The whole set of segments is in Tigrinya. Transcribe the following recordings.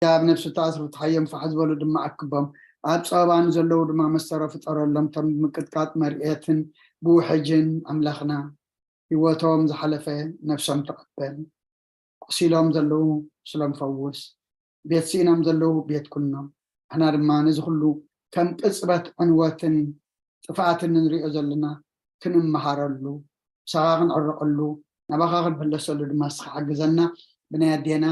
ኣብ ነፍሲ ተኣስሩ ፍትሓዮም፣ ፋሕ ዝበሉ ድማ ኣክቦም። ኣብ ጸበባ ንዘለዉ ድማ መሰሮ ፍጠረሎም። እቶም ብምቅጥቃጥ መርኤትን ብውሕጅን ኣምላኽና ህይወቶም ዝሓለፈ ነፍሶም ተቐበል። ቁሲሎም ዘለዉ ቁስሎም ፈውስ። ቤት ስኢኖም ዘለዉ ቤት ኩኖም። ንሕና ድማ ነዚ ኩሉ ከም ቅጽበት ዕንወትን ጥፍኣትን ንሪኦ ዘለና ክንመሃረሉ፣ ንስኻ ክንዕረቐሉ፣ ናባኻ ክንምለሰሉ ድማ ንስኻ ሓግዘና። ብናይ ኣዴና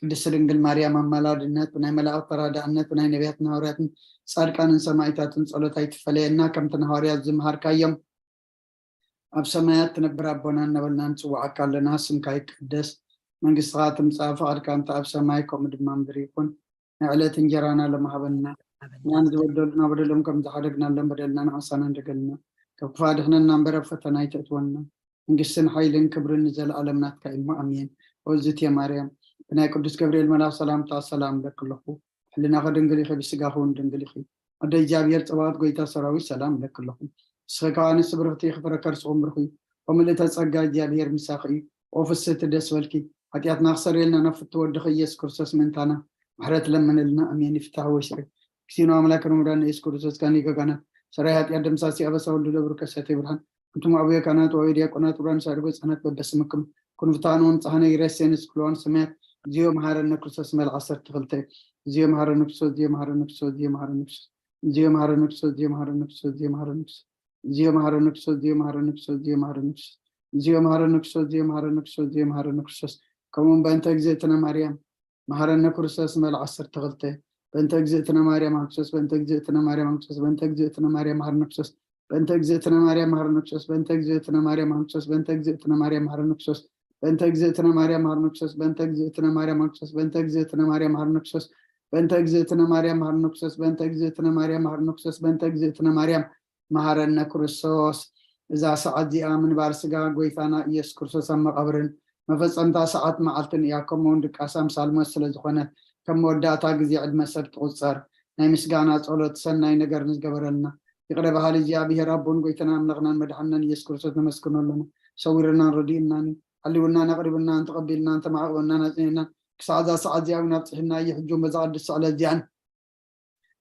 ቅድስቲ ድንግል ማርያም ኣማላድነት፣ ብናይ መላእኽቲ ተራዳእነት፣ ብናይ ነቢያትን ሃዋርያትን ጻድቃንን ሰማዕታትን ጸሎት ኣይትፈለየና። ከምቲ ንሃዋርያት ዝመሃርካዮም፣ ኣብ ሰማያት ትነብር ኣቦና እናበልና ንጽውዓካ ኣለና። ስምካ ይቀደስ፣ መንግስትኻ ትምጻእ፣ ፍቓድካ እንተ ኣብ ሰማይ ከምኡ ድማ ምድሪ ይኹን። ናይ ዕለት እንጀራና ሎሚ ሃበና። እኛን ዝበደሉና በደሎም ከም ዝሓደግናሎም በደልና ንዓሳና እንደገልና፣ ካብ ክፉእ ኣድሕነና እምበር ኣብ ፈተና ኣይተእትወና። መንግስትን ሓይልን ክብርን ንዘለኣለም ናትካ እዩ እሞ ኣሜን። ኦዝቴ ማርያም፣ ብናይ ቅዱስ ገብርኤል መልኣኽ ሰላምታ ሰላም እብለኪ ኣለኹ። ሕልናኺ ድንግል ኢኺ፣ ብስጋኺ እውን ድንግል ኢኺ። ኣደ እግዚኣብሔር ጸባኦት፣ ጎይታ ሰራዊት፣ ሰላም እብለኪ ኣለኹ። ንስኺ ካብ ኣንስቲ ብርኽቲ ኢኺ፣ ፍረ ከርስኺ እውን ብሩኽ እዩ። ኦ ምልእተ ጸጋ፣ እግዚኣብሔር ምሳኺ እዩ። ኦ ፍስህቲ፣ ደስ በልኪ። ሓጢኣትና ክሰርየልና ናብ ፍትው ወድኺ ኢየሱስ ክርስቶስ ምእንታና ምሕረት ለምንልና። ኣሜን። ይፍታሕ ወይ ስዒድ። እግዚእነ ኣምላክነ ወመድኃኒነ ኢየሱስ ክርስቶስ፣ ካኒ ገጋና ሰራይ ሓጢኣት ደምሳሲ፣ ኣበሳ ወልድ ለብሩ ከሰተ ብርሃን፣ እንቱም ኣቡየ ካህናት ወአቡየ ዲያቆናት፣ ውራን ሳድጎ ህፃናት በበስምክም ኩኑ ፍትሐነ ወንጽሐነ ይረሴን እስክልዋን ሰማያት። እግዚኦ መሐረነ ክርስቶስ መልክ ዓሰርተ ክልተ። እግዚኦ መሐረነ ክርስቶስ፣ እግዚኦ መሐረነ ክርስቶስ፣ እግዚኦ መሐረነ ክርስቶስ፣ እግዚኦ መሐረነ ክርስቶስ፣ እግዚኦ መሐረነ ክርስቶስ፣ እግዚኦ መሐረነ ክርስቶስ፣ እግዚኦ መሐረነ ክርስቶስ፣ እግዚኦ መሐረነ ክርስቶስ፣ እግዚኦ መሐረነ ክርስቶስ፣ እግዚኦ መሐረነ ክርስቶስ፣ እግዚኦ መሐረነ ክርስቶስ። ከምኡውን በእንተ እግዝእትነ ማርያም መሐረነ ክርስቶስ መልክ ዓሰርተ ክልተ። በእንተ እግዝእትነ ማርያም መሐረነ ክርስቶስ፣ በእንተ እግዝእትነ ማርያም መሐረነ ክርስቶስ፣ በእንተ እግዝእትነ ማርያም መሐረነ ክርስቶስ፣ በእንተ እግዝእትነ ማርያም መሐረነ ክርስቶስ፣ በእንተ እግዝእትነ ማርያም መሐረነ ክርስቶስ፣ በእንተ እግዝእትነ ማርያም መሐረነ ክርስቶስ፣ በእንተ እግዝእትነ ማርያም መሐረነ ክርስቶስ፣ በእንተ እግዝእትነ ማርያም መሐረነ ክርስቶስ፣ በእንተ እግዝእትነ ማርያም መሐረነ ክርስቶስ፣ በእንተ እግዝእትነ ማርያም መሐረነ ክርስቶስ፣ በእንተ እግዝእትነ ማርያም መሐረነ ክርስቶስ፣ በእንተ እግዝእትነ ማርያም መሐረነ ክርስቶስ። እዛ ሰዓት እዚኣ ምንባር ስጋ ጎይታና ኢየሱስ ክርስቶስ ኣብ መቓብርን መፈጸምታ ሰዓት መዓልትን እያ። ከምኡውን ድቃስ ኣምሳል ሞት ስለ ዝኾነ፣ ከም መወዳእታ ግዜ ዕድመ ሰብ ትቑጸር። ናይ ምስጋና ጸሎት፣ ሰናይ ነገር ንዝገበረልና፣ ይቕረ በሃሊ እግዚኣብሔር ኣቦን ጎይታና ኣምላኽናን መድሓንናን ኢየሱስ ክርስቶስ ነመስግኖ ኣለና። ሰዊርናን ረዲእናን፣ ሓሊውናን ኣቕሪብናን፣ ተቐቢልናን፣ ተማዕቑበናን፣ ኣጽኒዕናን፣ ክሳዕ እዛ ሰዓት እዚኣ እውን ኣብጽሒና እዩ። ሕጂ እውን በዛ ቅድስቲ ዕለት እዚኣን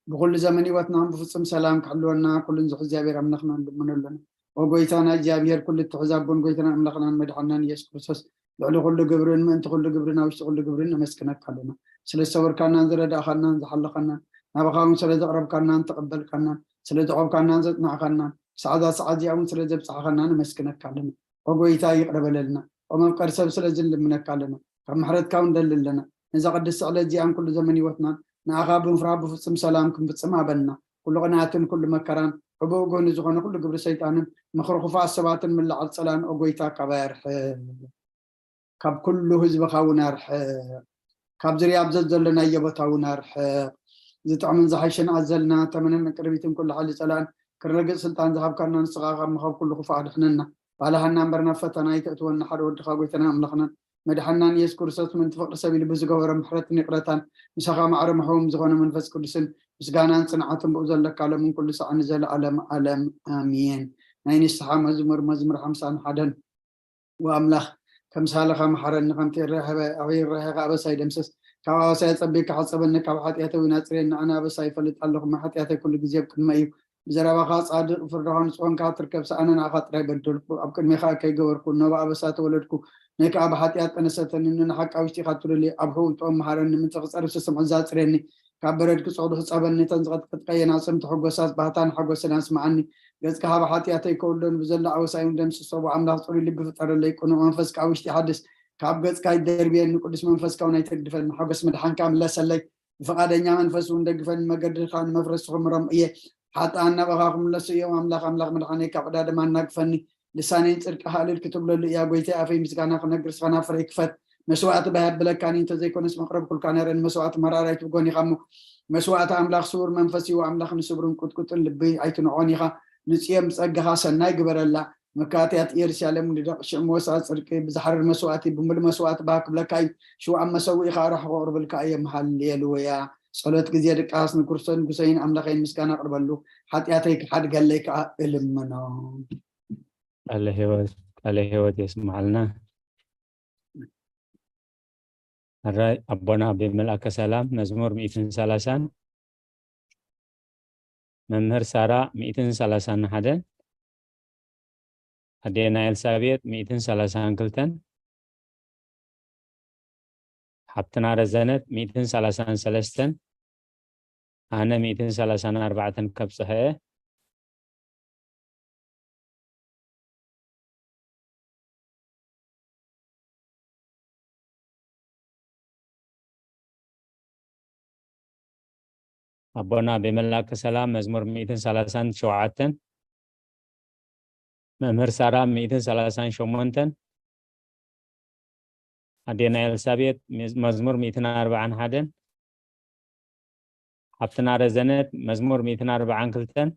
ብኹሉ ዘመን ህይወትና ብፍጹም ሰላም ክሕልወና ኩሉን ዝሕዝ እግዚኣብሔር ኣምላኽና ንልምኖ ኣለና። ኦ ጎይታና እግዚኣብሔር፣ ኩሉ እትሕዝ ኣቦን ጎይታና ኣምላኽናን መድሓንናን ኢየሱስ ክርስቶስ፣ ልዕሊ ኩሉ ግብርን ምእንቲ ኩሉ ግብርን ኣብ ውሽጢ ኩሉ ግብርን ነመስግነካ ኣለና። ስለ ዝሰወርካናን ዝረዳእኻናን ዝሓለኻናን፣ ናባኻ እውን ስለ ዘቕረብካናን ተቐበልካናን፣ ስለ ዘቖምካናን ዘጽናዕካናን፣ ክሳዕ እዛ ሰዓት እዚኣ እውን ስለ ዘብጽሓኻና ነመስግነካ ኣለና። ኦ ጎይታ ይቕረ በለልና። ኦ መፍቀሪ ሰብ ስለዚ ንልምነካ ኣለና። ካብ ምሕረትካ እውን ንደሊ ኣለና። ነዛ ቅድስቲ ዕለት እዚኣን ኩሉ ዘመን ህይወትናን ንኣኻ ብምፍራህ ብፍጹም ሰላም ክንፍጽም ሃበና። ኩሉ ቅንኣትን ኩሉ መከራን ሕቡእ ጎኒ ዝኾነ ኩሉ ግብሪ ሰይጣንን ምኽሪ ክፉኣት ሰባትን ምልዓል ጸላእን ኦ ጎይታ ካባይ ኣርሕቕ። ካብ ኩሉ ህዝብኻ እውን ኣርሕቕ። ካብ ዝርያ ኣብ ዘዘለናዮ ቦታ እውን ኣርሕቕ። ዝጥዕምን ዝሓሸን ኣዘልና ተመንን ቅርቢትን ኩሉ ሓይሊ ጸላእን ክረግጽ ስልጣን ዝሃብካና ንስኻ ካብ ምኻብ ኩሉ ክፉእ ኣድሕነና። ባልሃና እምበር ናብ ፈተና ኣይተእትወና። ሓደ ወድኻ ጎይታና ኣምላኽናን መድሓንናን ኢየሱስ ክርስቶስ ምእንቲ ፍቕሪ ሰብ ኢሉ ብዝገበሮ ምሕረትን ይቕረታን ምሳኻ ማዕረ መሕውም ዝኾነ መንፈስ ቅዱስን ምስጋናን ጽንዓትን ብኡ ዘለካ ሎምን ኩሉ ሰዓት ንዘለኣለም ኣለም ኣሜን። ናይ ንስሓ መዝሙር፣ መዝሙር ሓምሳን ሓደን። ወኣምላኽ፣ ከምሳልኻ መሓረኒ፣ ከምቲ ርህራሄኻ ኣበሳይ ደምስስ። ካብ ኣበሳይ ኣጸቢቕካ ሓጸበኒ፣ ካብ ሓጢኣተይ እውን ኣጽርየኒ። ኣነ ኣበሳይ ይፈልጥ ኣለኹ፣ እሞ ሓጢኣተይ ኩሉ ግዜ ኣብ ቅድመይ እዩ። ብዘረባኻ ጻድቕ፣ ፍርድኻ ንጹህ ኮንካ ትርከብ። ኣነ ንዓኻ ጥራይ በደልኩ፣ ኣብ ቅድሜኻ ከይገበርኩ፣ እነሆ ብኣበሳ ተወለድኩ፣ ነይ ከኣ ብሓጢኣት ጠነሰተኒ። ንሓቂ ኣብ ውሽጢኻ ትደልዮ፣ ኣብ ሕቡእ ጥበብ መሃረኒ፣ ምእንቲ ክጸርፍ ስምዒት ኣጽርየኒ። ካብ በረድ ክጸቕጡ ሕጸበኒ፣ እተን ዝቐጥቅጥካየን ኣዕጽምቲ ሕጎሳት ባህታን ሓጎስን ኣስምዓኒ። ገጽካ ካብ ሓጢኣተይ ከውልዶን ብዘሎ ኣበሳይ እውን ደምስሶ። ኣምላኽ ጽሩይ ልቢ ፍጠረለይ፣ ቅኑዕ መንፈስ ከኣ ኣብ ውሽጢ ሓድስ። ካብ ገጽካ ኣይትደርብየኒ፣ ቅዱስ መንፈስካ እውን ኣይተግድፈኒ። ሓጎስ ምድሓንካ ምለሰለይ፣ ብፍቓደኛ መንፈስ እውን ደግፈኒ። መገድኻ ንመፍረስቲ ክምሮም እየ፣ ሓጥኣን ናባኻ ክምለሱ እዮም። ኣምላኽ፣ ኣምላኽ ምድሓነይ ካብ ዕዳ ድማ ኣናግፈኒ። ልሳነይ ንጽድቅኻ እልል ክትብለሉ እያ። ጐይታይ፣ ኣፈይ ምስጋና ክነግር፣ ስኻ ናብ ፍረ ይክፈት። መስዋእቲ ባህ የብለካን እዩ፣ እንተዘይኮነስ መቕረብኩልካ ነይረ። ንመስዋእቲ መራር ኣይትብጎን ኢኻ እሞ፣ መስዋእቲ ኣምላኽ ስዉር መንፈስ እዩ። ኣምላኽ ንስብርን ቁጥቁጥን ልቢ ኣይትንዖን ኢኻ። ንጽዮን ብጸጋኻ ሰናይ ግበረላ። መካትያት ኢየሩሳሌም ንደቕ ሽዕ መወስኣ ጽድቂ ብዝሓርር መስዋእቲ ብምሉእ መስዋእቲ ባህ ክብለካ እዩ። ሽው ኣብ መሰውኢኻ ኣራሕቑ ኣቕርብልካ እዮም። ሃሌሉያ። ጸሎት ግዜ ድቃስ። ንክርስቶስ ንጉሰይን ኣምላኸይን ምስጋና ኣቕርበሉ። ሓጢኣተይ ክሓድገለይ ከኣ እልምኖ። ቃለ ህይወት፣ ቃለ ህይወት የስምዓልና። ሕራይ ኣቦና ብመልኣከ ሰላም መዝሙር ሚእትን ሰላሳን፣ መምህር ሳራ ሚእትን ሰላሳን ሓደን፣ ኣዴና ኤልሳቤጥ ሚእትን ሰላሳን ክልተን፣ ሓብትና ረዘነት ሚእትን ሰላሳን ሰለስተን፣ ኣነ ሚእትን ሰላሳን ኣርባዕተን ከብጽሐ እየ። ኣቦና ብመላእከ ሰላም መዝሙር ሚእትን ሰላሳን ሸውዓተን፣ መምህር ሳራ ሚእትን ሰላሳን ሸሞንተን፣ ኣዴና ኤልሳቤጥ መዝ-፣ መዝሙር ሚእትን ኣርባዓን ሓደን፣ ሓብትና ረዘነት መዝሙር ሚእትን ኣርባዓን ክልተን፣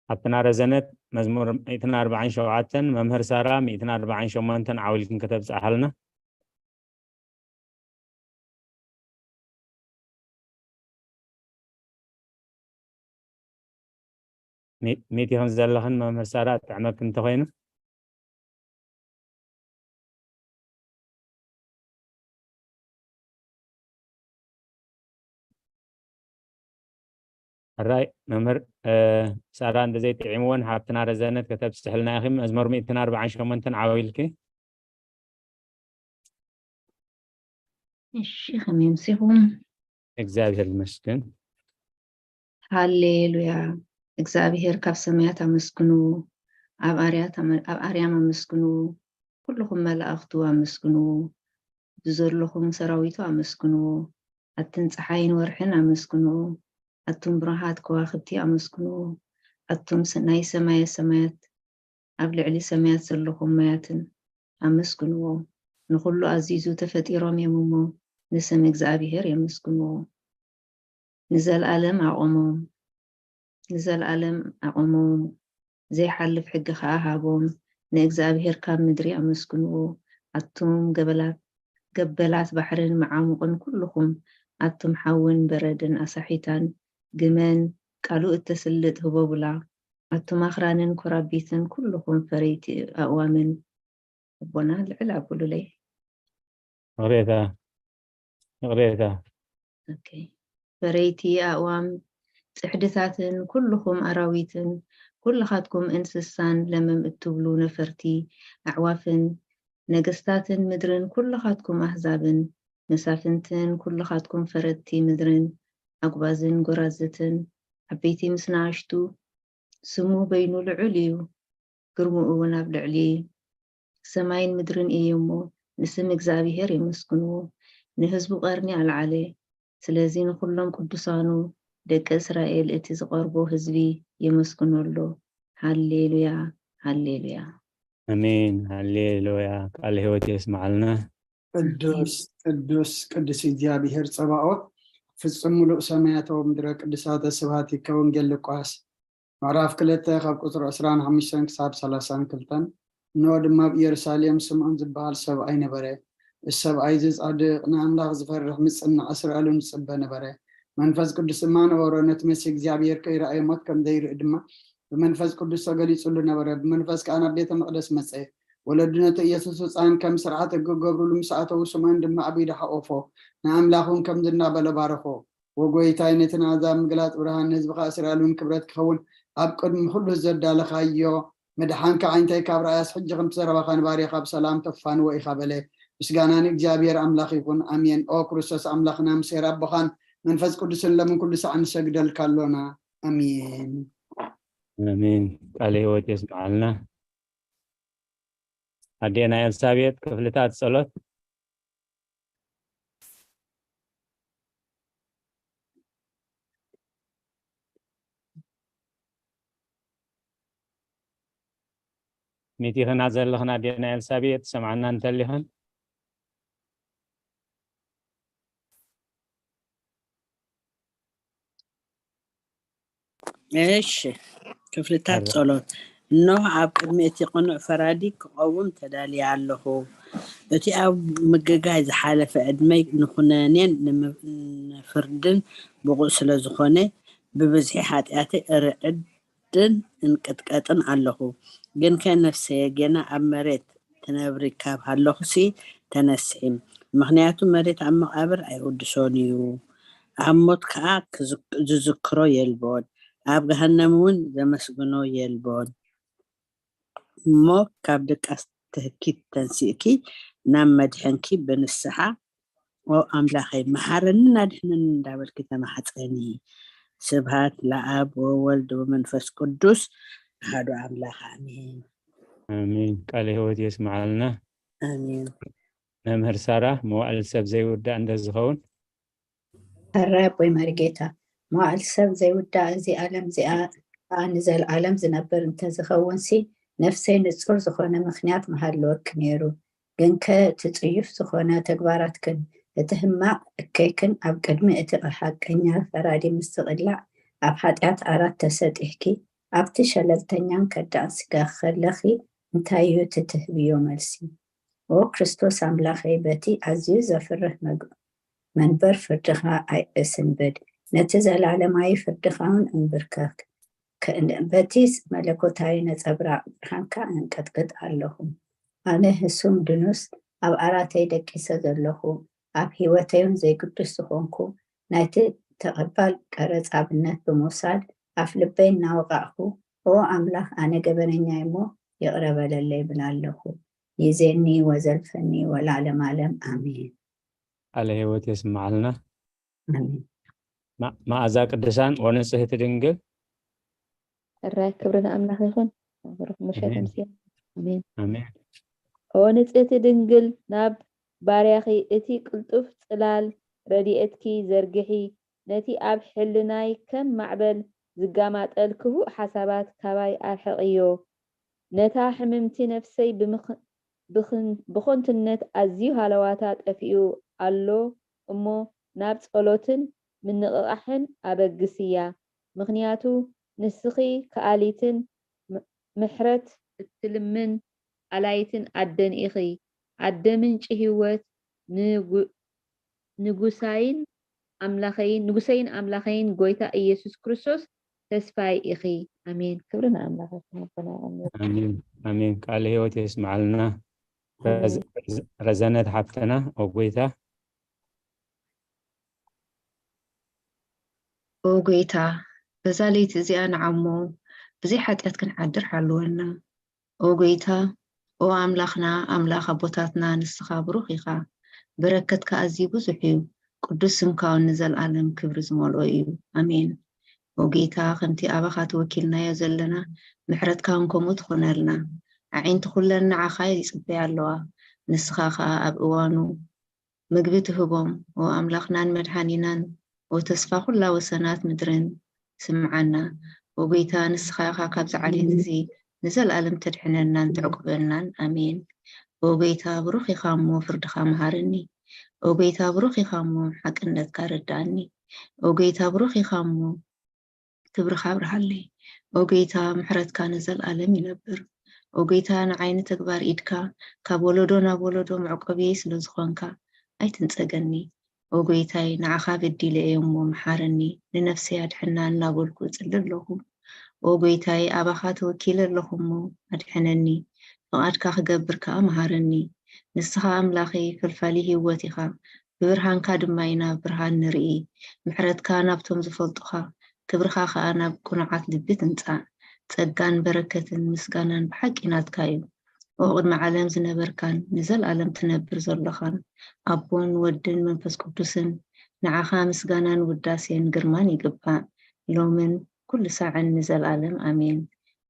ሓብትና ረዘነት መዝሙር ሚእትን ኣርባዓን ሸውዓተን፣ መምህር ሳራ ሚእትን ኣርባዓን ሸሞንተን ዓው ኢልክን ከተብጽሓልና። ሚ-፣ ሚት ኢኽን ዘለኽን መምህር ሳራ፣ ጥዕመክ እንተኾይኑ። ሕራይ መምህር፣ እ፣ ሳራ እንተዘይጥዒምወን ሓብትና ረዘነት ከተብጽሕልና ኢኺ። መዝሙር ሚእትን ኣርባዓን ሸሞንተን ዓው ኢልኪ። እሺ፣ ከመይ ኣምሲኹም? እግዚኣብሔር ይመስገን። ሃሌሉያ። እግዚኣብሔር ካብ ሰማያት ኣመስግኑ፣ ኣብ ኣርያት ኣመ-፣ ኣብ ኣርያም ኣመስግኑ፣ ኩልኹም መላእኽቱ ኣመስግኑ፣ ብዘለኹም ሰራዊቱ ኣመስግኑ፣ ኣትን ጸሓይን ወርሕን ኣመስግኑ፣ ኣቱም ብሩሃት ከዋኽብቲ ኣመስግኑ፣ ኣቱም ስ-፣ ናይ ሰማየ ሰማያት ኣብ ልዕሊ ሰማያት ዘለኹም ማያትን ኣመስግንዎ። ንኹሉ ኣዚዙ ተፈጢሮም እዮም እሞ፣ ንስም እግዚኣብሄር የመስግንዎ። ንዘለኣለም ኣቖሞም፣ ንዘለኣለም ኣቖሞም፣ ዘይሓልፍ ሕጊ ኸኣ ሃቦም። ንእግዚኣብሄር ካብ ምድሪ ኣመስግንዎ። ኣቱም ገበላት፣ ገበላት ባሕርን መዓሙቕን ኩልኹም፣ ኣቱም ሓውን በረድን ኣሳሒታን ግመን፣ ቃሉ እተስልጥ ህቦቡላ፣ ኣቱም ኣኽራንን ኮራቢትን ኩልኹም ፈረይቲ ኣእዋምን፣ ኣቦና ልዕል ኣብሉለይ። ይቕሬታ፣ ይቕሬታ። ኦኬ። ፈረይቲ ኣእዋም፣ ጽሕድታትን ኩልኹም ኣራዊትን፣ ኩልኻትኩም እንስሳን ለምም እትብሉ ነፈርቲ ኣዕዋፍን፣ ነገስታትን ምድርን ኩልኻትኩም ኣህዛብን፣ መሳፍንትን ኩልኻትኩም ፈረድቲ ምድርን፣ ኣጉባዝን ጎራዝትን፣ ዓበይቲ ምስ ንኣሽቱ፣ ስሙ በይኑ ልዑል እዩ፣ ግርምኡ እውን ኣብ ልዕሊ ሰማይን ምድርን እዩ እሞ፣ ንስም እግዚኣብሄር የመስግንዎ። ንህዝቡ ቀርኒ ኣልዓለ። ስለዚ ንኹሎም ቅዱሳኑ ደቂ እስራኤል፣ እቲ ዝቐርቦ ህዝቢ፣ የመስግኖ ኣሎ። ሃሌሉያ፣ ሃሌሉያ። ኣሜን፣ ሃሌሉያ። ቃለ ህይወት የስምዓልና። ቅዱስ፣ ቅዱስ፣ ቅዱስ እግዚኣብሄር ጸባኦት፣ ፍጹም ምሉእ ሰማያት ወምድረ ቅዱሳተ ስብሐቲከ። ወንጌል ሉቃስ ምዕራፍ ክልተ ካብ ቁጽሪ ዕስራን ሓሙሽተን ክሳብ ሰላሳን ክልተን። እንሆ ድማ ኣብ ኢየሩሳሌም ስምዖን ዝበሃል ሰብኣይ ነበረ። እዚ ሰብኣይ እዚ ጻድቕ፣ ንኣምላኽ ዝፈርሕ፣ ምጽናዕ እስራኤል እውን ዝጽበ ነበረ። መንፈስ ቅዱስ ድማ ነበሮ። ነቲ መሲህ እግዚኣብሔር ከይረኣየ ሞት ከም ዘይርኢ ድማ ብመንፈስ ቅዱስ ተገሊጹሉ ነበረ። ብመንፈስ ከኣ ናብ ቤተ መቕደስ መጸ። ወለዲ ነቲ ኢየሱስ ህጻን ከም ስርዓት ሕጊ ክገብሩሉ ምስ ኣተዉ፣ ስምዖን ድማ ኣብ ኢዱ ሓቖፎ፣ ንኣምላኽ እውን ከምዚ እናበለ ባረኾ። ወጎይታይ፣ ነቲ ንኣሕዛብ ምግላጽ ብርሃን፣ ንህዝብኻ እስራኤል እውን ክብረት ክኸውን ኣብ ቅድሚ ኩሉ ዘዳለኻዮ ምድሓንካ፣ ዓይንተይ ካብ ረኣያስ፣ ሕጂ ከምቲ ዘረባኻ ንባርያኻ ብሰላም ተፋንዎ ኢኻ በለ። ምስጋና ንእግዚኣብሔር ኣምላኽ ይኹን፣ ኣሜን። ኦ ክርስቶስ ኣምላኽና፣ ምስ ኄር ኣቦኻን መንፈስ ቅዱስን ለምን ኩሉ ሳዕ ንሰግደልካ ኣሎና። ኣሜን። ኣሜን። ቃለ ህይወት የስምዓልና። ኣዴና ኤልሳቤጥ፣ ክፍልታት ጸሎት። ሚቲኽና ዘለኽን ኣዴና ኤልሳቤጥ ትሰምዓና እንተሊኽን? እሺ፣ ክፍልታት ጸሎት። እነሆ ኣብ ቅድሚ እቲ ቅኑዕ ፈራዲ ክቐውም ተዳልየ ኣለኹ። እቲ ኣብ ምግጋይ ዝሓለፈ ዕድመይ ንኹነኔን ንፍርድን ብቑዕ ስለ ዝኾነ፣ ብብዝሒ ሓጢኣተይ እርዕድን እንቅጥቀጥን ኣለኹ። ግንከ ነፍሰየ ጌና ኣብ መሬት ትነብሪ ካብ ሃለኹሲ ተነስሒ፣ ምኽንያቱ መሬት ኣብ መቓብር ኣይውድሶን እዩ፣ ኣብ ሞት ከኣ ዝዝክሮ የልቦን፣ ኣብ ገሃነም እውን ዘመስግኖ የልቦን። እሞ ካብ ድቃስ ትህኪ ተንሲእኪ ናብ መድሕንኪ ብንስሓ ኦ ኣምላኸይ መሓረንን ኣድሕነንን እንዳበልኪ ተማሓፀኒ። ስብሃት ለኣብ ወወልድ ወመንፈስ ቅዱስ ኣሃዱ ኣምላኽ ኣሜን። ኣሜን። ቃለ ህይወት የስምዓልና። ኣሜን። መምህር ሳራ፣ መዋዕል ሰብ ዘይውዳእ እንተ ዝኸውን? ሕራይ ኣቦይ መሪጌታ፣ መዋዕል ሰብ ዘይውዳእ እዚ ዓለም እዚኣ ከዓ ንዘለዓለም ዝነብር እንተዝኸውን ሲ ነፍሰይ ንጹር ዝኾነ ምኽንያት ምሃለወኪ ነይሩ። ግንከ እቲ ጽዩፍ ዝኾነ ተግባራትክን እቲ ህማቕ እከይክን ኣብ ቅድሚ እቲ ሓቀኛ ፈራዲ ምስ ዝቕላዕ ኣብ ሓጢኣት ዓራት ተሰጢሕኪ ኣብቲ ሸለልተኛን ከዳእን ስጋኺ ከለኺ እንታይ እዩ እቲ ትህብዮ መልሲ? ኦ ክርስቶስ ኣምላኸይ በቲ ኣዝዩ ዘፍርህ መግ መንበር ፍርድኻ ኣይእስንብድ፣ ነቲ ዘላለማዊ ፍርድኻውን እንብርከክ። በቲ መለኮታዊ ነጸብራቕ ብርሃንካ እንቅጥቅጥ ኣለኹ። ኣነ ህሱም ድኑስ ኣብ ኣራተይ ደቂሰ ዘለኹ፣ ኣብ ህይወተይውን ዘይግዱስ ዝኾንኩ ናይቲ ተቐባል ቀረጽ ኣብነት ብምውሳድ ኣፍ ልበይ እናወቓዕኩ፣ ኦ ኣምላኽ ኣነ ገበነኛ እሞ ይቕረ በለለይ ይብል ኣለኹ። ይዜኒ ወዘልፈኒ ወለዓለም ዓለም ኣሜን። ቃለ ህይወት የስምዓልና። ኣሜን። ማ- መዓዛ ቅዱሳን ወንጽህቲ ድንግል። ሕራይ ክብሪ ንኣምላኽ ይኹን። ብሩኽ ምሸት ኣሜን። ምስያ። ኣሜን። ኣሜን። ኦ ንጽህቲ ድንግል ናብ ባርያኺ እቲ ቅልጡፍ ጽላል ረድኤትኪ ዘርግሒ፣ ነቲ ኣብ ሕልናይ ከም ማዕበል ዝጋማጠል ክፉእ ሓሳባት ካባይ ኣርሕቕዮ። ነታ ሕምምቲ ነፍሰይ ብምኽ- ብኽን- ብኾንትነት ኣዝዩ ሃለዋታ ጠፊኡ ኣሎ እሞ ናብ ጸሎትን ምንቕቓሕን ኣበግስያ። ምኽንያቱ ንስኺ ከኣሊትን ም- ምሕረት እትልምን ኣላይትን ኣደን ኢኺ። ኣደ ምንጪ ህይወት ንጉ- ንጉሳይን ኣምላኸይን ንጉሰይን ኣምላኸይን ጎይታ ኢየሱስ ክርስቶስ ተስፋይ ኢኺ። ኣሜን። ክብሪ ንኣምላኽ ይኹን ኣቦና ኣሜን። ኣሜን ኣሜን። ቃለ ህይወት የስምዓልና። ረዝ- ረዘነት ሓፍተና ኦ ጎይታ። ኦ ጎይታ፣ በዛ ለይቲ እዚኣ ንዓሞ ብዘይ ሓጢኣት ክንሓድር ሓልወና። ኦ ጎይታ፣ ኦ ኣምላኽና፣ ኣምላኽ ኣቦታትና፣ ንስኻ ብሩኽ ኢኻ። በረከትካ ኣዝዩ ብዙሕ እዩ። ቅዱስ ስምካ እውን ንዘለኣለም ክብሪ ዝመልኦ እዩ። ኣሜን። ኦ ጎይታ፣ ከምቲ ኣባኻ ተወኪልናዮ ዘለና፣ ምሕረትካ እውን ከምኡ ትኾነልና። ኣዒንቲ ኩለን ንዓኻ ይጽበያ ኣለዋ። ንስኻ ኸኣ ኣብ እዋኑ ምግቢ ትህቦም። ኦ ኣምላኽናን መድሓኒናን፣ ኦ ተስፋ ኩላ ወሰናት ምድርን፣ ስምዓና። ኦ ጎይታ፣ ንስኻ ኢኻ ካብዚ ዓሌት እዚ ንዘለኣለም ተድሕነናን ተዕቁበናን። ኣሜን። ኦ ጎይታ፣ ብሩኽ ኢኻ እሞ ፍርድኻ መሃረኒ። ኦ ጎይታ፣ ብሩኽ ኢኻ እሞ ሓቅነትካ ረዳእኒ። ኦ ጎይታ፣ ብሩኽ ኢኻ እሞ ክብርኻ ኣብርሃለይ። ኦ ጎይታ፣ ምሕረትካ ንዘለኣለም ይነብር። ኦ ጎይታ፣ ንዓይ ንተግባር ኢድካ ካብ ወለዶ ናብ ወለዶ መዕቆብየይ ስለ ዝኾንካ ኣይትንጸገኒ። ኦ ጎይታይ፣ ንዓኻ በዲለ እየ እሞ ምሓረኒ፣ ንነፍሰይ ኣድሕና እናበልኩ እጽሊ ኣለኹ። ኦ ጎይታይ፣ ኣባኻ ተወኪለ ኣለኹ እሞ ኣድሕነኒ፣ ፍቓድካ ክገብር ከኣ ምሃረኒ። ንስኻ ኣምላኸይ፣ ፈልፋሊ ህይወት ኢኻ፣ ብብርሃንካ ድማ ኢና ብርሃን ንርኢ። ምሕረትካ ናብቶም ዝፈልጡኻ፣ ክብርኻ ኸኣ ናብ ቅኑዓት ልቢ ትምጻእ። ጸጋን በረከትን ምስጋናን ብሓቂ ናትካ እዩ። ኦ ቅድሚ ዓለም ዝነበርካን ንዘለኣለም ትነብር ዘሎኻን ኣቦን ወድን መንፈስ ቅዱስን፣ ንዓኻ ምስጋናን ውዳሴን ግርማን ይግባእ፣ ሎምን ኩሉ ሳዕን ንዘለኣለም ኣሜን።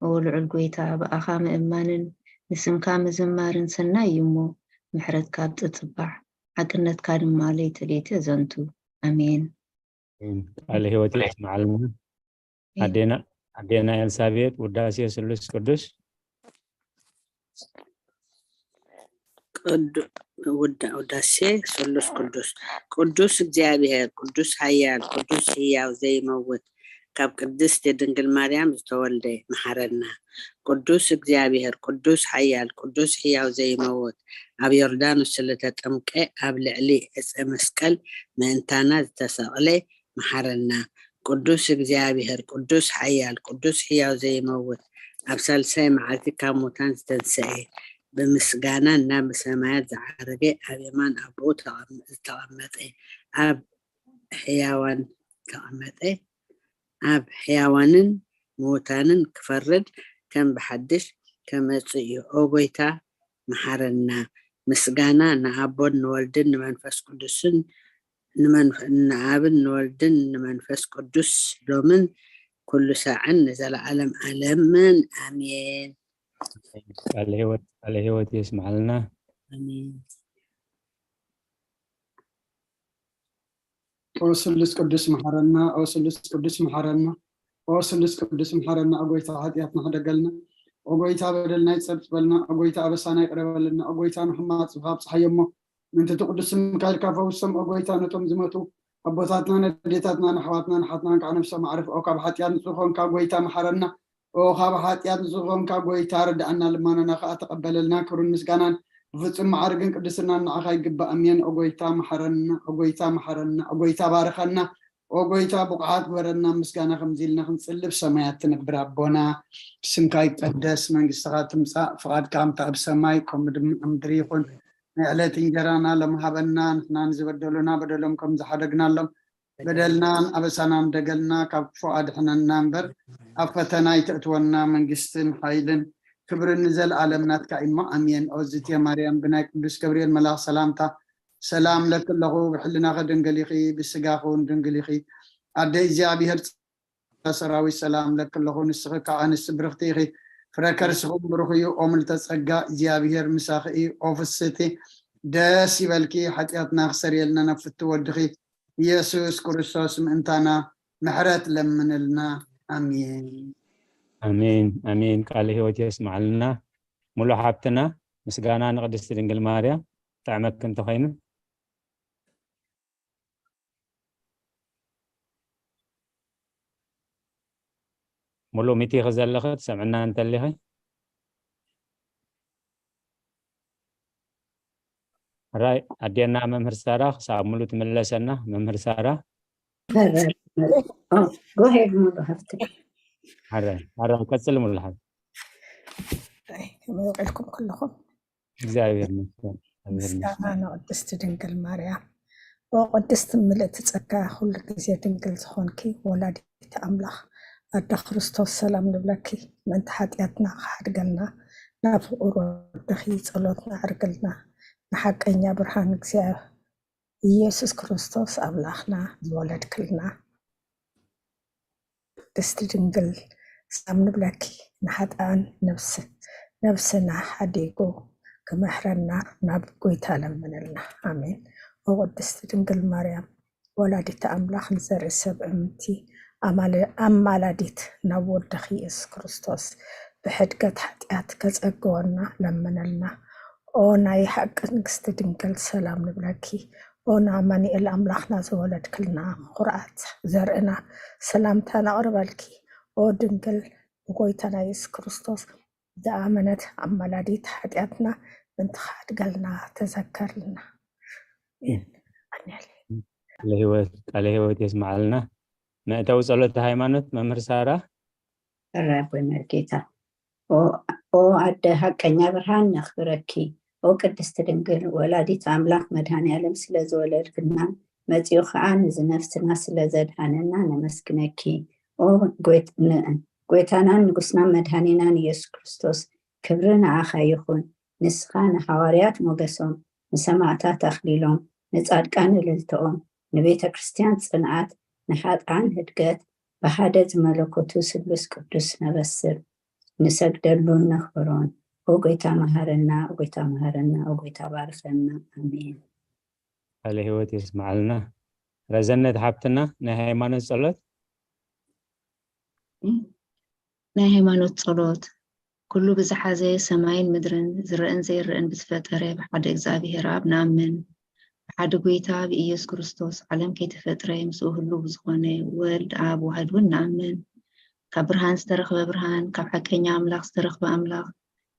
ኦ ልዑል ጐይታ፣ ብኣኻ ምእማንን ንስምካ ምዝማርን ሰናይ እዩ እሞ፣ ምሕረትካ ብጽጽባሕ፣ ሓቅነትካ ድማ ለይቲ ለይቲ ኣዘንቱ። ኣሜን። ቃለ ሕይወት የስምዓልና። ኣዴና ኣዴና ኤልሳቤጥ፣ ውዳሴ ስሉስ ቅዱስ። ቅዱ- ውዳ- ውዳሴ ስሉስ ቅዱስ። ቅዱስ እግዚኣብሔር፣ ቅዱስ ኃያል፣ ቅዱስ ሕያው ዘይመውት፣ ካብ ቅድስት ድንግል ማርያም ዝተወልደ፣ መሓረና። ቅዱስ እግዚኣብሔር፣ ቅዱስ ኃያል፣ ቅዱስ ሕያው ዘይመውት፣ ኣብ ዮርዳኖስ ስለተጠምቀ፣ ኣብ ልዕሊ ዕፀ መስቀል ምእንታና ዝተሰቕለ፣ መሓረና። ቅዱስ እግዚኣብሔር፣ ቅዱስ ኃያል፣ ቅዱስ ሕያው ዘይመውት፣ ኣብ ሳልሳይ መዓልቲ ካብ ሙታን ዝተንሰኤ፣ ብምስጋና ናብ ሰማያት ዝዓረገ፣ ኣብ የማን ኣቦኡ ተቐም- ዝተቐመጠ፣ ኣብ ሕያዋን ተቐመጠ፣ ኣብ ሕያዋንን ምዉታንን ክፈርድ ከም ብሓድሽ ከመጽእ እዩ። ኦ ጎይታ፣ መሓረና። ምስጋና ንኣቦን ንወልድን ንመንፈስ ቅዱስን ንመንፈ- ንኣብን ንወልድን ንመንፈስ ቅዱስ ሎምን ኩሉ ሳዕን ንዘለዓለም ዓለምን ኣሜን። ቃለ ህይወት ቃለ ህይወት የስምዓልና። ኣሜን። ኦ ስሉስ ቅዱስ መሓረና፣ ኦ ስሉስ ቅዱስ መሓረና፣ ኦ ስሉስ ቅዱስ መሓረና፣ ኦ ጎይታ ሓጢኣትና ሕደገልና፣ ኦ ጎይታ በደልና ይጸብጸበልና፣ ኦ ጎይታ ኣበሳና ይቅረ በለልና፣ ኦ ጎይታ ንሕማቅ ጽብካ ኣብጽሓዮ እሞ ምእንቲ እቲ ቅዱስ ስምካ ኢልካ ፈውሶም፣ ኦ ጎይታ ነቶም ዝመቱ ኣቦታትና ነዴታትና ንኣሕዋትና ንሓትናን ከዓ ነፍሶም ኣዕርፍ፣ ኦ ካብ ሓጢኣት ንጹህ ኮንካ ጎይታ መሓረና፣ ኦ ካብ ሓጢኣት ንጹህ ኮንካ ጎይታ ርድኣና፣ ልማናና ከዓ ተቀበለልና፣ ክብርን ምስጋናን ብፍጹም ማዕርግን ቅድስናን ንዓኻ ይግባእ። ኣሜን። ኦ ጎይታ መሓረና፣ ኦ ጎይታ መሓረና፣ ኦ ጎይታ ባርኸና፣ ኦ ጎይታ ብቑዓት ግበረና። ምስጋና ከምዚ ኢልና ክንጽልብ ሰማያት ትነብር ኣቦና፣ ስምካ ይቀደስ፣ መንግስትኻ ትምጻእ፣ ፍቓድካ ከምታ ኣብ ሰማይ ከምኡ ድማ ኣብ ምድሪ ይኹን። ናይ ዕለት እንጀራና ሎም ሃበና፣ ንሕና ንዝበደሉና በደሎም ከም ዝሓደግናሎም በደልናን ኣበሳናን ደገልና ካብ ክፉእ ኣድሕነና እምበር ኣብ ፈተና ኣይተእትወና። መንግስትን ሓይልን ክብርን ንዘለኣለም ናትካ እሞ ኣሜን። ኦዝቴ ማርያም ብናይ ቅዱስ ገብርኤል መልኣኽ ሰላምታ ሰላም ለኪ ኣለኹ፣ ብሕልናኺ ድንግል ኢኺ፣ ብስጋኺ እውን ድንግል ኢኺ። ኣደ እግዚኣብሔር ሰራዊት ሰላም ለኪ ኣለኹ፣ ንስኺ ከዓ ኣንስቲ ብርኽቲ ኢኺ፣ ፍረ ከርስኺ እውን ብሩኽ እዩ። ኦ ምልዕተ ጸጋ እግዚኣብሔር ምሳኺ እዩ። ኦ ፍስህቲ ደስ ይበልኪ፣ ሓጢኣትና ክሰርየልና ናብ ፍቱ ወድኺ ኢየሱስ ክርስቶስ ምእንታና ምሕረት ለምንልና። ኣሜን። ኣሜን ኣሜን። ቃለ ህይወት የስምዓልና። ሙሉ ሓብትና ምስጋና ንቅድስቲ ድንግል ማርያም። ጥዕመክ እንተኮይኑ ሙሉ ሚቲኺ ዘለኺ ትሰምዕና እንተሊኺ። ራይ ኣዴና መምህር ሳራ ክሳብ ሙሉ ትምለሰና። መምህር ሳራ Go ahead, ሙሉ ሃብቲ። ሓራይ ሓራይ ቀጽል ሙሉ ሓብ ከመይ ውዕልኩም ኩልኹም? እግዚኣብሔር ይመስገን። እግዚኣብሔር ይመስገን። ምስጋና ንቅድስቲ ድንግል ማርያም። ኦ ቅድስቲ ምልእቲ ጸጋ፣ ኩሉ ግዜ ድንግል ዝኾንኪ ወላዲት ኣምላኽ ኣደ ክርስቶስ ሰላም ንብለኪ። ምእንቲ ሓጢኣትና ክሓድገልና ናብ ፍቁር ወድኺ ጸሎትና ኣዕርግልና። ንሓቀኛ ብርሃን እግዚኣብሔር ኢየሱስ ክርስቶስ ኣምላኽና ዝወለድክልና ቅድስቲ ድንግል ሰላም ንብለኪ። ንሓጥኣን ነብስ ነብስና ሓዲጉ ክመሕረና ናብ ጎይታ ለምንልና። ኣሜን። ኦ ቅድስቲ ድንግል ማርያም ወላዲተ ኣምላኽ ንዘርኢ ሰብ እምንቲ ኣማለ- ኣማላዲት ናብ ወድኺ ኢየሱስ ክርስቶስ ብሕድገት ሓጢኣት ከጸግወና ለምንልና። ኦ ናይ ሓቂ ንግስቲ ድንግል ሰላም ንብለኪ። ኦ ንኣማኑኤል ኣምላኽና ዝወለድክልና ኩርዓት ዘርእና ሰላምታ ነቕርበልኪ። ኦ ድንግል ብጎይታና ኢየሱስ ክርስቶስ ዝኣመነት ኣማላዲት ሓጢኣትና ምእንቲ ክሓድገልና ተዘከርልና። ቃለ ህይወት ቃለ ህይወት የስምዓልና። መእተዊ ጸሎተ ሃይማኖት መምህር ሳራ። ሕራይ ኣቦይ መርጌታ። ኦ ኣደ ሓቀኛ ብርሃን ነኽብረኪ። ኦ ቅድስቲ ድንግል ወላዲት ኣምላኽ መድሃኔ ዓለም ስለ ዝወለድክናን መጺኡ ኸኣ ንዝነፍስና ስለ ዘድሃነና ነመስግነኪ። ኦ ጎይት- ን- ጎይታናን ንጉስናን መድሃኔናን ኢየሱስ ክርስቶስ ክብሪ ንዓኻ ይኹን። ንስኻ ንሓዋርያት ሞገሶም፣ ንሰማዕታት ኣኽሊሎም፣ ንጻድቃን እልልትኦም፣ ንቤተ ክርስቲያን ጽንዓት፣ ንሓጥኣን ህድገት፣ ብሓደ ዝመለኮቱ ስሉስ ቅዱስ ነበስር፣ ንሰግደሉን ነኽብሮን። ኦ ጎይታ መሃረና፣ ኦ ጎይታ መሃረና፣ ኦ ጎይታ ባርኸና። ኣሜን። ቃለ ህይወት የስምዓልና። ረዘነት ሓብትና ናይ ሃይማኖት ጸሎት። ናይ ሃይማኖት ጸሎት። ኩሉ ብዝሓዘ ሰማይን ምድርን ዝረእን ዘይረእን ብዝፈጠረ ብሓደ እግዚኣብሔር ኣብ ንኣምን። ብሓደ ጎይታ ብኢየሱስ ክርስቶስ ዓለም ከይተፈጥረ ምስኡ ህሉ ብዝኾነ ወልድ ኣብ ዋህድ እውን ንኣምን። ካብ ብርሃን ዝተረኽበ ብርሃን፣ ካብ ሓቀኛ ኣምላኽ ዝተረኽበ ኣምላኽ፣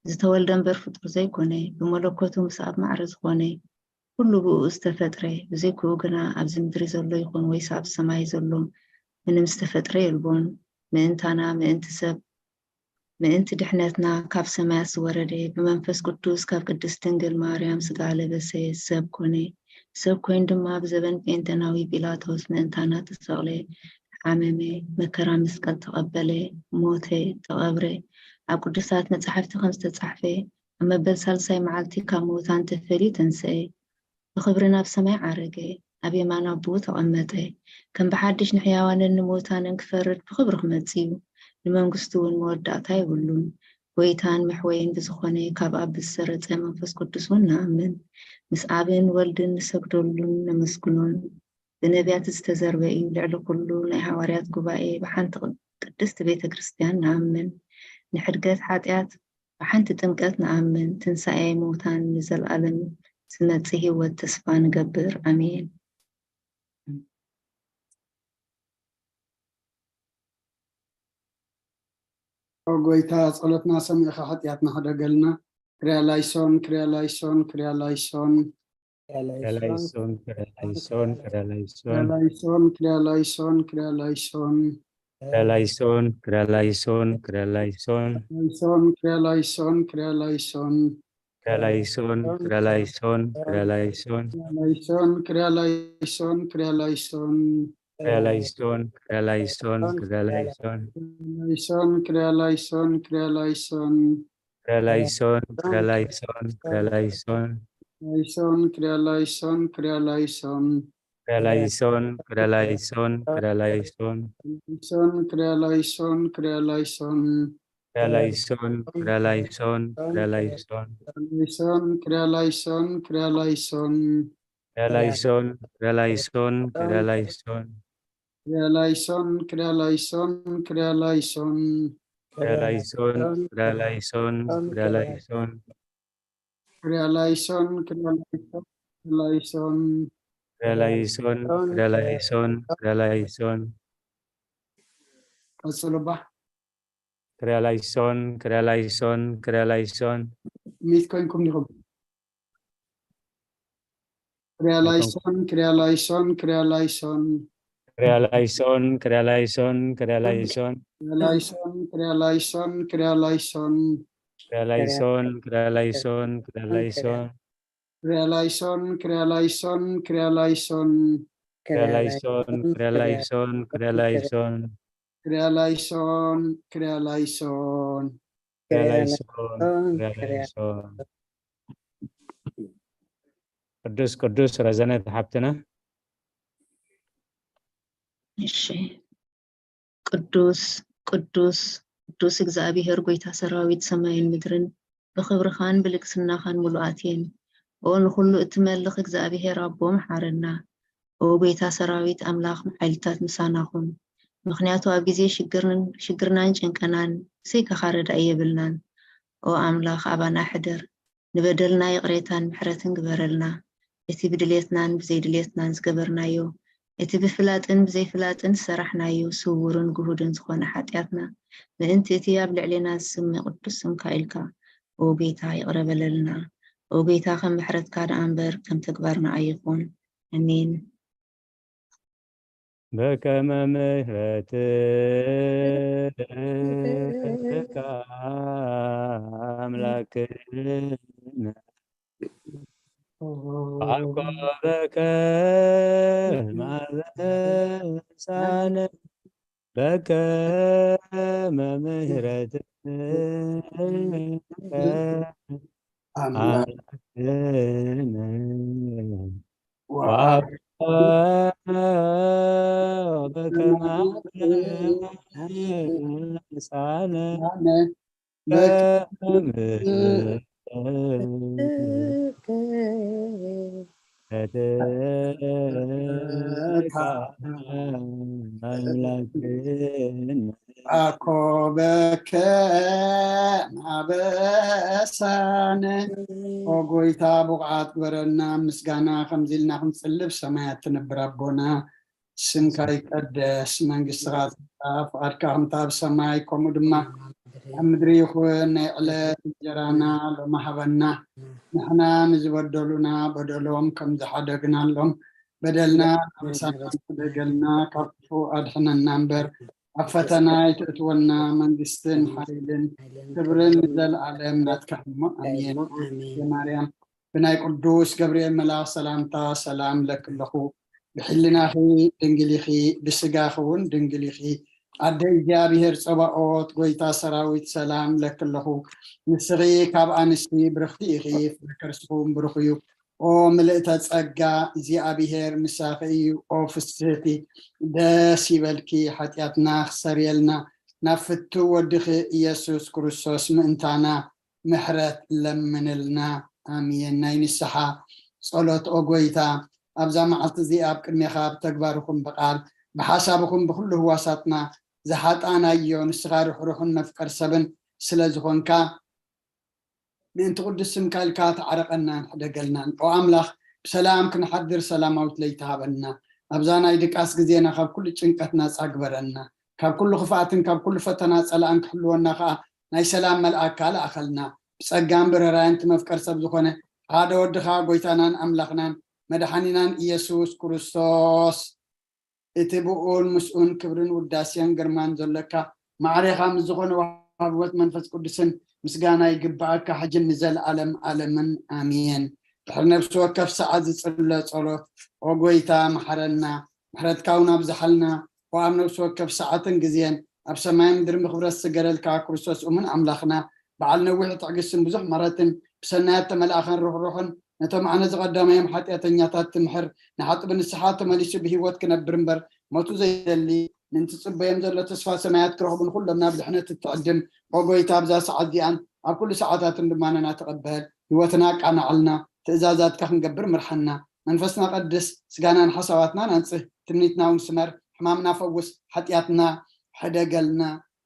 ዝተወልደ እምበር ፍጡር ዘይኮነ፣ ብመለኮቱ ምስ ኣብ ማዕረ ዝኾነ፣ ኩሉ ብኡ ዝተፈጥረ፣ ብዘይክኡ ግና ኣብዚ ምድሪ ዘሎ ይኹን ወይስ ኣብ ሰማይ ዘሎ ምንም ዝተፈጥረ የልቦን። ምእንታና፣ ምእንቲ ሰብ፣ ምእንቲ ድሕነትና ካብ ሰማያት ዝወረደ፣ ብመንፈስ ቅዱስ ካብ ቅድስት ድንግል ማርያም ስጋ ለበሰ፣ ሰብ ኮነ። ሰብ ኮይኑ ድማ ብዘበን ጴንጠናዊ ጲላጦስ ምእንታና ተሰቕለ፣ ሓመመ፣ መከራ መስቀል ተቐበለ፣ ሞተ፣ ተቐብረ። ኣብ ቅዱሳት መጻሕፍቲ ከም ዝተጻሕፈ፣ ኣብ መበል ሳልሳይ መዓልቲ ካብ ምዉታን ተፈልዩ ተንስኤ። ብኽብሪ ናብ ሰማይ ዓረገ፣ ኣብ የማን ኣቦኡ ተቐመጠ። ከም ብሓድሽ ንሕያዋንን ንምዉታንን ክፈርድ ብኽብሪ ክመጽእ እዩ። ንመንግስቱ እውን መወዳእታ የብሉን። ጎይታን መሕወይን ብዝኾነ ካብ ኣብ ብዝሰረጸ መንፈስ ቅዱስ እውን ንኣምን። ምስ ኣብን ወልድን ንሰግደሉን ነመስግኖን። ብነቢያት ዝተዘርበ እዩ። ልዕሊ ኩሉ ናይ ሃዋርያት ጉባኤ ብሓንቲ ቅድስቲ ቤተ ክርስቲያን ንኣምን። ንሕድገት ሓጢኣት ብሓንቲ ጥምቀት ንኣምን። ትንሳኤ ምዉታን ንዘለኣለም ዝመጽእ ህይወት ተስፋ ንገብር። ኣሜን። ኦ ጎይታ፣ ጸሎትና ሰሚዕኻ ሓጢኣትና ሕደገልና። ክርያ ላይሶን፣ ክርያ ላይሶን፣ ክርያ ላይሶን። ክርያ ላይሶን፣ ክርያ ላይሶን፣ ክርያ ላይሶን። ክርያ ላይሶን፣ ክርያ ላይሶን፣ ክርያ ላይሶን። ክርያ ላይሶን፣ ክርያ ላይሶን፣ ክርያ ላይሶን። ላይሶን፣ ክርያ ላይሶን፣ ክርያ ላይሶን። ክርያ ላይሶን፣ ክርያ ላይሶን፣ ክርያ ላይሶን። ክርያ ላይሶን፣ ክርያ ላይሶን፣ ክርያ ላይሶን። ክርያ ላይሶን፣ ክርያ ላይሶን፣ ክርያ ላይሶን። ላይሶን፣ ክርያ ላይሶን፣ ክርያ ላይሶን። ክርያ ላይሶን፣ ክርያ ላይሶን፣ ክርያ ላይሶን። ላይሶን፣ ክርያ ላይሶን፣ ክርያ ላይሶን። ክርያ ላይሶን፣ ክርያ ላይሶን፣ ክርያ ላይሶን። ላይሶን፣ ክርያ ላይሶን፣ ክርያ ላይሶን። ክርያ ላይሶን፣ ክርያ ላይሶን፣ ክርያ ላይሶን። ላይሶን፣ ክርያ ላይሶን፣ ክርያ ላይሶን። ክርያ ላይሶን፣ ክርያ ላይሶን፣ ክርያ ላይሶን። ክርያ ላይሶን፣ ክርያ ላይሶን፣ ክርያ ላይሶን። ክርያ ላይሶን፣ ክርያ ላይሶን፣ ክርያ ላይሶን። ክርያ ላይሶን፣ ክርያ ላይሶን፣ ክርያ ላይሶን። ክርያ ላይሶን፣ ክርያ ላይሶን፣ ክርያ ላይሶን። ቀጽሉ ባ። ክርያ ላይሶን፣ ክርያ ላይሶን፣ ክርያ ላይሶን። ሚት ኮይንኩም ዲኹም? ክርያ ላይሶን፣ ክርያ ላይሶን፣ ክርያ ላይሶን። ክርያ ላይሶን፣ ክርያ ላይሶን፣ ክርያ ላይሶን። ክርያ ላይሶን፣ ክርያ ላይሶን፣ ክርያ ላይሶን። ክርያ ላይሶን፣ ክርያ ላይሶን፣ ክርያ ላይሶን። ክርያ ላይሶን፣ ክርያ ላይሶን፣ ክርያ ላይሶን። ክርያ ላይሶን፣ ክርያ ላይሶን፣ ክርያ ላይሶን። ክርያ ላይሶን፣ ክርያ ላይሶን። ክርያ ላይሶን፣ ክርያ ላይሶን። ቅዱስ ቅዱስ ረዘነት ሓብትና። እሺ። ቅዱስ ቅዱስ ቅዱስ እግዚኣብሔር ጎይታ ሰራዊት ሰማይን ምድርን ብኽብርኻን ብልግስናኻን ምሉኣት እየን። ኦ ንኹሉ እትመልኽ እግዚኣብሔር ኣቦ መሓረና። ኦ ጎይታ ሰራዊት ኣምላኽ ሓይልታት ምሳና ኹን። ምኽንያቱ ኣብ ግዜ ሽግርናን ጭንቀናን ብሰይካኻ ረዳኢ የብልናን። ኦ ኣምላኽ ኣባና ሕደር። ንበደልና ይቕሬታን ምሕረትን ግበረልና። እቲ ብድሌትናን ብዘይድሌትናን ዝገበርናዮ፣ እቲ ብፍላጥን ብዘይፍላጥን ዝሰራሕናዮ ስውርን ግሁድን ዝኾነ ሓጢኣትና፣ ምእንቲ እቲ ኣብ ልዕሌና ዝስመ ቅዱስ ስምካ ኢልካ፣ ኦ ጐይታ፣ ይቕረ በለልና። ኦ ጐይታ፣ ከም ምሕረትካ ደኣ እምበር ከም ተግባርና ኣይኹን። ኣሜን። በከመ ምሕረትከ ኣምላክነ ወዓቆበከ ማበሳነ በከመ ምሕረትከ ኣምላክነ ወአበከ ማበሳነ ኣኮበከ ናበሳነ። ኦ ጎይታ፣ ብቑዓት ግበረና ምስጋና፣ ከምዚ ኢልና ክንጽልብ ሰማያት ትነብር ኣቦና። ስምካ ይቀደስ፣ መንግስትኻ ትምጻእ፣ ፍቓድካ ከምታ ኣብ ሰማይ ከምኡ ድማ ኣብ ምድሪ ይኹን። ናይ ዕለት እንጀራና ሎሚ ሃበና። ንሕና ንዝበደሉና በደሎም ከም ዝሓደግናሎም በደልና ኣምሳና ትደገልና፣ ካብ ክፉእ ኣድሕነና እምበር፣ ኣብ ፈተና ኣይተእትወና። መንግስትን ሓይልን ክብርን ንዘለኣለም ናትካ እሞ፣ ኣሜን። ማርያም፣ ብናይ ቅዱስ ገብርኤል መልኣኽ ሰላምታ ሰላም ለኪ ኣለኹ። ብሕልናኺ ድንግል ኢኺ፣ ብስጋኺ እውን ድንግል ኢኺ። ኣደ እግዚኣብሔር ጸባኦት፣ ጎይታ ሰራዊት፣ ሰላም ለኪ ኣለኹ። ንስኺ ካብ ኣንስቲ ብርኽቲ ኢኺ፣ ፍረ ከርስኹም ብሩኽ እዩ። ኦ ምልእተ ጸጋ፣ እግዚኣብሔር ምሳኺ እዩ። ኦ ፍስህቲ፣ ደስ ይበልኪ። ሓጢኣትና ክሰርየልና ናብ ፍቱ ወድኺ ኢየሱስ ክርስቶስ ምእንታና ምሕረት ለምንልና። ኣሜን። ናይ ንስሓ ጸሎት። ኦ ጎይታ፣ ኣብዛ መዓልቲ እዚኣ ኣብ ቅድሜኻ ብተግባር ይኹን ብቓል፣ ብሓሳብ ይኹን ብኹሉ ህዋሳትና ዝሓጣናዮ፣ ንስኻ ርሕሩሕን መፍቀር ሰብን ስለ ዝኾንካ፣ ምእንቲ ቅዱስ ስምካ ኢልካ ተዓረቐናን ሕደገልናን። ኦ ኣምላኽ፣ ብሰላም ክንሓድር ሰላማዊት ለይቲ ሃበና። ኣብዛ ናይ ድቃስ ግዜና ካብ ኩሉ ጭንቀት ናጻ ግበረና። ካብ ኩሉ ክፍኣትን ካብ ኩሉ ፈተና ጸላእን ክሕልወና ከኣ ናይ ሰላም መልኣካ ለኣኸልና። ብጸጋን ብርህራይን እቲ መፍቀር ሰብ ዝኾነ ሓደ ወድኻ፣ ጎይታናን ኣምላኽናን መድሓኒናን ኢየሱስ ክርስቶስ፣ እቲ ብኡን ምስኡን ክብርን ውዳሴን ግርማን ዘሎካ፣ ማዕሬኻ ምስ ዝኾነ ወሃቢ ህይወት መንፈስ ቅዱስን ምስጋና ይግብኣካ፣ ሕጅን ንዘለኣለም ኣለምን። ኣሜን። ድሕሪ ነፍሲ ወከፍ ሰዓት ዝጽለ ጸሎት፣ ኦ ጎይታ፣ መሓረና፣ ምሕረትካ እውን ኣብዝሓልና። ኦ ኣብ ነፍሲ ወከፍ ሰዓትን ግዜን ኣብ ሰማይ ምድርን ብኽብረት ዝስገደልካ ክርስቶስ እሙን ኣምላኽና፣ በዓል ነዊሕ ትዕግስትን ብዙሕ ምሕረትን፣ ብሰናያት ተመልኣኸን ርሕሩሕን፣ ነቶም ኣነ ዝቐደመዮም ሓጢኣተኛታት ትምሕር፣ ንሓጢ ብንስሓ ተመሊሱ ብህይወት ክነብር እምበር፣ ሞቱ ዘይደሊ፣ ምእንቲ ጽበዮም ዘሎ ተስፋ ሰማያት ክረኽቡ ንኹሎም ናብ ድሕነት እትዕድም፣ ኦ ጎይታ፣ ኣብዛ ሰዓት እዚኣን ኣብ ኩሉ ሰዓታትን ድማ ነና ተቐበል። ህይወትና ኣቃናዕልና፣ ትእዛዛትካ ክንገብር ምርሓና። መንፈስና ቀድስ፣ ስጋናን ሓሳባትናን ኣንጽህ፣ ትምኒትና እውን ስመር፣ ሕማምና ፈውስ፣ ሓጢኣትና ሕደገልና፣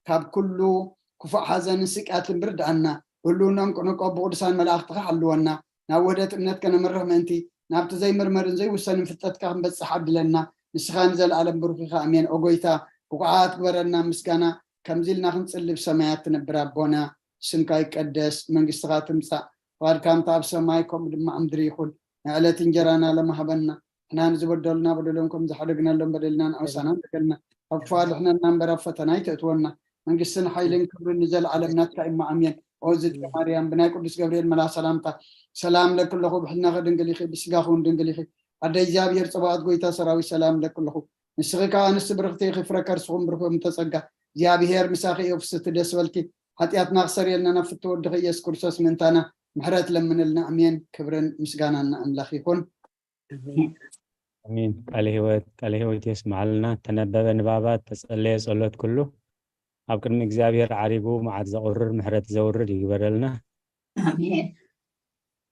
ካብ ኩሉ ክፉእ ሓዘንን ስቅያትን ብርድኣና። ብህልውናን ቅንቆ ብቅዱሳን መላእኽትኻ ሓልወና። ናብ ውህደት እምነት ከነምርሕ ምእንቲ፣ ናብቲ ዘይምርመርን ዘይውሰንን ፍልጠትካ ክንበጽሕ ዓድለና። ንስኻ ንዘለኣለም ብሩኽ ኢኻ። ኣሜን። ኦ ጎይታ፣ ብቑዓት ግበረና ምስጋና፣ ከምዚ ኢልና ክንጽሊ ብሰማያት ትነብር ኣቦና፣ ስምካ ይቀደስ፣ መንግስትኻ ትምጻእ፣ ፍቓድካ እንተ ኣብ ሰማይ ከምኡ ድማ ኣብ ምድሪ ይኹን። ናይ ዕለት እንጀራና ሎሚ ሃበና፣ ንሕና ንዝበደሉና በደሎም ከም ዝሓደግናሎም በደልና ንኣውሳና ንበደልና፣ ካብ ክፉእ ኣድሕነና እምበር ኣብ ፈተና ኣይተእትወና። መንግስትን ሓይልን ክብርን ንዘለኣለም ናትካ እሞ ኣሜን። ኦ ዝድለ ማርያም፣ ብናይ ቅዱስ ገብርኤል መልኣኽ ሰላምታ ሰላም ለኪ ኣለኹ፣ ብሕልናኺ ድንግል ኢኺ፣ ብስጋኺ እውን ድንግል ኢኺ። ኣደ እግዚኣብሔር ጸባኦት፣ ጎይታ ሰራዊት፣ ሰላም ለኪ ኣለኹ። ንስኺ ከኣ ኣንስቲ ብርኽቲ ኢኺ፣ ፍረ ከርስኹም ብሩኽ እዩ። እምተ ጸጋ፣ እግዚኣብሔር ምሳኺ እዩ። ፍስህቲ ደስ በልኪ፣ ሓጢኣትና ክሰርየልና ናብ ፍትው ወድኺ ኢየሱስ ክርስቶስ ምእንታና ምሕረት ለምንልና። ኣሜን። ክብርን ምስጋናን ንኣምላኽ ይኹን። ኣሜን። ኣሜን። ቃለ ህይወት፣ ቃለ ህይወት የስምዓልና። ተነበበ ንባባት፣ ተጸለየ ጸሎት ኩሉ ኣብ ቅድሚ እግዚኣብሔር ዓሪጉ መዓት ዘቑርር ምሕረት ዘውርድ ይግበረልና። ኣሜን።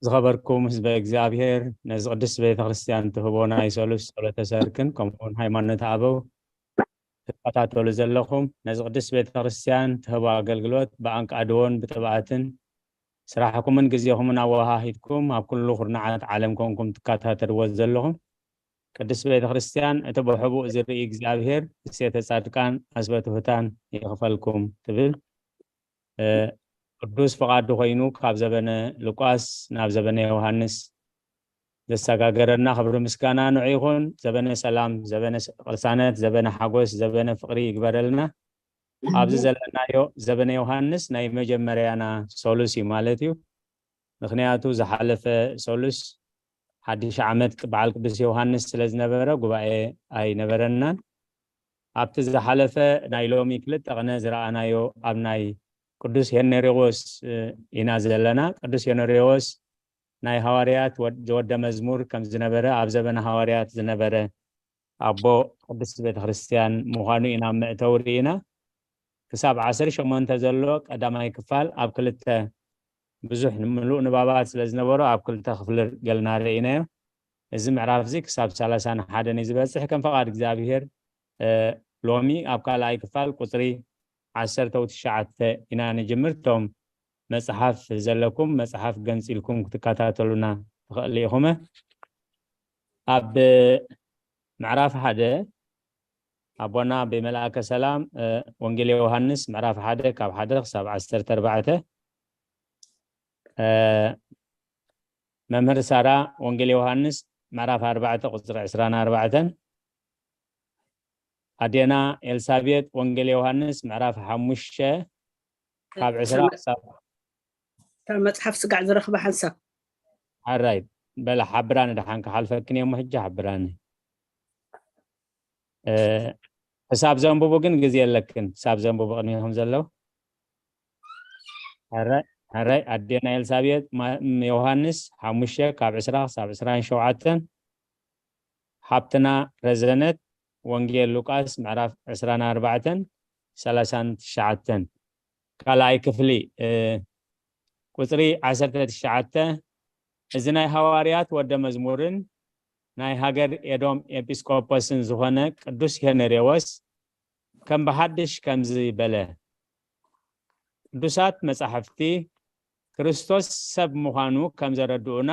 ዝኸበርኩም ህዝበ እግዚኣብሔር፣ ነዚ ቅድስት ቤተ ክርስቲያን ትህቦ ናይ ሰሉስ ጸሎተ ሰርክን ከምኡውን ሃይማኖተ ኣበው ትከታተሉ ዘለኹም፣ ነዚ ቅድስት ቤተ ክርስቲያን ትህቦ ኣገልግሎት ብኣንቃድዎን ብትብኣትን ስራሕኩምን ግዜኹምን ኣወሃሂድኩም ኣብ ኩሉ ኩርናዓት ዓለም ኮንኩም ትከታተልዎ ዘለኹም ቅድስት ቤተ ክርስቲያን፣ እቲ ብሕቡእ ዝርኢ እግዚኣብሔር እሴተ ጻድቃን ኣስበ ትሑታን ይኽፈልኩም ትብል። እ፣ ቅዱስ ፍቓዱ ኮይኑ ካብ ዘበነ ሉቃስ ናብ ዘበነ ዮሃንስ ዘሰጋገረና ክብሪ ምስጋና ንዑ ይኹን። ዘበነ ሰላም፣ ዘበነ ስ-፣ ቅሳነት፣ ዘበነ ሓጎስ፣ ዘበነ ፍቕሪ ይግበረልና። ኣብዚ ዘለናዮ ዘበነ ዮሃንስ ናይ መጀመርያና ሶሉስ እዩ ማለት እዩ። ምኽንያቱ ዝሓለፈ ሶሉስ ሓድሽ ዓመት ቅ-፣ በዓል ቅዱስ ዮሃንስ ስለ ዝነበረ ጉባኤ ኣይነበረናን። ኣብቲ ዝሓለፈ ናይ ሎሚ ክልተ ቕነ ዝረኣናዮ ኣብ ናይ ቅዱስ ሄነሪዎስ፣ እ፣ ኢና ዘለና። ቅዱስ ሄነሪዎስ ናይ ሃዋርያት ወድ-፣ ወደ መዝሙር ከም ዝነበረ፣ ኣብ ዘበነ ሃዋርያት ዝነበረ ኣቦ ቅድስት ቤተ ክርስቲያን ምዃኑ ኢና ኣብ መእተዊ ርኢና። ክሳብ ዓሰርተ ሸሞንተ ዘሎ ቀዳማይ ክፋል ኣብ ክልተ ብዙሕ ምሉእ ንባባት ስለ ዝነበሮ ኣብ ክልተ ክፍሊ ገልና ርኢናዮ። እዚ ምዕራፍ እዚ ክሳብ ሰላሳን ሓደን እዩ ዝበጽሕ። ከም ፈቓድ እግዚኣብሔር፣ እ፣ ሎሚ ኣብ ካልኣይ ክፋል ቁጽሪ ዓሰርተ ትሽዓተ ኢና ንጅምር። እቶም መጽሓፍ ዘለኩም መጽሓፍ ገንጺልኩም ክትከታተሉና ትኽእሉ ኢኹም። ኣብ ምዕራፍ ሓደ ኣቦና ብመልኣከ ሰላም ወንጌል ዮሃንስ ምዕራፍ ሓደ ካብ ሓደ ክሳብ ዓሰርተ ኣርባዕተ፣ መምህር ሳራ ወንጌል ዮሃንስ ምዕራፍ ኣርባዕተ ቁጽሪ ዕስራን ኣርባዕተን፣ ኣዴና ኤልሳቤጥ ወንጌል ዮሃንስ ምዕራፍ ሓሙሽተ ካብ ዕስራ ክሳብ ካብ መጽሓፍ ስጋዕ ዝረኽበ ሓንሳብ ኣራይ በላ ሓብራኒ፣ ደሓን ክሓልፈክን እየ እሞ ሕጂ ሓብራኒ። ክሳብ ዘንብቡ ግን ግዜ የለክን። ክሳብ ዘንብቡ ቅድሚኹም ዘለዉ ኣራይ ኣዴና ኤልሳቤጥ ዮሃንስ ሓሙሽተ ካብ ዕስራ ክሳብ ዕስራን ሸውዓተን፣ ሓብትና ረዘነት ወንጌል ሉቃስ ምዕራፍ ዕስራን ኣርባዕተን ሰላሳን ትሽዓተን፣ ካልኣይ ክፍሊ ቁፅሪ ዓሰርተ ትሽዓተ። እዚ ናይ ሃዋርያት ወደ መዝሙርን ናይ ሃገር ኤዶም ኤጲስቆጶስን ዝኾነ ቅዱስ ሄነሬዎስ ከም ብሓድሽ ከምዚ በለ፣ ቅዱሳት መጻሕፍቲ ክርስቶስ ሰብ ምዃኑ ከም ዘረድኡና፣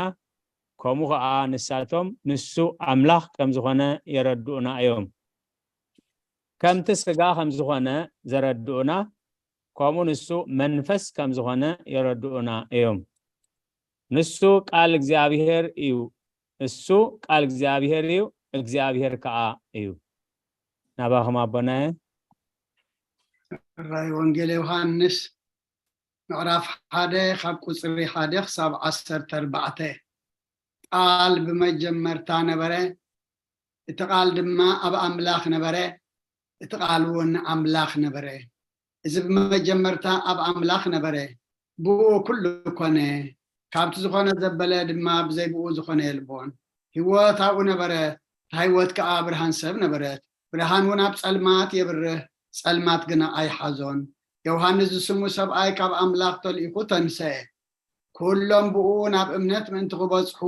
ከምኡ ኸኣ ንሳቶም ንሱ ኣምላኽ ከም ዝኾነ የረድኡና እዮም። ከምቲ ስጋ ከም ዝኾነ ዘረድኡና፣ ከምኡ ንሱ መንፈስ ከም ዝኾነ የረድኡና እዮም። ንሱ ቃል እግዚኣብሔር እዩ። እሱ ቃል እግዚኣብሔር እዩ። እግዚኣብሔር ከኣ እዩ። ናባኹም ኣቦናየ። ራይ ወንጌል ዮሃንስ ምዕራፍ ሓደ ካብ ቁፅሪ ሓደ ክሳብ ዓሰርተ ኣርባዕተ። ቃል ብመጀመርታ ነበረ፣ እቲ ቃል ድማ ኣብ ኣምላኽ ነበረ፣ እቲ ቃል እውን ኣምላኽ ነበረ። እዚ ብመጀመርታ ኣብ ኣምላኽ ነበረ፣ ብኡ ኩሉ ኮነ። ካብቲ ዝኾነ ዘበለ ድማ ብዘይ ብኡ ዝኾነ የልቦን። ህይወት ኣብኡ ነበረ፣ እታ ህይወት ከኣ ብርሃን ሰብ ነበረት። ብርሃን እውን ኣብ ጸልማት የብርህ፣ ጸልማት ግና ኣይሓዞን። ዮሃንስ ዝስሙ ሰብኣይ ካብ ኣምላኽ ተልኢኹ ተንሰአ። ኩሎም ብኡ ናብ እምነት ምእንቲ ክበጽሑ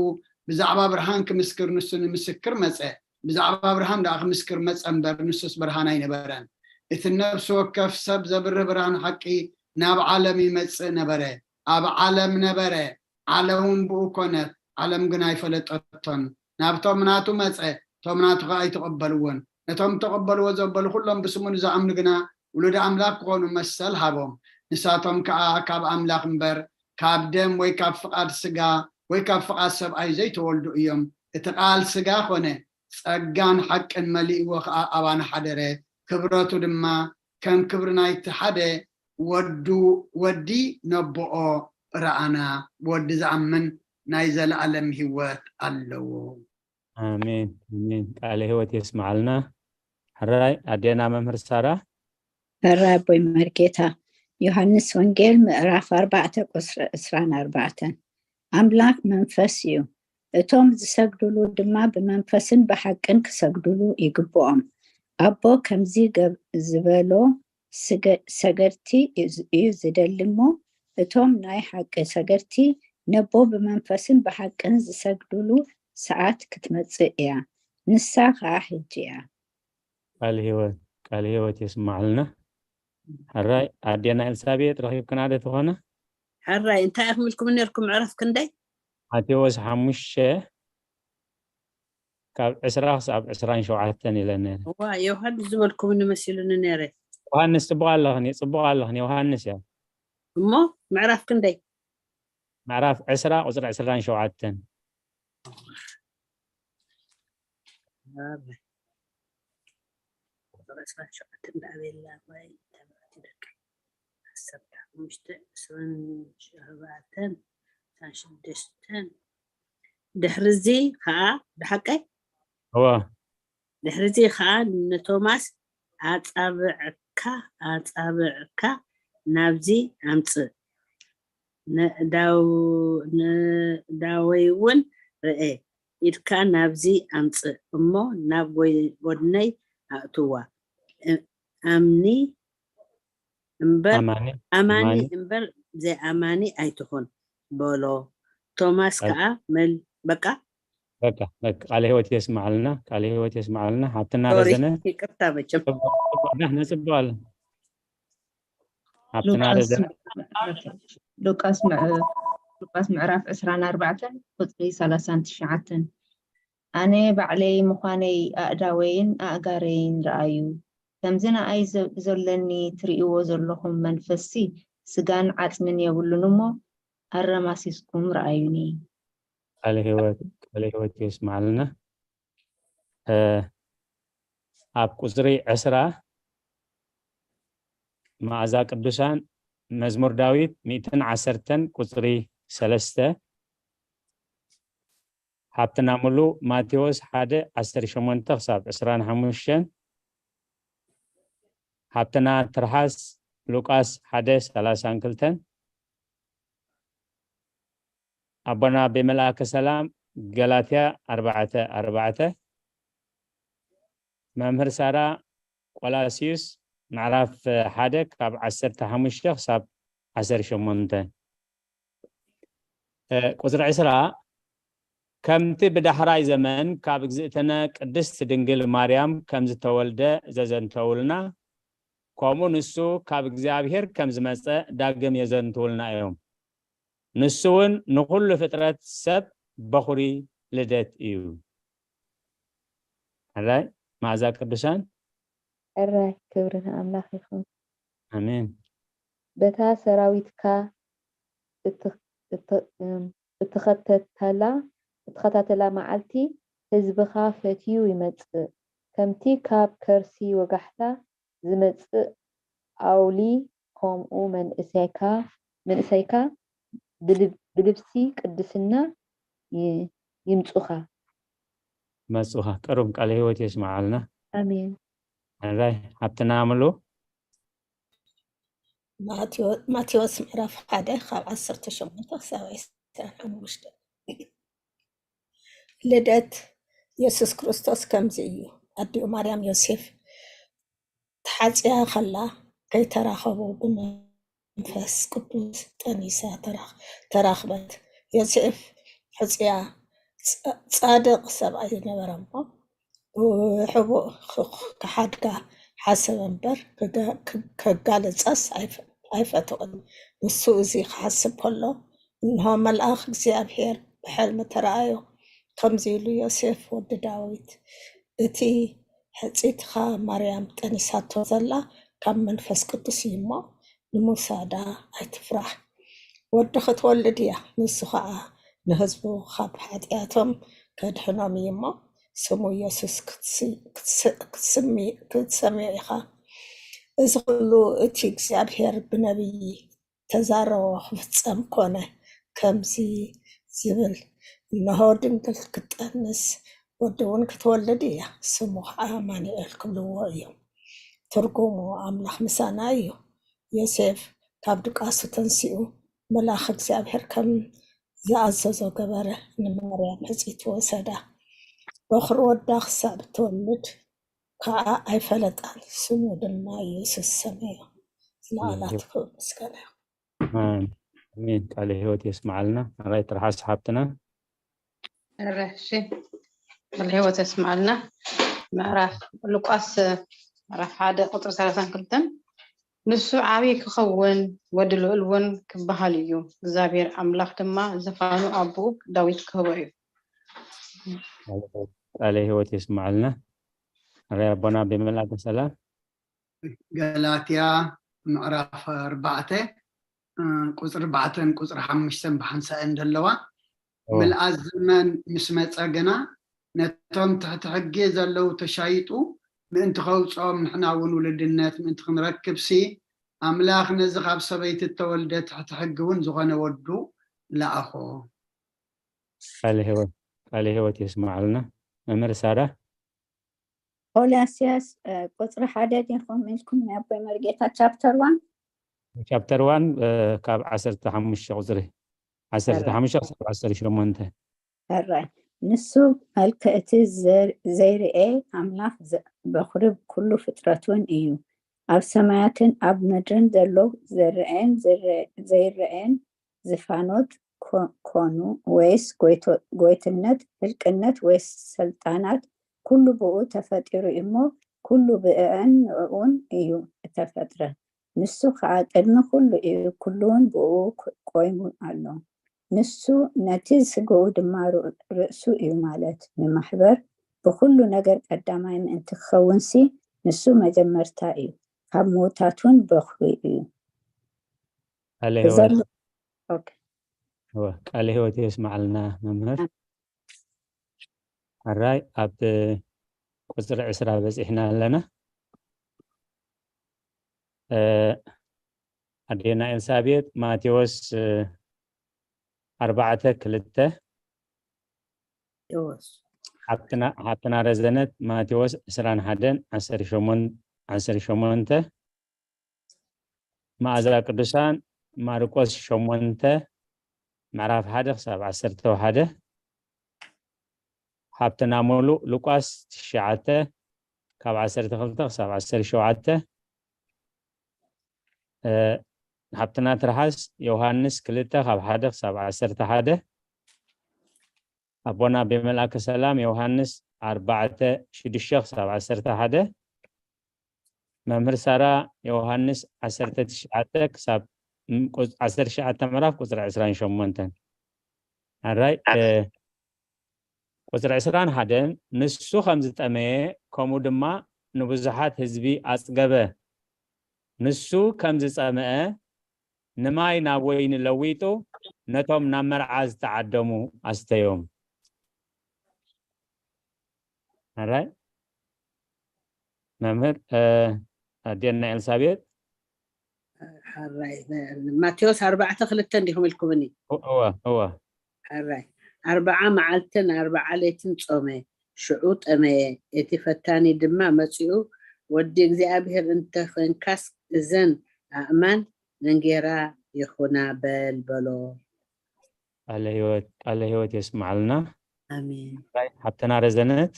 ብዛዕባ ብርሃን ክምስክር ንሱ ንምስክር መጸ። ብዛዕባ ብርሃን ደኣ ክምስክር መጸ እምበር፣ ንሱስ ብርሃን ኣይነበረን። እቲ ነፍሲ ወከፍ ሰብ ዘብርህ ብርሃን ሓቂ ናብ ዓለም ይመጽእ ነበረ። ኣብ ዓለም ነበረ፣ ዓለምውን ብኡ ኮነት፣ ዓለም ግን ኣይፈለጠቶን። ናብቶም ናቱ መጸ፣ እቶም ናቱ ኸኣ ኣይተቐበልዎን። ነቶም ተቐበልዎ ዘበሉ ኩሎም ብስሙ ንዝኣምኑ ግና ውሉድ ኣምላኽ ክኾኑ መሰል ሃቦም። ንሳቶም ከኣ ካብ ኣምላኽ እምበር ካብ ደም ወይ ካብ ፍቓድ ስጋ ወይ ካብ ፍቓድ ሰብኣይ ዘይተወልዱ እዮም። እቲ ቃል ስጋ ኾነ፣ ጸጋን ሓቅን መሊእዎ ኸኣ ኣባና ሓደረ። ክብረቱ ድማ ከም ክብሪ ናይቲ ሓደ ወዱ ወዲ ነቦኦ ረኣና። ብወዲ ዝኣምን ናይ ዘለኣለም ህይወት ኣለዎ። ኣሜን ኣሜን። ቃለ ህይወት የስምዓልና። ሕራይ ኣዴና መምህር ሳራ። ሕራይ ኣቦይ መርጌታ። ዮሃንስ ወንጌል ምዕራፍ ኣርባዕተ ቁስሪ ዕስራን ኣርባዕተን። ኣምላኽ መንፈስ እዩ፣ እቶም ዝሰግድሉ ድማ ብመንፈስን ብሓቅን ክሰግድሉ ይግብኦም። ኣቦ ከምዚ ዝበሎ ሰገድቲ እዩ ዝደሊ እሞ፣ እቶም ናይ ሓቂ ሰገድቲ ነቦ ብመንፈስን ብሓቅን ዝሰግድሉ ሰዓት ክትመጽእ እያ፣ ንሳ ኸኣ ሕጂ እያ። ቃል ህይወት ቃል ህይወት የስማዓልና። ሕራይ ኣዴና ኤልሳቤጥ ረኺብክና ዶ ትኾና? ሕራይ እንታይ ኢኹም ኢልኩም ነርኩም? ምዕራፍ ክንደይ? ማቴዎስ ሓሙሽተ ካብ ዕስራ ክሳብ ዕስራን ሸውዓተን ኢለ ነረ። እዋ ዮሃንስ ዝበልኩም ንመሲሉኒ ነረ። ዮሃንስ ጽቡቕ ኣለኽን ጽቡቕ ኣለኽን ዮሃንስ እያ። እሞ ምዕራፍ ክንደይ? ምዕራፍ ዕስራ ቁጽሪ ዕስራን ሸውዓተን። ቁጽሪ ዕስራን ሸውዓተን ዳኣ ቤላ ማይ ተባዕቲ ደቂ ዓሰርተ ሓሙሽተ ዕስራን ሸውዓተን ዕስራን ሽዱሽተን። ድሕርዚ ኸኣ ብሓቀይ እዋ ድሕርዚ ኸኣ ንቶማስ ኣጻብዕካ ኣጻብዕካ ናብዚ ኣምጽእ፣ ንእዳወይ እውን ርኤ፣ ኢድካ ናብዚ ኣምጽእ እሞ ናብ ጎድነይ ኣእትዋ፣ ኣምኒ እምበር ኣማኒ እምበር ዘይኣማኒ ኣይትኹን በሎ። ቶማስ ከዓ መል በቃ በቃ በቃ ቃለ ህይወት የስማዓልና፣ ቃለ ህይወት የስማዓልና። ሓብትና ረዘነ ይቅርታ መቸም ጽቡቅ ኣለና። ኣብቲ ናደ ሉቃስ ዘ- ምዕራፍ- ሉቃስ ምዕ- ሉቃስ ምዕራፍ ዕስራን ኣርባዕተን ቁፅሪ ሰላሳን ትሽዓተን። ኣነ ባዕለይ ምዃነይ ኣእዳወይን ኣእጋረይን ረኣዩ። ከምዚ ንኣይ ዘ- ብዘሎኒ ትርእይዎ ዘለኹም መንፈስሲ ስጋን ዓጽምን የብሉን እሞ ኣረማሲስኩም ረኣዩኒ። ቃለ ህይወት ቃለ ህይወት የስማዕልና። እ፣ ኣብ ቁፅሪ ዕስራ መዓዛ ቅዱሳን መዝሙር ዳዊት ሚእትን ዓሰርተን ቁፅሪ ሰለስተ፣ ሃብትና ሙሉ ማቴዎስ ሓደ ዓሰርተ ሸሞንተ ክሳብ ዕስራን ሓሙሽተን፣ ሃብትና ትርሓስ ሉቃስ ሓደ ሰላሳን ክልተን፣ ኣቦና ብመልኣከ ሰላም ገላትያ ኣርባዕተ ኣርባዕተ፣ መምህር ሳራ ቆላሲዩስ ምዕራፍ ሓደ ካብ ዓሰርተ ሓሙሽተ ክሳብ ዓሰርተ ሸሞንተ። እ፣ ቁፅሪ ዕስራ፣ ከምቲ ብዳሕራይ ዘመን ካብ እግዝእትነ ቅድስት ድንግል ማርያም ከም ዝተወልደ ዘዘንተውልና፣ ከምኡ ንሱ ካብ እግዚኣብሔር ከም ዝመፀ ዳግም የዘንትውልና እዮም። ንሱ እውን ንኹሉ ፍጥረት ሰብ በኹሪ ልደት እዩ። ሕራይ መዓዛ ቅዱሳን። ሕራይ ክብሪ ንኣምላኽ ይኹን። ኣሜን። በታ ሰራዊትካ እትኸተተላ እትኸታተላ መዓልቲ ህዝብኻ ፈትዩ ይመጽእ፣ ከምቲ ካብ ከርሲ ወጋሕታ ዝመጽእ ኣውሊ፣ ከምኡ መንእሰይካ ብልብሲ ቅድስና ይምጹኻ። መጹኻ። ቅሩብ ቃለ ህይወት የስምዓልና። ኣሜን። ሕራይ ሓብትና ምሉ። ማቴዎስ ምዕራፍ ሓደ ካብ ዓሰርተ ሸሞንተ ክሳብ ዕስራን ሓሙሽተን። ልደት የሱስ ክርስቶስ ከምዚ እዩ። ኣዲኡ ማርያም ዮሴፍ ተሓጽያ ከላ ከይተራኸቡ ብመንፈስ ቅዱስ ጠኒሳ ተራኽ- ተራኽበት። ዮሴፍ ሕጽያ ጸ- ጻድቕ ሰብኣይ ነበረ እሞ ብሕቡእ ክ- ክሓድጋ ሓሰበ እምበር ክጋ- ክ- ከጋልጻስ ኣይፈ- ኣይፈትኦን። ንሱ እዚ ክሓስብ ከሎ እንሆ መልኣኽ እግዚኣብሔር ብሕልሚ ተራኣዮ። ከምዚ ኢሉ ዮሴፍ ወዲ ዳዊት እቲ ሕጽይትኻ ማርያም ጠኒሳቶ ዘላ ካብ መንፈስ ቅዱስ እዩ እሞ ንምውሳዳ ኣይትፍራሕ። ወዲ ክትወልድ እያ፣ ንሱ ኸዓ ንህዝቡ ካብ ሓጢኣቶም ከድሕኖም እዩ እሞ ስሙ ኢየሱስ ክትሰምዮ ኢኻ። እዚ ኹሉ እቲ እግዚኣብሔር ብነቢይ ተዛረቦ ክፍጸም ኮነ። ከምዚ ዝብል፣ እንሆ ድንግል ክትጠንስ ወዲ እውን ክትወልድ እያ፣ ስሙ ኸዓ ኣማኑኤል ክብልዎ እዮም። ትርጉሙ ኣምላኽ ምሳና እዩ። ዮሴፍ ካብ ድቃሱ ተንሲኡ መልኣኽ እግዚኣብሔር ከም ዝኣዘዞ ገበረ። ንማርያም ሕጽይቲ ወሰዳ። በኹሪ ወዳ ክሳብ እትወልድ ከዓ ኣይፈለጣን። ስሙ ድማ ኢየሱስ ሰመዮ። ዝለዓላት ክብር ምስጋና ይኹን። ኣሜን። ቃለ ህይወት የስምዓልና። ኣራይ ትርሓስ ሓብትና። እረ እሺ፣ ቃለ ህይወት የስምዓልና። ምዕራፍ ሉቃስ ምዕራፍ ሓደ ቁፅሪ ሰላሳን ክልተን፣ ንሱ ዓብዪ ክኸውን ወዲ ልዑል እውን ክበሃል እዩ፣ እግዚኣብሔር ኣምላኽ ድማ ዝፋኑ ኣቦኡ ዳዊት ክህቦ እዩ። ቃለ ህይወት የስምዓልና። ኣራይ ኣቦና ብመልኣከ ሰላም። ገላትያ ምዕራፍ ኣርባዕተ ቁፅሪ ኣርባዕተን ቁፅሪ ሓሙሽተን ብሓንሳእን ዘለዋ። ምልኣት ዘመን ምስ መፀ ግና ነቶም ትሕቲ ሕጊ ዘለዉ ተሻይጡ ምእንቲ ከውፅኦም ንሕና እውን ውልድነት ምእንቲ ክንረክብ ሲ ኣምላኽ ነዚ ካብ ሰበይቲ እተወልደ ትሕቲ ሕጊ እውን ዝኾነ ወዱ ለኣኾ። ቃለ ህይወት የስምዓልና። መምህር ሳራ። ቆላስያስ ቁፅሪ ሓደ ዲኹም ኢልኩም ናይ ኣቦይ መርጌታ ቻፕተር ዋን? ቻፕተር ዋን ካብ ዓሰርተ ሓሙሽተ ቁፅሪ ዓሰርተ ሓሙሽተ ክሳብ ዓሰርተ ሸሞንተ። ሕራይ ንሱ መልክዕ እቲ ዘይርኤ ኣምላኽ በኹሪ ኩሉ ፍጥረት እውን እዩ። ኣብ ሰማያትን ኣብ ምድርን ዘሎ ዝርኤን ዘይርኤን ዝፋኖት ኮኑ ወይስ ጎይትነት፣ ህልቅነት ወይስ ሰልጣናት፣ ኩሉ ብኡ ተፈጢሩ እሞ ኩሉ ብእዕን ንእኡን እዩ እተፈጥረ። ንሱ ኸኣ ቅድሚ ኩሉ እዩ፣ ኩሉውን ብእኡ ክ- ቆይሙ ኣሎ። ንሱ ነቲ ስጋኡ ድማ ር- ርእሱ እዩ፣ ማለት ንማሕበር ብኹሉ ነገር ቀዳማይ ምእንቲ ክኸውንሲ፣ ንሱ መጀመርታ እዩ፣ ካብ ምዉታት እውን በኹሪ እዩ። ቃለ እዞም ህይወት ኦኬ። እወ፣ ቃለ ህይወት የስማዓልና መምህር። ሕራይ ኣብ ቁፅሪ ዕስራ በፂሕና ኣለና። ኣዴና ኤልሳቤጥ ማቴዎስ ኣርባዕተ ክልተ፣ ሓብትና ረዘነት ማቴዎስ ዕስራን ሓደን ዓሰርተ ሸሞንተ፣ መኣዛ ቅዱሳን ማርቆስ ሸሞንተ፣ ምዕራፍ ሓደ ክሳብ ዓሰርተ ሓደ፣ ሓብትና ሙሉእ ሉቃስ ትሽዓተ ካብ ዓሰርተ ክልተ ክሳብ ዓሰርተ ሸውዓተ፣ ሓብትና ትርሓስ ዮሃንስ ክልተ ካብ ሓደ ክሳብ ዓሰርተ ሓደ፣ ኣቦና ኣቤ መልኣከ ሰላም ዮሃንስ ኣርባዕተ ሽዱሽተ ክሳብ ዓሰርተ ሓደ፣ መምህር ሳራ ዮሃንስ ዓሰርተ ትሽዓተ ክሳብ ዓሰርተ ትሽዓተ ምዕራፍ ቁፅሪ ዕስራን ሸሞንተን። ኣራይ ቁፅሪ ዕስራን ሓደን፣ ንሱ ከም ዝጠመየ ከምኡ ድማ ንብዙሓት ህዝቢ ኣፅገበ። ንሱ ከም ዝፀምአ ንማይ ናብ ወይኒ ለዊጡ ነቶም ናብ መርዓ ዝተዓደሙ ኣስተዮም። ኣራይ መምህር ኣዴና ኤልሳቤጥ ሓራይ ማቴዎስ ኣርባዕተ ክልተ እንዲኹም ኢልኩምኒ። እወ እወ ሓራይ ኣርባዓ መዓልትን ኣርባዓ ለይትን ጾመ፣ ሽዑ ጠመየ። እቲ ፈታኒ ድማ መጺኡ፣ ወዲ እግዚኣብሔር እንተ ኾንካስ እዘን ኣእማን እንጌራ ይኹና በል በሎ። ቃለ ህይወት ቃለ ህይወት የስማዓልና። ኣሜን። ሓብትና ረዘነት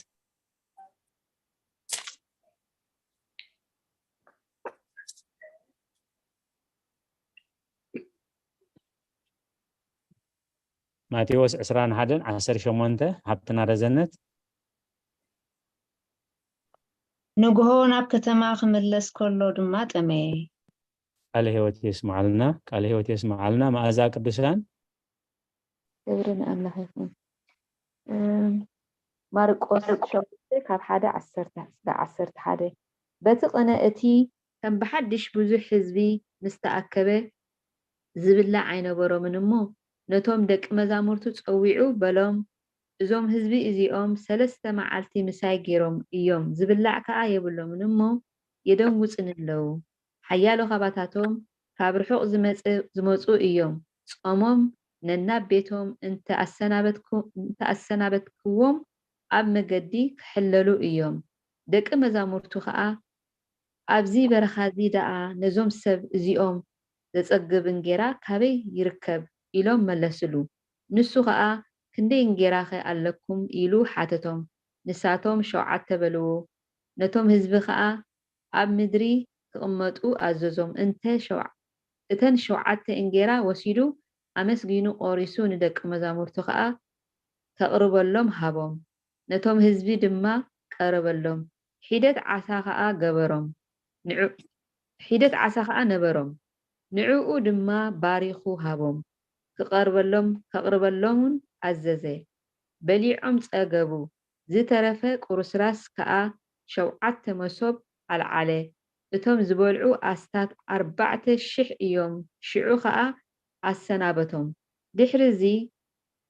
ማቴዎስ ዕስራን ሓደን ዓሰርተ ሸሞንተ፣ ሓብትና ረዘነት ንግሆ ናብ ከተማ ክምለስ ከሎ ድማ ጠመየ። ቃለ ህይወት የስማዓልና። ቃለ ህይወት የስማዓልና። መኣዛ ቅዱሳን ክብሪ ንኣምላኽ ይኹን። ማርቆስ ሸሞንተ ካብ ሓደ ዓሰርተ እስከ ዓሰርተ ሓደ። በቲ ቅነ እቲ ከም ብሓድሽ ብዙሕ ህዝቢ ምስ ተኣከበ ዝብላዕ ኣይነበሮምን እሞ ነቶም ደቂ መዛሙርቱ ጸዊዑ በሎም፣ እዞም ህዝቢ እዚኦም ሰለስተ መዓልቲ ምሳይ ገይሮም እዮም፣ ዝብላዕ ከኣ የብሎምን እሞ የደንጉጽኒ ኣለዉ። ሓያሎ ካባታቶም ካብ ርሑቕ ዝመጹ እዮም። ጾሞም ነናብ ቤቶም እንተ ኣሰናበትክዎም ኣብ መገዲ ክሕለሉ እዮም። ደቂ መዛሙርቱ ኸኣ ኣብዚ በረኻዚ ደኣ ነዞም ሰብ እዚኦም ዘጸግብ እንጌራ ካበይ ይርከብ? ኢሎም መለስሉ። ንሱ ኸኣ ክንደይ እንጌራኸ ኣለኩም? ኢሉ ሓተቶም። ንሳቶም ሸውዓተ በልዎ። ነቶም ህዝቢ ኸኣ ኣብ ምድሪ ክቕመጡ ኣዘዞም። እንተ እተን ሸውዓተ እንጌራ ወሲዱ ኣመስጊኑ ቖሪሱ ንደቂ መዛሙርቱ ኸኣ ከቕርበሎም ሃቦም። ነቶም ህዝቢ ድማ ቀረበሎም። ሒደት ዓሳ ኸኣ ገበሮም። ሒደት ዓሳ ኸኣ ነበሮም። ንዕኡ ድማ ባሪኹ ሃቦም። ክቐርበሎም ከቕርበሎምን ኣዘዘ። በሊዖም ጸገቡ። ዝተረፈ ቁርስራስ ከኣ ሸውዓተ መሶብ ኣልዓለ። እቶም ዝበልዑ ኣስታት ኣርባዕተ ሽሕ እዮም። ሽዑ ኸኣ ኣሰናበቶም። ድሕሪ እዚ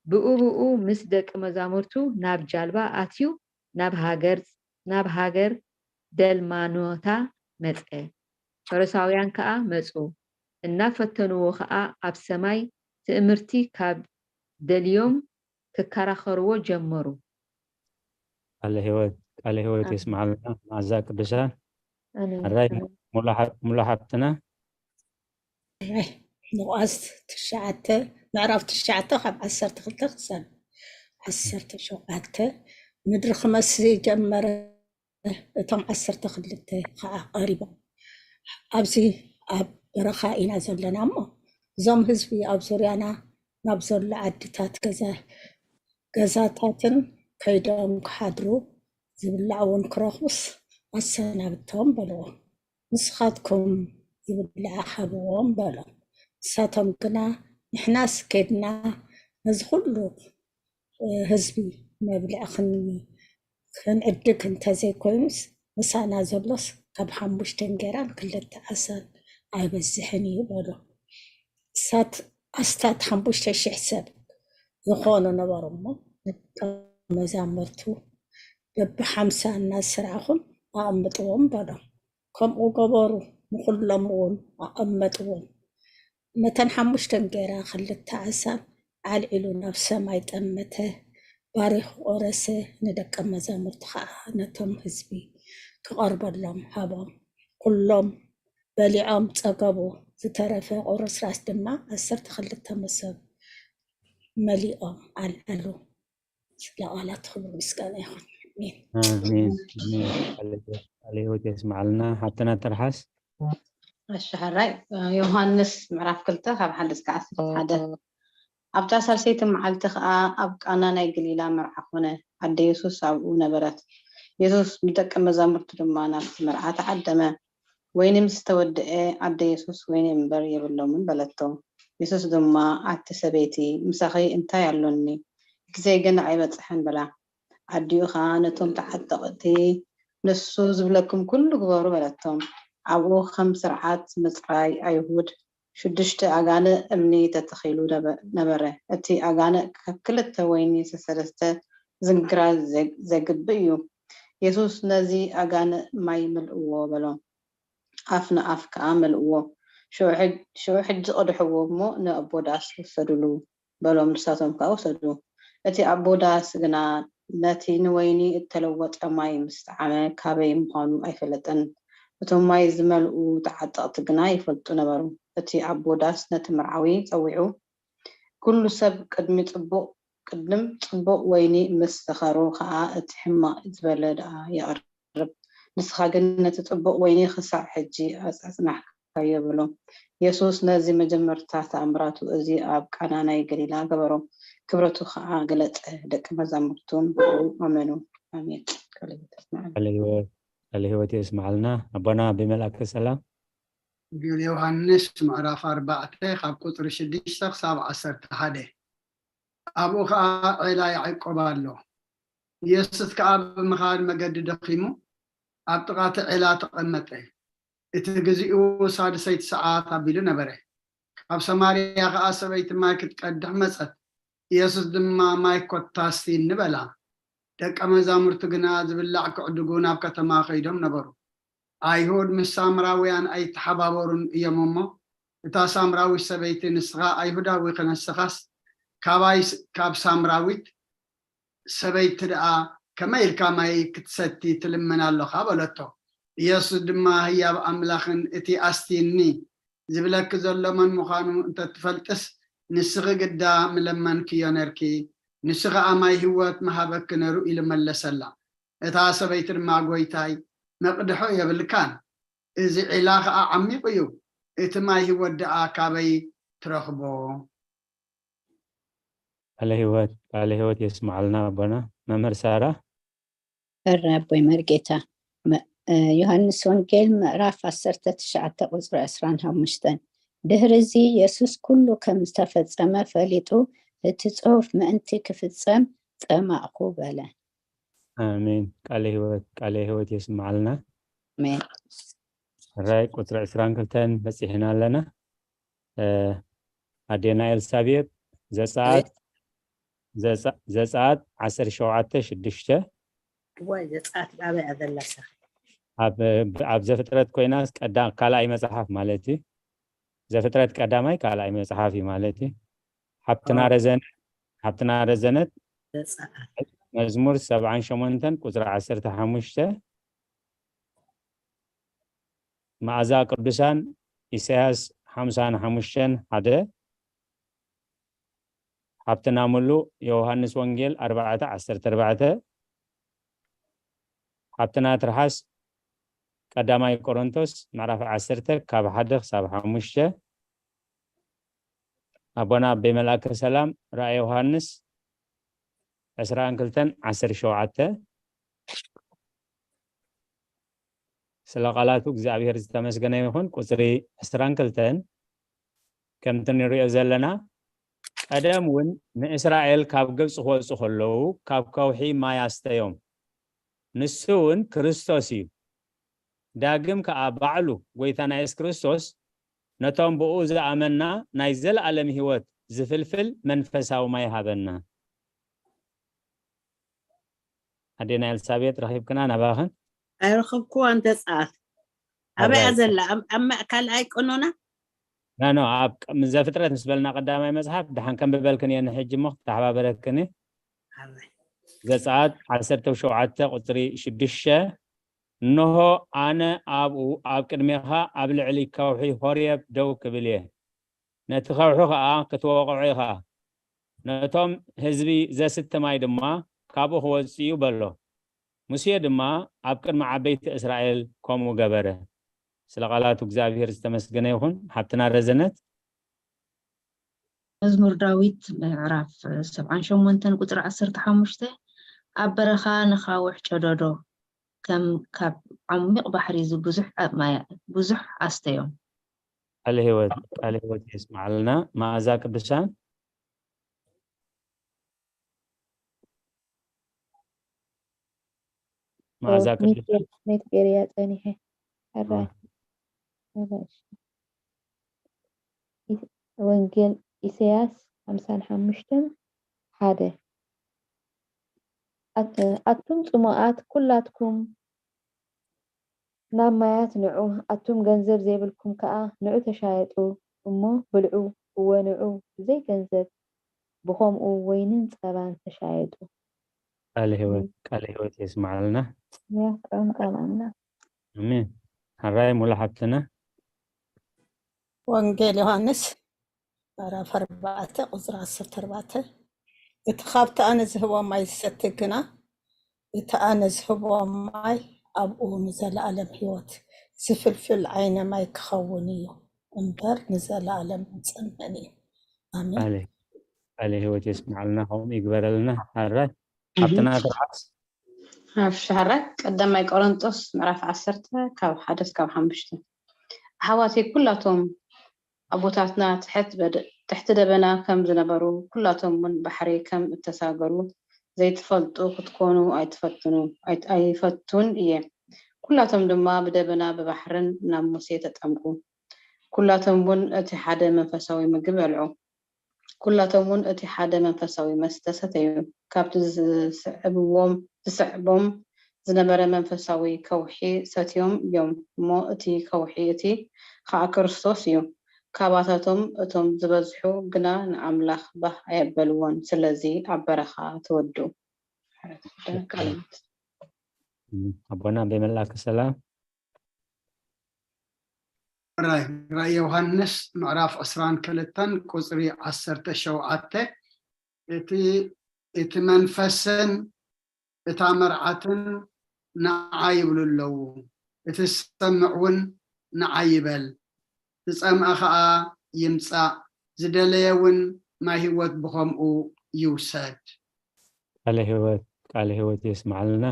ብኡ ብኡ ምስ ደቂ መዛሙርቱ ናብ ጃልባ ኣትዩ ናብ ሃገር ናብ ሃገር ደልማኖታ መጸ። ፈሪሳውያን ከኣ መጹ። እናፈተንዎ ኸኣ ኣብ ሰማይ ትእምርቲ ካብ ደልዮም ክከራኸርዎ ጀመሩ። ቃለ ህይወት ቃለ ህይወት ኣሜን። የስማዓልና። መኣዛ ቅዱሳን ኣሜን። ሕራይ ኣሜን። ሙሉ ሓ- ሙሉ ሓብትና ሉቃስ ትሽዓተ ምዕራፍ ትሽዓተ ካብ ዓሰርተ ክልተ ክሳብ ዓሰርተ ሸውዓተ። ምድሪ ክመስል ጀመረ፣ እቶም ዓሰርተ ክልተ ከዓ ቀሪቦም፣ ኣብዚ ኣብ በረኻ ኢና ዘለና እሞ እዞም ህዝቢ ኣብ ዙርያና ናብ ዘሎ ዓድታት ገዛ ገዛታትን ከይዶም ክሓድሩ ዝብላዕ እውን ክረኽቡስ ኣሰናብቶም በልዎም። ንስኻትኩም ይብልዓ ሃብዎም በሎም። ንሳቶም ግና ንሕናስ ኬድና ነዚ ኩሉ ህዝቢ መብልዕ ክንዕድግ እንተዘይኮይኑስ ምሳና ዘሎስ ካብ ሓሙሽተ እንጌራን ክልተ ዓሳን ኣይበዝሕን እዩ በሎ። ኣስታት ሓሙሽተ ሽሕ ሰብ ዝኾኑ ነበሩ እሞ ደቀ መዛሙርቱ በብሓምሳ እናስራዕኹም ኣቐምጥዎም በሎም። ከምኡ ገበሩ፣ ንኹሎም እውን ኣቐመጥዎም። ነተን ሓሙሽተ እንጌራ ክልተ ዓሳን ኣልዒሉ ናብ ሰማይ ጠመተ፣ ባሪኹ ቆረሰ፣ ንደቀ መዛሙርቱ ኸዓ ነቶም ህዝቢ ክቐርበሎም ሃቦም። ኩሎም በሊዖም ጸገቡ። ዝተረፈ ቁርስራስ ድማ ዓሰርተ ክልተ መሶብ መሊኦም ኣልዓሉ። ለቃላት ክብሪ ምስጋና ይኹን። ኣሜን። ኣሜን ኣሜን። ቃለ ህይወት የስምዓልና። ሓብትና ትርሓስ። እሺ ሕራይ። ዮሃንስ ምዕራፍ ክልተ ካብ ሓደ እስከ ዓሰርተ ሓደ። ኣብታ ሳልሰይቲ መዓልቲ ከኣ ኣብ ቃና ናይ ገሊላ መርዓ ኾነ፣ ኣደ የሱስ ኣብኡ ነበረት። የሱስ ብደቀ መዛሙርቱ ድማ ናብቲ መርዓ ተዓደመ። ወይኒ ምስ ተወድአ፣ ኣደ የሱስ፣ ወይኒ እምበር የብሎምን በለቶ። የሱስ ድማ፣ ኣቲ ሰበይቲ፣ ምሳኺ እንታይ ኣሎኒ? ግዜይ ገና ኣይበጽሐን በላ። ኣዲኡ ኸኣ ነቶም ተዓጠቕቲ፣ ንሱ ዝብለኩም ኩሉ ግበሩ በለቶም። ኣብኡ ከም ስርዓት ምጽራይ ኣይሁድ ሽዱሽተ ኣጋንእ እምኒ ተተኺሉ ነበረ። እቲ ኣጋንእ ካብ ክልተ ወይኒ ሰሰለስተ ዝንግራ ዘግብእ እዩ። የሱስ ነዚ ኣጋንእ ማይ ምልእዎ በሎም። ኣፍ ንኣፍ ከኣ መልእዎ። ሽዑ ሕጂ ቅድሕዎ እሞ ንኣቦ ዳስ ውሰዱሉ በሎም። ንሳቶም ከኣ ወሰዱ። እቲ ኣቦ ዳስ ግና ነቲ ንወይኒ እተለወጠ ማይ ምስ ጠዓመ ካበይ ምዃኑ ኣይፈለጠን። እቶም ማይ ዝመልኡ ተዓጠቕቲ ግና ይፈልጡ ነበሩ። እቲ ኣቦ ዳስ ነቲ መርዓዊ ጸዊዑ፣ ኩሉ ሰብ ቅድሚ ጽቡቕ ቅድም ጽቡቕ ወይኒ ምስ ሰኸሩ ኸኣ እቲ ሕማቕ ዝበለ ደኣ የቕርብ። ንስኻ ግን ነቲ ጽቡቕ ወይኒ ኽሳዕ ሕጂ ኣጸጽናሕካዮ በሎ። የሱስ ነዚ መጀመርታ ተኣምራቱ እዚ ኣብ ቃና ናይ ገሊላ ገበሮ፣ ክብረቱ ኸኣ ገለጸ። ደቂ መዛሙርቱን ብኡ ኣመኑ። ኣሜን። ቃለ ሕይወት የስምዓልና። ቃለ ህይወት የስምዓልና ኣቦና ብመልኣከ ሰላም። ወንጌል ዮሃንስ ምዕራፍ ኣርባዕተ ካብ ቁጽሪ ሽዱሽተ ክሳብ ዓሰርተ ሓደ። ኣብኡ ኸኣ ዔላ ያዕቆብ ኣሎ። የሱስ ከኣ ብምኻድ መገዲ ደኺሙ ኣብ ጥቓ እቲ ዔላ ተቐመጠ። እቲ ግዚኡ ሳድሰይቲ ሰዓት ኣቢሉ ነበረ። ካብ ሰማርያ ኸኣ ሰበይቲ ማይ ክትቀድሕ መጸት። የሱስ ድማ፣ ማይ ኮታ ስቲኒ በላ። ደቀ መዛሙርቱ ግና ዝብላዕ ክዕድጉ ናብ ከተማ ኸይዶም ነበሩ። ኣይሁድ ምስ ሳምራውያን ኣይተሓባበሩን እዮም እሞ፣ እታ ሳምራዊት ሰበይቲ፣ ንስኻ ኣይሁዳዊ ኸነስኻስ፣ ካባይ ካብ ሳምራዊት ሰበይቲ ደኣ ከመይ ኢልካ ማይ ክትሰቲ ትልምን ኣሎኻ? በለቶ። ኢየሱስ ድማ፣ ህያብ ኣምላኽን እቲ ኣስቲኒ ዝብለኪ ዘሎ መን ምዃኑ እንተትፈልጥስ፣ ንስኺ ግዳ ምለመንክዮ ነርኪ፣ ንሱ ኸኣ ማይ ህይወት ምሃበኪ ነሩ ኢሉ መለሰላ። እታ ሰበይቲ ድማ፣ ጐይታይ፣ መቕድሖ የብልካን፣ እዚ ዒላ ኸኣ ዓሚቑ እዩ፣ እቲ ማይ ህይወት ደኣ ካበይ ትረኽቦ? ቃለ ህይወት ቃለ ህይወት የስምዓልና ኣቦና። መምህር ሳራ። እረ ኣቦይ መርጌታ። ዮሃንስ ወንጌል ምዕራፍ ዓሰርተ ትሽዓተ ቁጽሪ ዕስራን ሓሙሽተን። ድሕርዚ የሱስ ኩሉ ከም ዝተፈጸመ ፈሊጡ፣ እቲ ጽሑፍ ምእንቲ ክፍጸም ጸማእኩ በለ። ኣሜን። ቃለ ህይወት ቃለ ህይወት የስምዓልና። ኣሜን። ሕራይ ቁጽሪ ዕስራን ክልተን በጺሕና ኣለና። ኣዴና ኤልሳቤጥ ዘጸኣት ዘጸኣት ዓሰርተ ሸውዓተ ሽዱሽተ። እዋይ ዘጸኣት ኣበይ እያ ዘላሳ? ኣብ ዘፍጥረት ኮይናስ ቀዳ ካልኣይ መጽሓፍ ማለት እዩ። ዘፍጥረት ቀዳማይ ካልኣይ መጽሓፍ እዩ ማለት እዩ። ሓብትና ረዘነ ሓብትና ረዘነት መዝሙር ሰብዓን ሸሞንተን ቁጽሪ ዓሰርተ ሓሙሽተ፣ መኣዛ ቅዱሳን ኢሳያስ ሓምሳን ሓሙሽተን ሓደ፣ ሓብትና ሙሉ ዮሃንስ ወንጌል ኣርባዕተ ዓሰርተ ኣርባዕተ፣ ሓብትና ትርሓስ ቀዳማይ ቆሮንቶስ ምዕራፍ ዓሰርተ ካብ ሓደ ክሳብ ሓሙሽተ፣ ኣቦና ኣበይ መልኣከ ሰላም ራእየ ዮሃንስ ዕስራን ክልተን ዓሰርተ ሸውዓተ፣ ስለ ቃላቱ እግዚኣብሔር ዝተመስገነ ይኹን። ቁፅሪ ዕስራን ክልተን ከምቲ ንሪኦ ዘለና፣ ቀደም እውን ንእስራኤል ካብ ግብፂ ክወፁ ከለዉ ካብ ከውሒ ማይ ኣስተዮም። ንሱ እውን ክርስቶስ እዩ። ዳግም ከኣ ባዕሉ ጎይታና የሱስ ክርስቶስ ነቶም ብኡ ዝኣመና ናይ ዘለኣለም ህይወት ዝፍልፍል መንፈሳዊ ማይ ሃበና። ኣዴና ኤልሳቤጥ ረኺብክና ናባኽን? ኣይረኸብኩዋን ተጻኣት። ኣበይ እያ ኣራይ። ዘላ? ኣብ ኣብ ማ- ካልኣይ ቀኖና? ኖ ኖ ኣብ ቅ- ዘፍጥረት ምስ በልና ቀዳማይ መጽሓፍ ደሓን ከንብበልክን እየ ንሕጂ እሞ ክተሓባበረክን እየ። ኣራይ። ዘጸኣት ዓሰርተ ሸውዓተ ቁጽሪ ሽዱሽተ፣ እንሆ ኣነ ኣብኡ ኣብ ቅድሜኻ ኣብ ልዕሊ ከውሒ ሆርየብ ደው ክብል እየ፣ ነቲ ከውሒ ኸኣ ክትወቕዖ ኢኻ፣ ነቶም ህዝቢ ዘስተ ማይ ድማ ካብኡ ክወጽእ እዩ በሎ። ሙሴ ድማ ኣብ ቅድሚ ዓበይቲ እስራኤል ከምኡ ገበረ። ስለ ቃላቱ እግዚኣብሔር ዝተመስገነ ይኹን። ሓብትና ረዘነት። መዝሙር ዳዊት ምዕራፍ ሰብዓን ሸሞንተን ቁፅሪ ዓሰርተ ሓሙሽተ፣ ኣብ በረኻ ንኻውሕ ጨደዶ፣ ከም ካብ ዓሚቕ ባሕሪ ብዙሕ ማያ ብዙሕ ኣስተዮም። ቃለ ህይወት ቃለ ህይወት የስማዓልና። መኣዛ ቅዱሳን መኣዛ ቅዱሳን ኔት ገይረያ ፀኒሐ። ሕራይ። ወንጌል ኢሳያስ ሓምሳን ሓሙሽተን ሓደ። ኣቱም ጽሙኣት ኩላትኩም ናብ ማያት ንዑ፣ ኣቱም ገንዘብ ዘይብልኩም ከኣ ንዑ ተሻየጡ እሞ ብልዑ፣ እወ ንዑ ብዘይ ገንዘብ ብኸምኡ ወይንን ጸባን ተሻየጡ። ቃለ ህይወት ቃለ ህይወት የስማዓልና። ያፍቅረን ቃል ኣምላኽ። ኣሜን። ሓራይ ሙሉ ሓብትና። ወንጌል ዮሃንስ ምዕራፍ ኣርባዕተ ቁፅሪ ዓሰርተ ኣርባዕተ፣ እቲ ካብቲ ኣነ ዝህቦም ማይ ዝሰቲ ግና፣ እቲ ኣነ ዝህቦም ማይ ኣብኡ ንዘለኣለም ህይወት ዝፍልፍል ዓይነ ማይ ክኸውን እዩ እምበር ንዘለኣለም ኣይጸምእን እዩ። ኣሜን። ቃለ ቃለ ህይወት የስማዓልና፣ ከምኡ ይግበረልና። ሓራይ ሓብትና ትርዓስ። ኣብ ሻህራይ ቀዳማይ ቆሮንጦስ ምዕራፍ ዓሰርተ ካብ ሓደ እስካብ ሓሙሽተ። ኣሕዋተይ ኩላቶም ኣቦታትና ትሕት በደ- ትሕቲ ደበና ከም ዝነበሩ፣ ኩላቶም እውን ባሕሪ ከም እተሳገሩ፣ ዘይትፈልጡ ክትኮኑ ኣይትፈትኑ ኣይት- ኣይፈቱን እየ። ኩላቶም ድማ ብደበና ብባሕርን ናብ ሙሴ ተጠምቁ። ኩላቶም እውን እቲ ሓደ መንፈሳዊ ምግቢ በልዑ። ኩላቶም እውን እቲ ሓደ መንፈሳዊ መስተ ሰተዩ። ካብቲ ዝስዕብዎም ዝስዕቦም ዝነበረ መንፈሳዊ ከውሒ ሰትዮም እዮም እሞ፣ እቲ ከውሒ እቲ ኸዓ ክርስቶስ እዩ። ካባታቶም እቶም ዝበዝሑ ግና ንኣምላኽ ባህ ኣየበልዎን። ስለዚ ኣብ በረኻ ተወድኡ። ቃላት ኣቦና በመላክ ሰላም። ራይ ራእይ ዮሃንስ ምዕራፍ ዕስራን ክልተን ቁፅሪ ዓሰርተ ሸውዓተ፣ እቲ እቲ መንፈስን እታ መርዓትን ንዓይ ይብሉ ኣለዉ፣ እቲ ዝሰምዕ እውን ንዓይ ይበል፣ ዝጸምአ ኸኣ ይምጻእ፣ ዝደለየ እውን ማይ ህይወት ብኸምኡ ይውሰድ። ቃለ ህይወት ቃለ ህይወት የስማዓልና።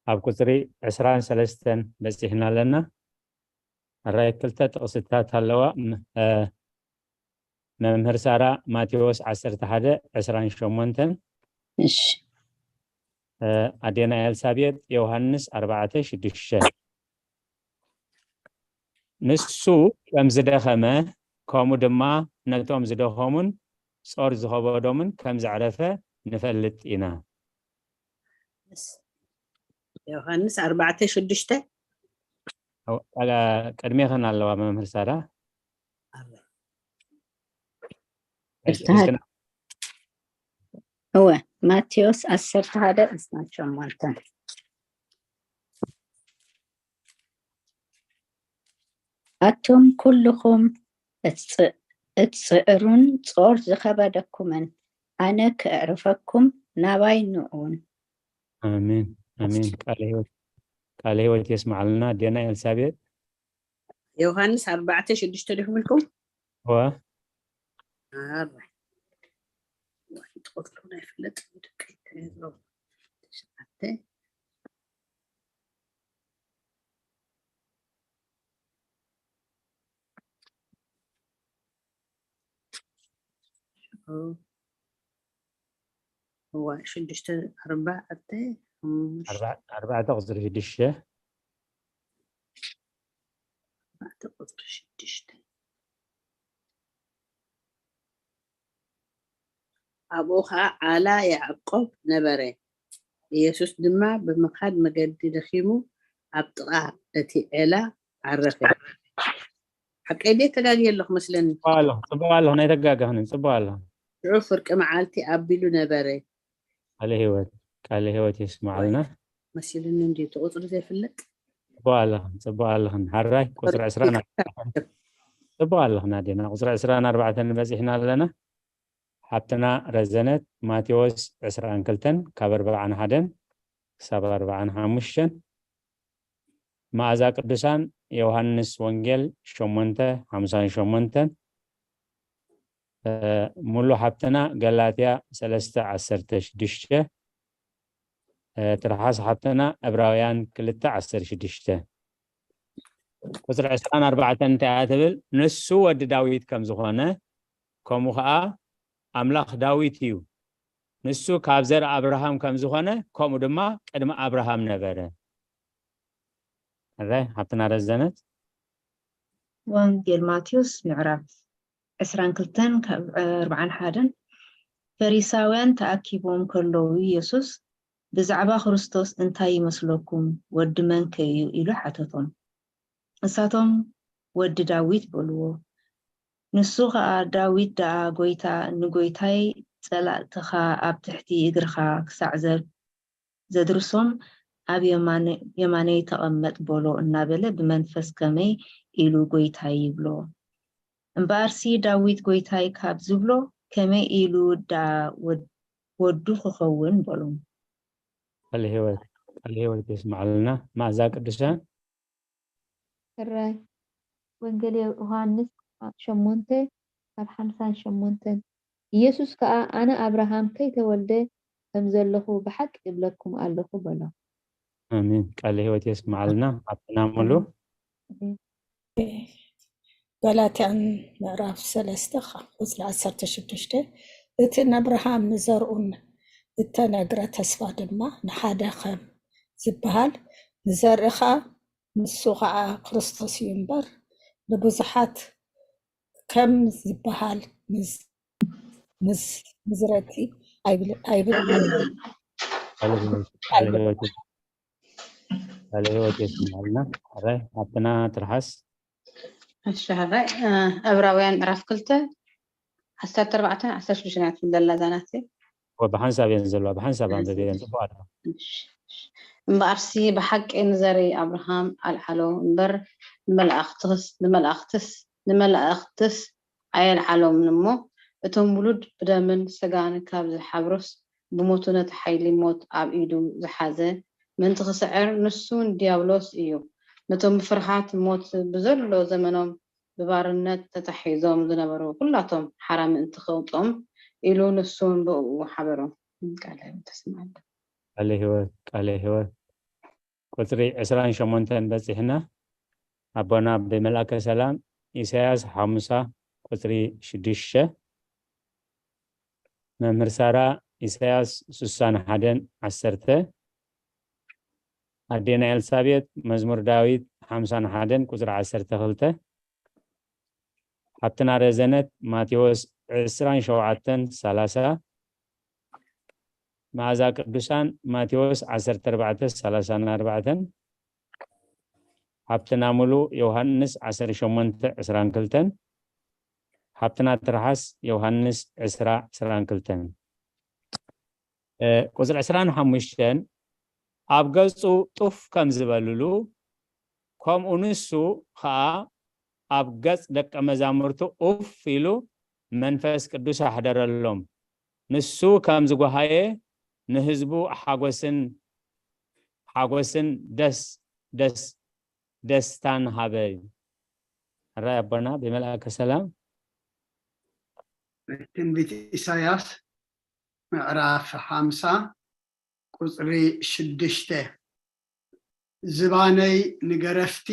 ኣብ ቁፅሪ ዕስራን ሰለስተን በፂሕና ኣለና። ኣራይ ክልተ ጥቕስታት ኣለዋ። ም- እ፣ መምህር ሳራ ማቴዎስ ዓሰርተ ሓደ ዕስራን ሸሞንተን፣ እሺ እ፣ ኣዴና ኤልሳቤጥ ዮሃንስ ኣርባዕተ ሽዱሽተ። ንሱ ከም ዝደኸመ ከምኡ ድማ ነቶም ዝደኸሙን ጾር ዝኸበዶምን ከም ዘዕረፈ ንፈልጥ ኢና። ዮሃንስ ኣርባዕተ ሽዱሽተ ኣው- ኣጋ- ቅድሜኽን ኣለዋ መምህር ሳራ። ዕስራ ሓደ። እወ ማቴዎስ ዓሰርተ ሓደ ዕስራን ሸሞንተን። ኣቱም ኩልኹም እትጽ- እትጽዕሩን ጾር ዝኸበደኩምን ኣነ ክዕርፈኩም ናባይ ንዑን። ኣሜን ኣሜን። ቃለ ህይወት ቃለ ህይወት የስማዓልና። ኣዴና ኤልሳቤጥ ዮሃንስ ኣርባዕተ ሽዱሽተ ዲኹም ኢልኩም? እወ ኣራይ። ዋይ፣ ትቆጽሩ ናይ ፍለጥ ደቂ ተይዞ። ትሽዓተ። እዋ ሽዱሽተ ኣርባዕተ ሓሙሽተ ኣርባ- ኣርባዕተ ቁፅሪ ሽዱሽተ ኣርባዕተ ቁፅሪ ሽዱሽተ ኣብኡ ኸዓ ዓላ ያዕቆብ ነበረ። ኢየሱስ ድማ ብምኻድ መገዲ ደኺሙ ኣብ ጥቓ እቲ ዔላ ዓረፈ። ሓቀይ ድየ ተጋግየ ኣለኹ መስለኒ? ጽቡቕ ኣለኹ፣ ጽቡቕ ኣለኹ፣ ናይ ተጋጋኽኒ ጽቡቕ ኣለኹ። ሽዑ ፍርቂ መዓልቲ ኣቢሉ ነበረ። ቃለ ህይወት ቃለ ህይወት የስምዓልና። መሲሉኒ እንድዩ እቲ ቁፅሪ ዘይፍለጥ። ጽቡቕ ኣለኽን፣ ጽቡቕ ኣለኽን። ሓራይ ቁፅሪ ዕስራን ኣርባዕተን ጽቡቕ ኣለኽን ኣዴና። ቁፅሪ ዕስራን ኣርባዕተን በፂሕና ኣለና። ሓብትና ረዘነት ማቴዎስ ዕስራን ክልተን ካብ ኣርባዓን ሓደን ክሳብ ኣርባዓን ሓሙሽተን፣ መኣዛ ቅዱሳን ዮሃንስ ወንጌል ሸሞንተ ሓምሳን ሸሞንተን፣ እ፣ ሙሉ ሓብትና ገላትያ ሰለስተ ዓሰርተ ሽዱሽተ፣ እ፣ ትርሓስ ሓብትና ዕብራውያን ክልተ ዓሰርተ ሽዱሽተ። ቁፅሪ ዕስራን ኣርባዕተን እንታይ እያ ትብል? ንሱ ወዲ ዳዊት ከም ዝኾነ፣ ከምኡ ኸዓ ኣምላኽ ዳዊት እዩ። ንሱ ካብ ዘር ኣብርሃም ከም ዝኾነ፣ ከምኡ ድማ ቅድሚ ኣብርሃም ነበረ። እረ፣ ሓብትና ረዘነት። ወንጌል ማቴዎስ ምዕራፍ ዕስራን ክልተን ካብ ኣርባዓን ሓደን። ፈሪሳውያን ተኣኪቦም ከለዉ፣ ኢየሱስ፣ "ብዛዕባ ክርስቶስ እንታይ ይመስለኩም? ወዲ መን ከ እዩ?" ኢሉ ሓተቶም። ንሳቶም፣ "ወዲ ዳዊት" በልዎ። ንሱ ኸኣ፣ "ዳዊት ደኣ፣ ጐይታ፣ ንጐይታይ፣ ጸላእትኻ ኣብ ትሕቲ እግርኻ ክሳዕ ዘ-፣ ዘድርሶም፣ ኣብ የማነ-፣ የማነይ ተቐመጥ በሎ" እናበለ ብመንፈስ ከመይ ኢሉ ጐይታይ ይብሎ? እምበኣርሲ ዳዊት ጐይታይ ካብ ዝብሎ፣ ከመይ ኢሉ ደኣ ወድ-፣ ወዱ ክኸውን? በሎም። ቃለ ህይወት፣ ቃለ ህይወት የስምዓልና። መኣዛ ቅዱሳን። ሕራይ ወንጌል ዮሃንስ ሸሞንተ ካብ ሓምሳን ሸሞንተን። ኢየሱስ ከኣ፣ ኣነ ኣብርሃም ከይተወልደ ከም ዘለኹ ብሓቂ እብለኩም ኣለኹ በሎም። ኣሜን። ቃለ ህይወት የስምዓልና። ሓብትና ሙሉ። ኣሜን። ገላትያን ምዕራፍ ሰለስተ ካብ ቁፅሪ ዓሰርተ ሽዱሽተ፣ እቲ ንኣብርሃም ንዘርኡን እተነግረ ተስፋ ድማ ንሓደ ከም ዝበሃል፣ ንዘርእኻ፣ ንሱ ኸዓ ክርስቶስ እዩ እምበር፣ ንብዙሓት ከም ዝበሃል ንዝ-፣ ንዝ-፣ ንዝረቲ ኣይብል-፣ ኣይብል-፣ ቃለ ህይወት፣ ቃለ ህይወት፣ ቃለ ህይወት የስምዓልና። ሕራይ፣ ሓብትና ትርሓስ። እሺ፣ ሕራይ፣ እ፣ ዕብራውያን ምዕራፍ ክልተ ዓሰርተ ኣርባዕተን ዓሰርተ ሽዱሽተን እያ ትብል ዘላ እዛ ናተይ። ወ-፣ ብሓንሳብ እየን ዘለዋ፣ ብሓንሳብ ኣንብብ እየን። ጽቡቕ ኣለዋ። እሺ፣ እሺ። እምበኣርሲ ብሓቂ ንዘርኢ ኣብርሃም ኣልዓሎ እምበር፣ ንመላእኽትስ፣ ንመላእኽትስ፣ ንመላእኽትስ ኣየልዓሎምን እሞ፣ እቶም ውሉድ ብደምን ስጋን ካብ ዝሓብሩስ፣ ብሞቱ ነቲ ሓይሊ ሞት ኣብ ኢዱ ዝሓዘ ምእንቲ ክስዕር፣ ንሱ እውን ዲያብሎስ እዩ። ነቶም ብፍርሃት ሞት ብዘሎ ዘመኖም ብባርነት ተታሒዞም ዝነበሩ ኩላቶም ሓራ ምእንቲ ከውፅኦም ኢሉ፣ ንሱ እውን ብእኡ ሓበሮም። ቃለ ህይወት ተስምዓልና። ቃለ ህይወት፣ ቃለ ህይወት። ቁፅሪ ዕስራን ሸሞንተን በፂሕና። ኣቦና ብመልኣከ ሰላም ኢሳያስ ሓሙሳ ቁፅሪ ሽዱሽተ። መምህር ሳራ ኢሳያስ ሱሳን ሓደን ዓሰርተ። ኣዴና ኤልሳቤጥ መዝሙር ዳዊት ሓምሳን ሓደን ቁፅሪ ዓሰርተ ክልተ። ሓብትና ረዘነት ማቴዎስ ዕስራን ሸውዓተን ሰላሳ። መኣዛ ቅዱሳን ማቴዎስ ዓሰርተ ኣርባዕተ ሰላሳን ኣርባዕተን። ሓብትና ሙሉ ዮሃንስ ዓሰርተ ሸሞንተ ዕስራን ክልተን። ሓብትና ትርሓስ ዮሃንስ ዕስራ ዕስራን ክልተን። እ፣ ቁፅሪ ዕስራን ሓሙሽተን፣ ኣብ ገጹ ጡፍ ከም ዝበልሉ፣ ከምኡ ንሱ ኸኣ ኣብ ገጽ ደቀ መዛሙርቱ ኡፍ ኢሉ መንፈስ ቅዱስ ኣሕደረሎም። ንሱ ከም ዝጓሃየ ንህዝቡ ሓጎስን፣ ሓጎስን ደስ፣ ደስ፣ ደስታን ሃበ እዩ። ሕራይ ኣቦና ብመልኣከ ሰላም። ትንቢት ኢሳያስ ምዕራፍ ሓምሳ ቁፅሪ ሽዱሽተ፣ ዝባነይ ንገረፍቲ፣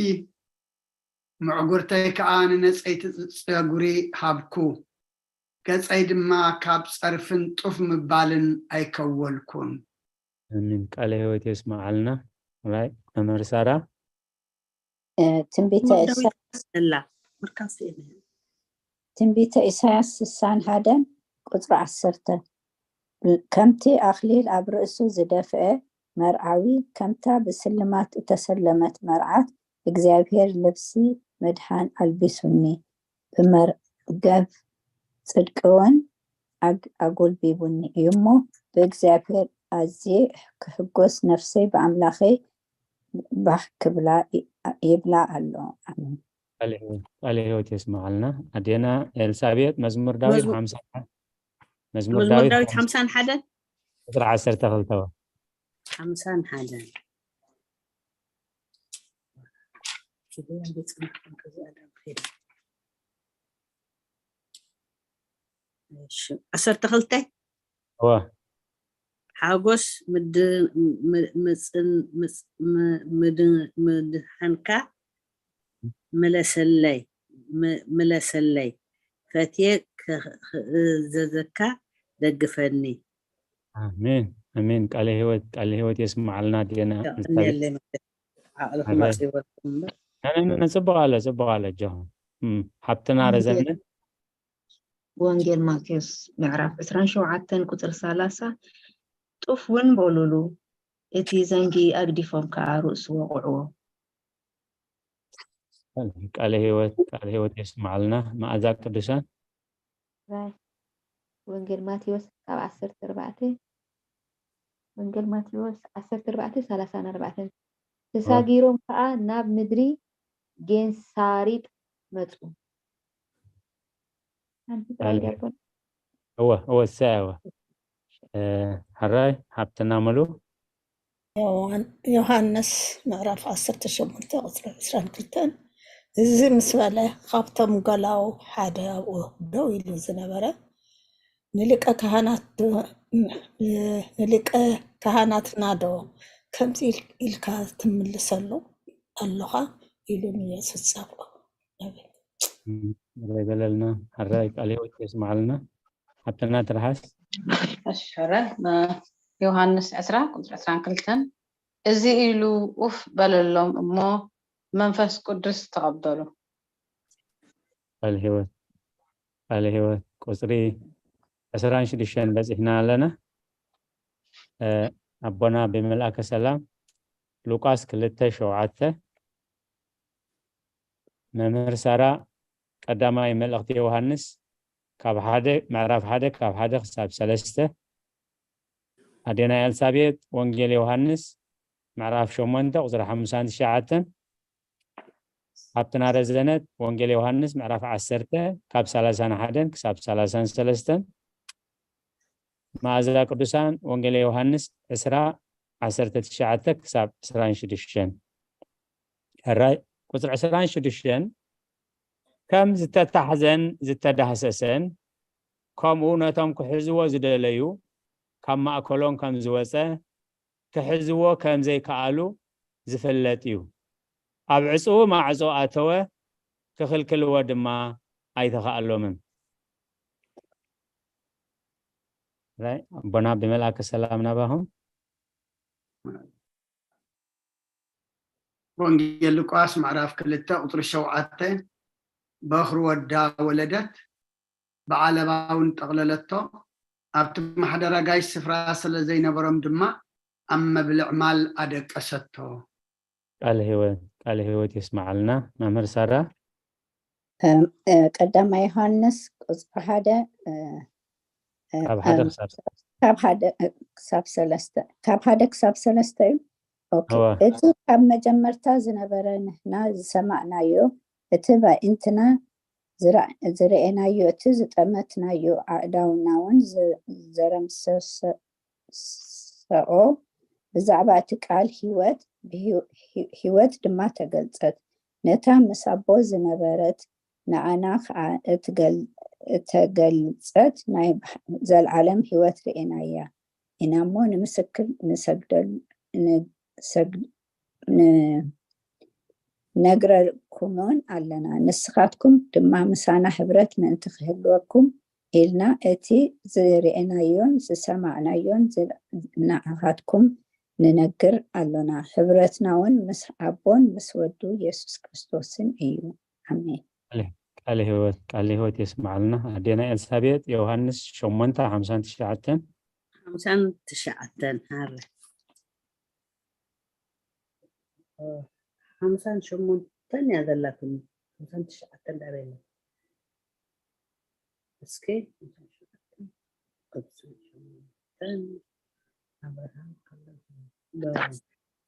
ምዕጉርተይ ከዓ ንነፀይቲ ፀጉሪ ሃብኩ። ገጸይ ድማ ካብ ጸርፍን ጡፍ ምባልን ኣይከወልኩን። ኣሜን። ቃለ ህይወት የስምዓልና። ራይ መምህር ሳራ። ትንቢተ ኢሳያስ ላ ምርካስ የለን። ትንቢተ ኢሳያስ ስሳን ሓደን ቁጽሪ ዓሰርተ። ከምቲ ኣኽሊል ኣብ ርእሱ ዝደፍአ መርዓዊ፣ ከምታ ብስልማት እተሰለመት መርዓት፣ እግዚኣብሔር ልብሲ ምድሓን ኣልቢሱኒ፣ ብመርገፍ ጽድቂ እውን ኣግ- ኣጎልቢቡኒ እዩ እሞ፣ ብእግዚኣብሔር ኣዝየ ክሕጎስ፣ ነፍሰይ ብኣምላኸይ ባህ ክብላ ይ- ይብላ ኣሎ። ኣሜን። ቃለ ህይወት- ቃለ ህይወት የስምዓልና። ኣዴና ኤልሳቤጥ፣ መዝሙር ዳዊት መዝሙ- ሓምሳ መዝሙር መዝሙር ዳዊት ዳዊት ሓምሳ ሓምሳን ሓደን ቁጽሪ ዓሰርተ ክልተ። ሓምሳን ሓደን እሺ፣ ዓሰርተ ክልተ። እወ። ሓጎስ ምድ- ም- ምጽን- ምጽ- ም- ምድ- ምድሓንካ ምለሰለይ ም- ምለሰለይ፣ ፈትየ ክእዘዘካ ደግፈኒ። ኣሜን ኣሜን። ቃለ ህይወት ቃለ ህይወት የስምዓልና። ኣዴና ኤልሳቤጥ። የቐንየለይ ማለት ዓቕልኹም ኣሜን። ኣፅይወልኩም እምበር ነነነ ጽቡቕ ኣለ ጽቡቕ ኣለ ጆ። እም፣ ሓብትና ረዘነ። ወንጌል ማቴዎስ ምዕራፍ ዕስራን ሸውዓተን ቁፅሪ ሰላሳ፣ ጡፍ እውን በሉሉ፣ እቲ ዘንጊ ኣግዲፎም ከዓ ርእሱ ወቕዕዎ። ቃለ ህይወት ቃለ ህይወት የስምዓልና። መኣዛ ቅዱሳን። ራይ ወንጌል ማቴዎስ ካብ ዓሰርተ ኣርባዕተ ወንጌል ማቴዎስ ዓሰርተ ኣርባዕተ ሰላሳ ኣርባዕተ። ተሳጊሮም ከዓ ናብ ምድሪ ጌንሳሪጥ መፁ። ሓንቲ ጥራይ ዲያቆን። እወ እወ እሰይ እወ። እ፣ ሕራይ ሓብትና ሙሉ። ዮሃን- ዮሃንስ ምዕራፍ ዓሰርተ ሸሞንተ ቁፅሪ ዕስራን ክልተን። እዚ ምስ በለ ካብቶም ገላው ሓደ ኣብኡ ደው ኢሉ ዝነበረ ንሊቀ ካህናት ዶ- ንሊቀ ካህናትና ዶ ከምዚ ኢል- ኢልካ ትምልሰሉ ኣለኻ ኢሉ ንየሱስ ጸውዖ። ይበለልና። ሕራይ ቃለ ህይወት የስምዓልና። ሓብትና ትርሓስ። እሺ፣ ሕራይ ዮሃንስ ዕስራ ቁፅሪ ዕስራን ክልተን፣ እዚ ኢሉ ኡፍ በለሎም እሞ መንፈስ ቅዱስ ተቐበሉ። ቃለ ህይወት ቃለ ህይወት ቁፅሪ ዕስራን ሽዱሽተን በፂሕና ኣለና። እ፣ ኣቦና ብመልኣከ ሰላም ሉቃስ ክልተ ሸውዓተ። መምህር ሳራ ቀዳማይ መልእኽቲ ዮሃንስ ካብ ሓደ ምዕራፍ ሓደ ካብ ሓደ ክሳብ ሰለስተ። ኣዴና ኤልሳቤጥ ወንጌል ዮሃንስ ምዕራፍ ሸሞንተ ቁፅሪ ሓሙሳን ትሽዓተን። ሓብትና ረዘነት ወንጌል ዮሃንስ ምዕራፍ ዓሰርተ ካብ ሰላሳን ሓደን ክሳብ ሰላሳን ሰለስተን። መኣዛ ቅዱሳን ወንጌል ዮሃንስ ዕስራ ዓሰርተ ትሽዓተ ክሳብ ዕስራን ሽዱሽተን። ሕራይ ቁፅሪ ዕስራን ሽዱሽተን፣ ከም ዝተታሕዘን ዝተዳህሰሰን ከምኡ ነቶም ክሕዝዎ ዝደለዩ ካብ ማእከሎም ከም ዝወፀ ክሕዝዎ ከም ዘይከኣሉ ዝፍለጥ እዩ። ኣብ ዕጹው ማዕጾ ኣተወ፣ ክኽልክልዎ ድማ ኣይተኻእሎምን። ራይ ኣቦና ብመልኣከ ሰላም ናባኹም። ወንጌል ሉቃስ ምዕራፍ ክልተ ቁፅሪ ሸውዓተ፣ በኽሪ ወዳ ወለደት፣ ብዓለባ እውን ጠቕለለቶ፣ ኣብቲ ማሕደር ኣጋይሽ ስፍራ ስለ ዘይነበሮም ድማ ኣብ መብልዕ ማል ኣደቀሰቶ። ቃለ ህይወት ቃለ ህይወት የስምዓልና። መምህር ሳራ። እም፣ እ፣ ቀዳማይ ዮሃንስ ቁፅሪ ሓደ፣ እ፣ እ፣ ካብ ሓደ እም፣ ክሳብ ካብ ሓደ፣ እ፣ ክሳብ ሰለስተ፣ ካብ ሓደ ክሳብ ሰለስተ እዩ። ኦኬ። እወ። እቲ ካብ መጀመርታ ዝነበረ ንሕና ዝሰማዕናዮ፣ እቲ ባእንትና ዝራ- ዝረኤናዮ፣ እቲ ዝጠመትናዮ፣ ኣእዳውና እውን ዝ- ዘረምሰሰኦ፣ ብዛዕባ እቲ ቃል ህይወት፣ ብህይወ- ህይወት ድማ ተገልጸት። ነታ ምስ ኣቦ ዝነበረት፣ ንዓና ኸኣ እትገል- እተገልጸት ናይ ብሓ- ዘልዓለም ህይወት ርኤናያ ኢና እሞ፣ ንምስክር ንሰግደል- ንሰግ- ን- ነግረኩሞን ኣለና። ንስኻትኩም ድማ ምሳና ሕብረት ምእንቲ ክህልወኩም፣ ኢልና እቲ ዝርኤናዮን ዝሰማዕናዮን ንዓኻትኩም ንነግር ኣሎና። ሕብረትና እውን ምስ ኣቦን ምስ ወዱ የሱስ ክርስቶስን እዩ። ኣሜን። ቃለ ህይወት ቃለ ህይወት የስማዓልና። ኣዴና ኤልሳቤጥ ዮሃንስ ሸሞንተ ሓምሳን ትሽዓተን ሓምሳን ትሽዓተን ሃረ ሓምሳን ሸሞንተን እያ ዘላትኒ። ሓምሳን ትሽዓተን ዳበለ እስኪ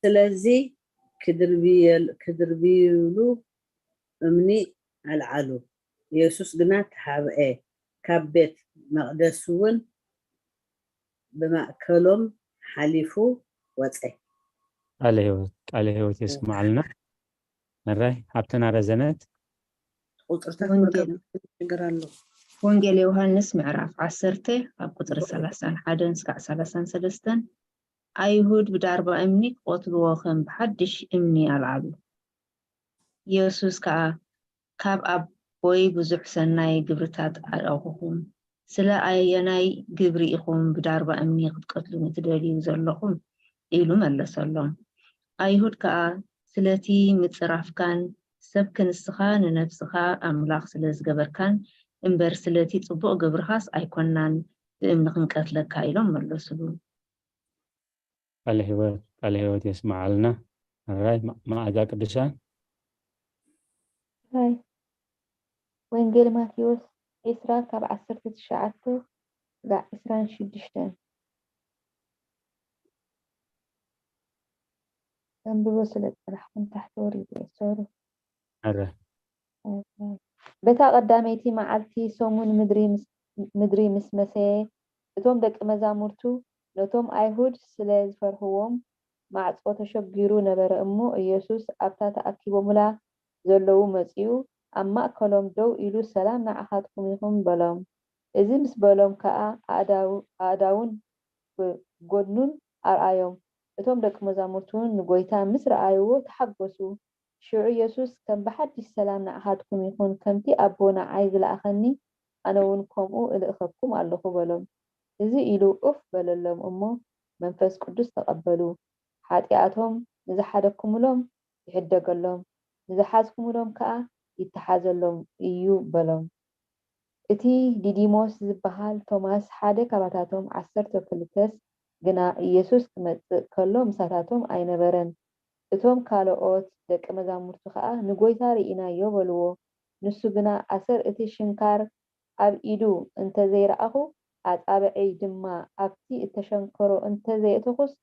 ስለዚ ክድርብይሉ እምኒ ኣልዓሉ። ኢየሱስ ግና ተሓብኤ፣ ካብ ቤት መቕደስ እውን ብማእከሎም ሓሊፉ ወጸ። ቃለ ህይወት ቃለ ህይወት የስማዓልና። መራይ ሓብትና ረዘነት ቁፅርታት ወንጌል ችግር ኣሎ። ወንጌል ዮሃንስ ምዕራፍ ዓሰርተ ካብ ቁፅሪ ሰላሳን ሓደን ስካዕ ሰላሳን ሰለስተን። ኣይሁድ ብዳርባ እምኒ ክቐትልዎ ከም ብሓድሽ እምኒ ኣልዓሉ። ኢየሱስ ከኣ ካብ ኣቦይ ብዙሕ ሰናይ ግብርታት ኣርኣኹኹም፣ ስለ ኣየናይ ግብሪ ኢኹም ብዳርባ እምኒ ክትቀትሉኒ ትደልዩ ዘለኹም? ኢሉ መለሰሎም። ኣይሁድ ከኣ ስለቲ ምጽራፍካን ሰብ ክንስኻ ንነብስኻ ኣምላኽ ስለ ዝገበርካን እምበር ስለቲ ጽቡቕ ግብርኻስ ኣይኮናን ብእምኒ ክንቀትለካ ኢሎም መለሱሉ። ቃለ ህይወት ቃለ ህይወት የስማዓልና። ራይ መኣዛ ቅዱሳን ራይ ወንጌል ማቴዎስ ዕስራ ካብ ዓሰርተ ትሽዓተ ስጋዕ ዕስራን ሽዱሽተን። ኣንብቦ ስለ ዝጸናሕኩ ንታሕቲ ወሪደ እየ፣ ሶሪ። ኣረ በታ ቀዳመይቲ መዓልቲ ሰሙን ምድሪ ምስ- ምድሪ ምስ መሰየ፣ እቶም ደቂ መዛሙርቱ ነቶም ኣይሁድ ስለ ዝፈርህዎም ማዕጾ ተሸጊሩ ነበረ እሞ፣ ኢየሱስ ኣብታ ተኣኪቦምላ ዘለዉ መጺኡ፣ ኣብ ማእከሎም ደው ኢሉ፣ ሰላም ንዓኻትኩም ይኹን በሎም። እዚ ምስ በሎም ከኣ ኣእዳው- ኣእዳውን ጎድኑን ኣርኣዮም። እቶም ደቂ መዛሙርቱ እውን ንጎይታ ምስ ረኣይዎ ተሓጎሱ። ሽዑ የሱስ፣ ከም ብሓድሽ ሰላም ንዓኻትኩም ይኹን፣ ከምቲ ኣቦ ንዓይ ዝለኣኸኒ፣ ኣነ እውን ከምኡ እልእኸኩም ኣለኹ በሎም። እዚ ኢሉ ኡፍ በለሎም እሞ መንፈስ ቅዱስ ተቐበሉ። ሓጢኣቶም ንዝሓደኩምሎም ይሕደገሎም፣ ንዝሓዝኩምሎም ከኣ ይተሓዘሎም እዩ በሎም። እቲ ዲዲሞስ ዝበሃል ቶማስ ሓደ ካባታቶም ዓሰርተ ክልተስ ግና ኢየሱስ ክመጽእ ከሎ ምሳታቶም ኣይነበረን። እቶም ካልኦት ደቂ መዛሙርቱ ኸኣ ንጎይታ ርኢናዮ በልዎ። ንሱ ግና ኣሰር እቲ ሽንካር ኣብ ኢዱ እንተ ዘይረኣኹ ኣጻብዐይ ድማ ኣብቲ እተሸንከሮ እንተ ዘየእተኹስ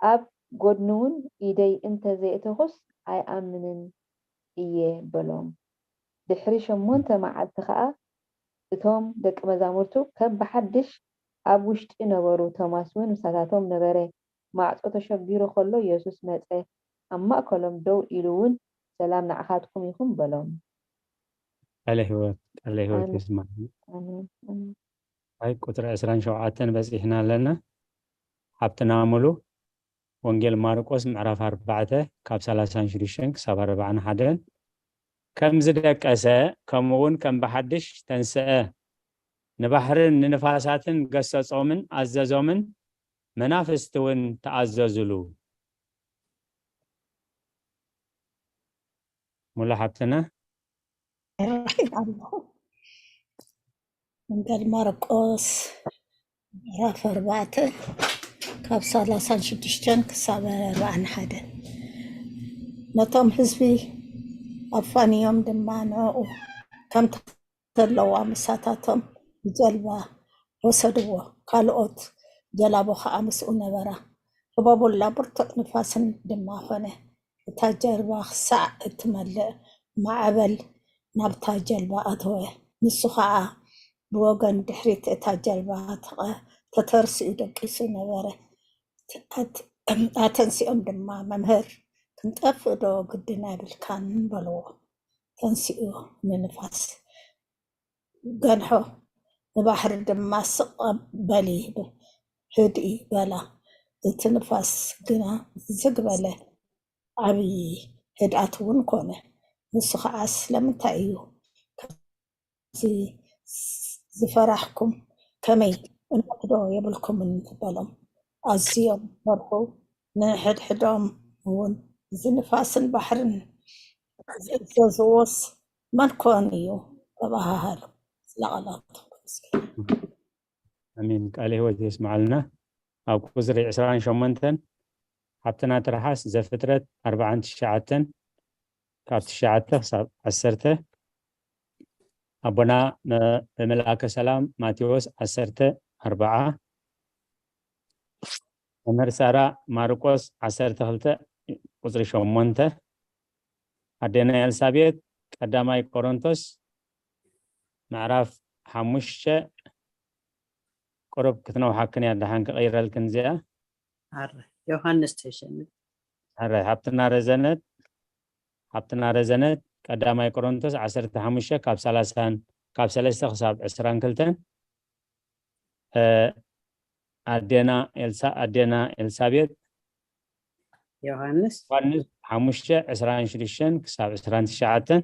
ኣብ ጎድኑውን ኢደይ እንተ ዘየእተኹስ ኣይኣምንን እየ በሎም። ድሕሪ ሸሞንተ መዓልቲ ኸኣ እቶም ደቂ መዛሙርቱ ከም ብሓድሽ ኣብ ውሽጢ ነበሩ፣ ቶማስ እውን ምሳታቶም ነበረ። ማዕጾ ተሸጊሩ ኸሎ የሱስ መጸ፣ ኣብ ማእከሎም ደው ኢሉ እውን ሰላም ንዓኻትኩም ይኹን በሎም። ቃለ ህይወት ቃለ ህይወት ኣሜን። የስማዕ። ኣሜን። ኣሜን። ኣይ ቁፅሪ ዕስራን ሸውዓተን በፂሕና ኣለና። ሓብትና ሙሉ ወንጌል ማርቆስ ምዕራፍ ኣርባዕተ ካብ ሰላሳን ሽዱሽተን ክሳብ ኣርባዓን ሓደን። ከም ዝደቀሰ ከምኡ እውን ከም ብሓድሽ ተንስአ፣ ንባሕርን ንንፋሳትን ገሰጾምን ኣዘዞምን፣ መናፍስቲ እውን ተኣዘዙሉ። ሙሉ ሓብትና ይረኣይ ኣለኹ። ወንጌል ማርቆስ ምዕራፍ ኣርባዕተ ካብ ሰላሳን ሽዱሽተን ክሳብ ኣርባዓን ሓደን። ነቶም ህዝቢ ኣፋንዮም ድማ ንዕኡ ከምቲ ዘለዋ ምሳታቶም ብጀልባ ወሰድዎ። ካልኦት ጀላቡ ኸዓ ምስኡ ነበራ። ህቦቡላ ብርቱዕ ንፋስን ድማ ኾነ። እታ ጀልባ ክሳዕ እትመልእ ማዕበል ናብታ ጀልባ ኣተወ። ንሱ ኸዓ ብወገን ድሕሪት እታ ጀልባ ተቐ- ተተርሲኡ ደቂሱ ነበረ። ኣት- ኣተንሲኦም ድማ፣ መምህር፣ ክንጠፍእ ዶ ግድን ኣይብልካን? በልዎ። ተንሲኡ ንንፋስ ገንሖ፣ ንባሕሪ ድማ ስቕ በሊ፣ ህድኢ በላ። እቲ ንፋስ ግና ዝግ በለ፣ ዓብዪ ህድኣት እውን ኮነ። ንሱ ኸዓ፣ ስለምንታይ እዩ ከምዚ ዝፈራሕኩም ከመይ እምነት ዶ የብልኩምን? በሎም። ኣዝዮም ፈርሑ። ንሕድሕዶም እውን እዚ ንፋስን ባሕርን ዝእዘዝዎስ መን ኮን እዩ? ተባሃሃሉ። ስለ ቃላቱ ኣሜን። ቃለ ህይወት የስምዓልና። ኣብ ቁፅሪ ዕስራን ሸሞንተን ሓብትና ትርሓስ ዘፍጥረት ኣርባዓን ትሽዓተን ካብ ትሽዓተ ክሳብ ዓሰርተ ኣቦና መልኣከ ሰላም ማቴዎስ ዓሰርተ ኣርባዓ መምህር ሳራ ማርቆስ ዓሰርተ ክልተ ቁፅሪ ሸሞንተ ኣዴና ኤልሳቤጥ ቀዳማይ ቆሮንቶስ ምዕራፍ ሓሙሽተ ቁሩብ ክትነውሓክን እያ ደሓን ክቕይረልክን እዚኣ ኣረ ዮሃንስ ተሸኒ ኣረ ሓብትና ረዘነት ሓብትና ረዘነት ቀዳማይ ቆሮንቶስ ዓሰርተ ሓሙሽተ ካብ ሰላሳን ካብ ሰለስተ ክሳብ ዕስራን ክልተን ኣዴና ኤልሳ ኣዴና ኤልሳቤጥ ዮሃንስ ዮሃንስ ሓሙሽተ ዕስራን ሽዱሽተን ክሳብ ዕስራን ትሽዓተን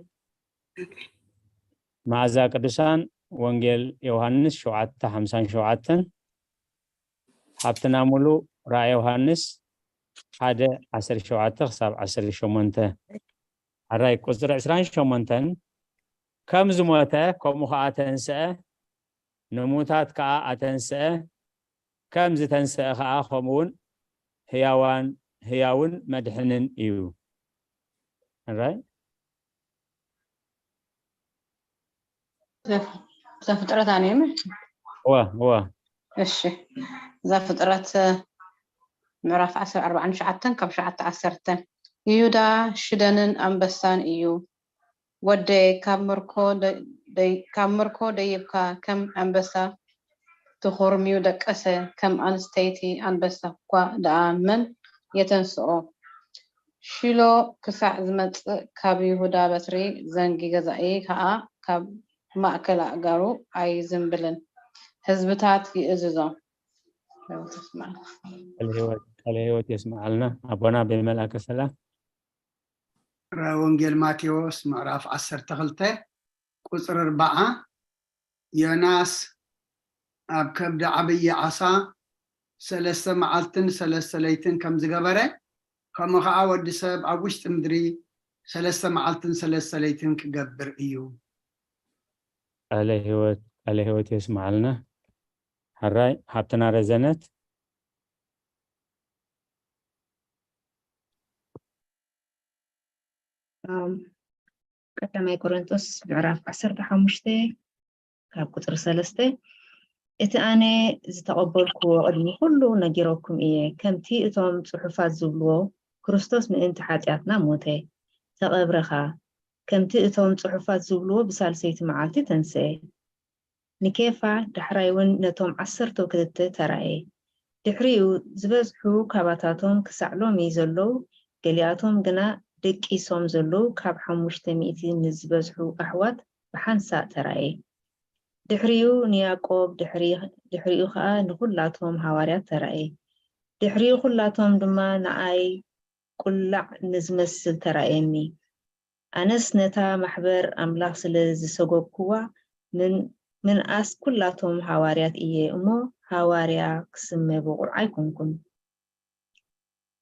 መዓዛ ቅዱሳን ወንጌል ዮሃንስ ሸውዓተ ሓምሳን ሸውዓተን ሓብትና ሙሉ ራእይ ዮሃንስ ሓደ ዓሰርተ ሸውዓተ ክሳብ ዓሰርተ ሸሞንተ ኣራይ ቁፅሪ ዕስራን ሸሞንተን ከም ዝሞተ ከምኡ ከዓ ተንስአ ንሙታት ከዓ ኣተንስአ ከም ዝተንስአ ከዓ ከምኡውን ህያዋን ህያውን መድሕንን እዩ ኣራይ ዘፍጥረት ኣነ እዋ እዋ እሺ ዘፍጥረት ምዕራፍ ዓሰርተ ኣርባዕን ትሽዓተን ካብ ትሽዓተ ዓሰርተ ይሁዳ ሽደንን ኣንበሳን እዩ ወደይ ካብ ምርኮ ደይብካ ከም ኣንበሳ ትኹርምዩ ደቀሰ ከም ኣንስተይቲ ኣንበሳ እኳ ደኣ መን የተንስኦ ሺሎ ክሳዕ ዝመጽእ ካብ ይሁዳ በትሪ ዘንጊ ገዛኢ ከኣ ካብ ማእከል ኣእጋሩ ኣይዝንብልን ህዝብታት ይእዝዞም ቃለ ህይወት የስምዓልና ኣቦና ብመልኣከ ሰላም ወንጌል ማቴዎስ ምዕራፍ ዓሰርተ ክልተ ቁፅሪ ኣርባዓ ዮናስ ኣብ ከብዲ ዓብዪ ዓሳ ሰለስተ መዓልትን ሰለስተ ለይትን ከም ዝገበረ ከምኡ ከዓ ወዲ ሰብ ኣብ ውሽጢ ምድሪ ሰለስተ መዓልትን ሰለስተ ለይትን ክገብር እዩ። ቃለ ህይወት ቃለ ህይወት የስምዓልና። ሕራይ ሃብትና ረዘነት ቀዳማይ ቆሮንቶስ ምዕራፍ ዓሰርተ ሓሙሽተ ካብ ቁፅሪ ሰለስተ እቲ ኣነ ዝተቐበልክዎ ቅድሚ ኩሉ ነጊረኩም እየ። ከምቲ እቶም ፅሑፋት ዝብልዎ ክርስቶስ ምእንቲ ሓጢኣትና ሞተ፣ ተቐብረ ኸዓ። ከምቲ እቶም ፅሑፋት ዝብልዎ ብሳልሰይቲ መዓልቲ ተንስአ። ንኬፋ ዳሕራይ እውን ነቶም ዓሰርተው ክልተ ተራእየ። ድሕሪኡ ዝበዝሑ ካባታቶም ክሳዕ ሎሚ ዘለዉ፣ ገሊኣቶም ግና ደቂሶም ዘለዉ ካብ ሓሙሽተ ሚእቲ ንዝበዝሑ ኣሕዋት ብሓንሳእ ተራእየ። ድሕሪኡ ንያዕቆብ፣ ድሕሪኡ ኸዓ ንኹላቶም ሃዋርያት ተራእየ። ድሕሪኡ ኹላቶም ድማ ንኣይ ቁላዕ ንዝመስል ተራእየኒ። ኣነስ ነታ ማሕበር ኣምላኽ ስለ ዝሰጎግክዋ፣ ምንኣስ ኩላቶም ሃዋርያት እየ እሞ፣ ሃዋርያ ክስመ ብቑዕ ኣይኮንኩን።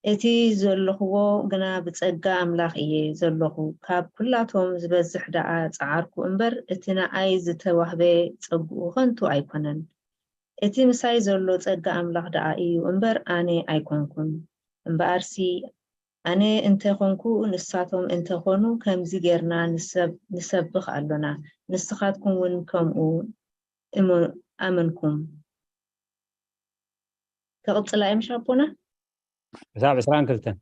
እቲ ዘለኽዎ ግና ብጸጋ ኣምላኽ እየ ዘለኹ። ካብ ኩላቶም ዝበዝሕ ደኣ ጸዓርኩ እምበር፣ እቲ ንኣይ ዝተዋህበ ጸግኡ ኸንቱ ኣይኮነን። እቲ ምሳይ ዘሎ ጸጋ ኣምላኽ ደኣ እዩ እምበር፣ ኣነ ኣይኮንኩን። እምበኣርሲ፣ ኣነ እንተ ኾንኩ፣ ንሳቶም እንተ ኾኑ፣ ከምዚ ጌርና ንሰብኽ ኣሎና፣ ንስኻትኩም እውን ከምኡ ኣመንኩም። ክቕጽላ እየ ምሽ ኣቦና? ክሳብ ዕስራን ክልተን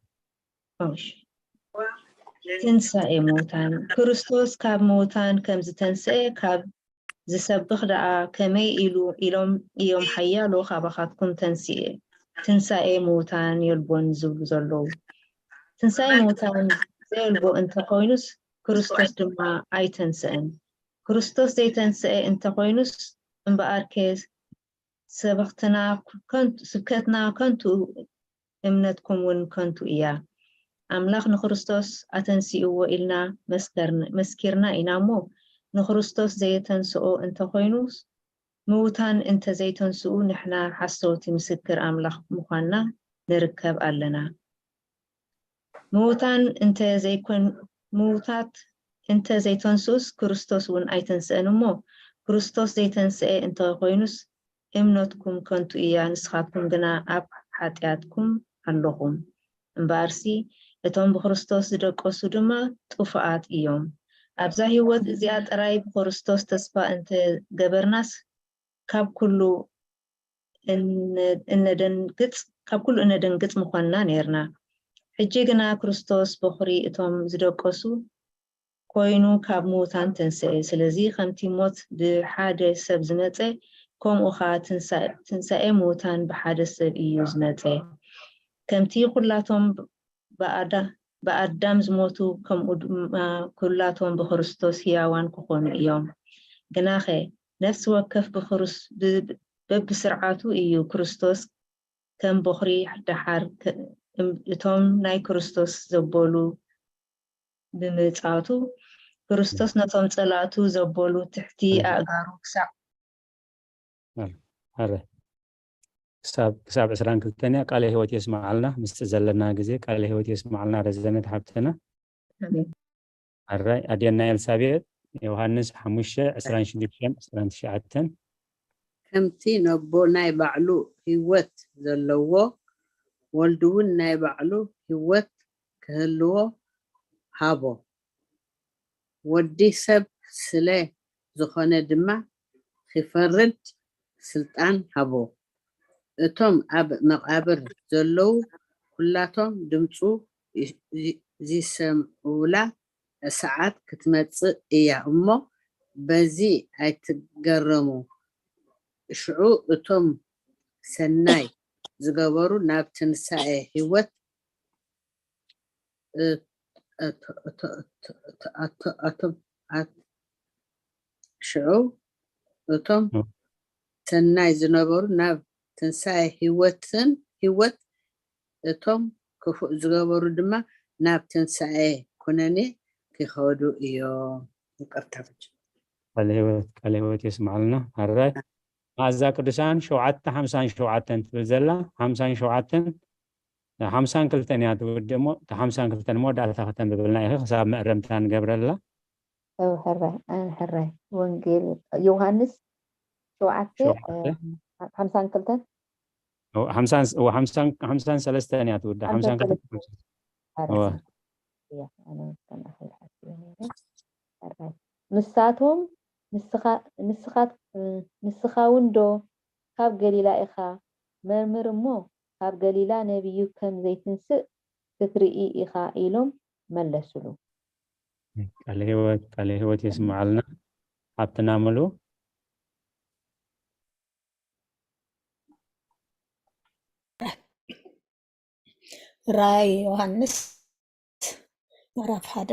ትንሳኤ ምውታን፣ ክርስቶስ ካብ ምውታን ከም ዝተንስአ ካብ ዝሰብኽ ደኣ ከመይ ኢሉ ኢሎም እዮም ሓያሎ ካባኻትኩም ተንስኤ ትንሳኤ ምውታን የልቦን ዝብሉ ዘለዉ። ትንሳኤ ምውታን ዘየልቦ እንተኾይኑስ ክርስቶስ ድማ ኣይተንስአን። ክርስቶስ ዘይተንስአ እንተኾይኑስ እምበኣርከ ሰብኽትና ስብከትና ከንቱ እምነትኩም እውን ከንቱ እያ። ኣምላኽ ንክርስቶስ ኣተንሲእዎ ኢልና መስኪርና ኢና እሞ ንክርስቶስ ዘየተንስኦ እንተኾይኑስ ምዉታን እንተ ዘይተንስኡ፣ ንሕና ሓሰውቲ ምስክር ኣምላኽ ምዃንና ንርከብ ኣለና። ምዉታን እንተ ዘይኮን-፣ ምዉታት እንተ ዘይተንስኡስ፣ ክርስቶስ እውን ኣይተንስአን እሞ፣ ክርስቶስ ዘይተንስአ እንተ ኾይኑስ፣ እምነትኩም ከንቱ እያ፣ ንስኻትኩም ግና ኣብ ሓጢኣትኩም ኣለኹም። እምበኣርሲ፣ እቶም ብክርስቶስ ዝደቀሱ ድማ ጥፉኣት እዮም። ኣብዛ ህይወት እዚኣ ጥራይ ብክርስቶስ ተስፋ እንተ ገበርናስ፣ ካብ ኩሉ እነ-፣ እነደንግጽ፣ ካብ ኩሉ እነደንግጽ ምዃንና ነይርና። ሕጂ ግና ክርስቶስ በኹሪ እቶም ዝደቀሱ ኮይኑ ካብ ምዉታን ተንስኤ። ስለዚ ከምቲ ሞት ብሓደ ሰብ ዝመጸ፣ ከምኡ ኸኣ ትንሳ-፣ ትንሳኤ ምዉታን ብሓደ ሰብ እዩ ዝመጸ። ከምቲ ኩላቶም ብኣዳ-፣ ብኣዳም ዝሞቱ፣ ከምኡ ድማ ኩላቶም ብክርስቶስ ህያዋን ክኾኑ እዮም። ግናኸ ነፍሲ ወከፍ ብክርስ-፣ ብ-፣ በብስርዓቱ እዩ ክርስቶስ ከም በኹሪ ደሓር ከ-፣ እም-፣ እቶም ናይ ክርስቶስ ዘበሉ ብምጻቱ፣ ክርስቶስ ነቶም ጸላእቱ ዘበሉ ትሕቲ ኣእጋሩ ክሳዕ ኣረ፣ ክሳብ፣ ክሳብ ዕስራን ክልተን እያ። ቃለ ህይወት የስምዓልና። ምስቲ ዘለና ግዜ ቃለ ህይወት የስምዓልና ረዘነት ሓብትና። ኣሜን። ኣራይ፣ ኣዴና ኤልሳቤጥ፣ ዮሃንስ ሓሙሽተ፣ ዕስራን ሽዱሽተን፣ ዕስራን ትሽዓተን። ከምቲ ነቦ ናይ ባዕሉ ህይወት ዘለዎ፣ ወልዱ እውን ናይ ባዕሉ ህይወት ክህልዎ ሃቦ። ወዲ ሰብ ስለ ዝኾነ ድማ ኺፈርድ ስልጣን ሃቦ። እቶም ኣብ መቓብር ዘለዉ ኩላቶም ድምፁ ዚ-፣ ዚሰምዑላ ሰዓት ክትመጽእ እያ እሞ፣ በዚ ኣይትገረሙ። ሽዑ እቶም ሰናይ ዝገበሩ ናብ ትንሳኤ ህይወት እ-፣ እቶ-፣ እቶ-፣ እቶ-፣ እቶ-፣ እቶ-፣ ኣት-፣ ሽዑ እቶም እ። ሰናይ ዝነበሩ ናብ ትንሳኤ ህይወትን፣ ህይወት እቶም ክፉእ ዝገበሩ ድማ ናብ ትንሳኤ ኩነኔ ክኸዱ እዮም። ይቅርታ። ቃለ ህይወት፣ ቃለ ህይወት የስምዓልና። ኣራይ፣ መኣዛ ቅዱሳን ሸውዓተ ሓምሳን ሸውዓተን ትብል ዘላ፣ ሓምሳን ሸውዓተን፣ ሓምሳን ክልተን እያ ትውድእ እሞ፣ እታ ሓምሳን ክልተን መወዳእታ ከተንብብልና ኢኺ፣ ክሳብ መእረምታ ንገብረላ። እው፣ ሕራይ፣ ኣነ ሕራይ። ወንጌል ዮሃንስ ሸውዓተ፣ ሸውዓተ። እ፣ ሓምሳን ክልተን። እው፣ ሓምሳን፣ እው፣ ሓምሳን፣ ሓምሳን ሰለስተን እያ ትውድእ፣ ሓምሳን ሓምሳን ክልተ። ሰለስተ። ኣረ፣ እወ። እያ፣ ኣነ ከምኣ ክብል ሓሲበ ነይረ። ሕራይ። ንሳቶም፣ ንስኻ፣ ንስኻ፣ እ፣ ንስኻ እውን ዶ ካብ ገሊላ ኢኻ? መርምር እሞ፣ ካብ ገሊላ ነቢዩ ከም ዘይትንስእ ክትርኢ ኢኻ፣ ኢሎም መለሱሉ። ቃለ ህይወት፣ ቃለ ህይወት የስምዓልና። ሓብትና ሙሉ። ራእይ ዮሃንስ ምዕራፍ ሓደ፣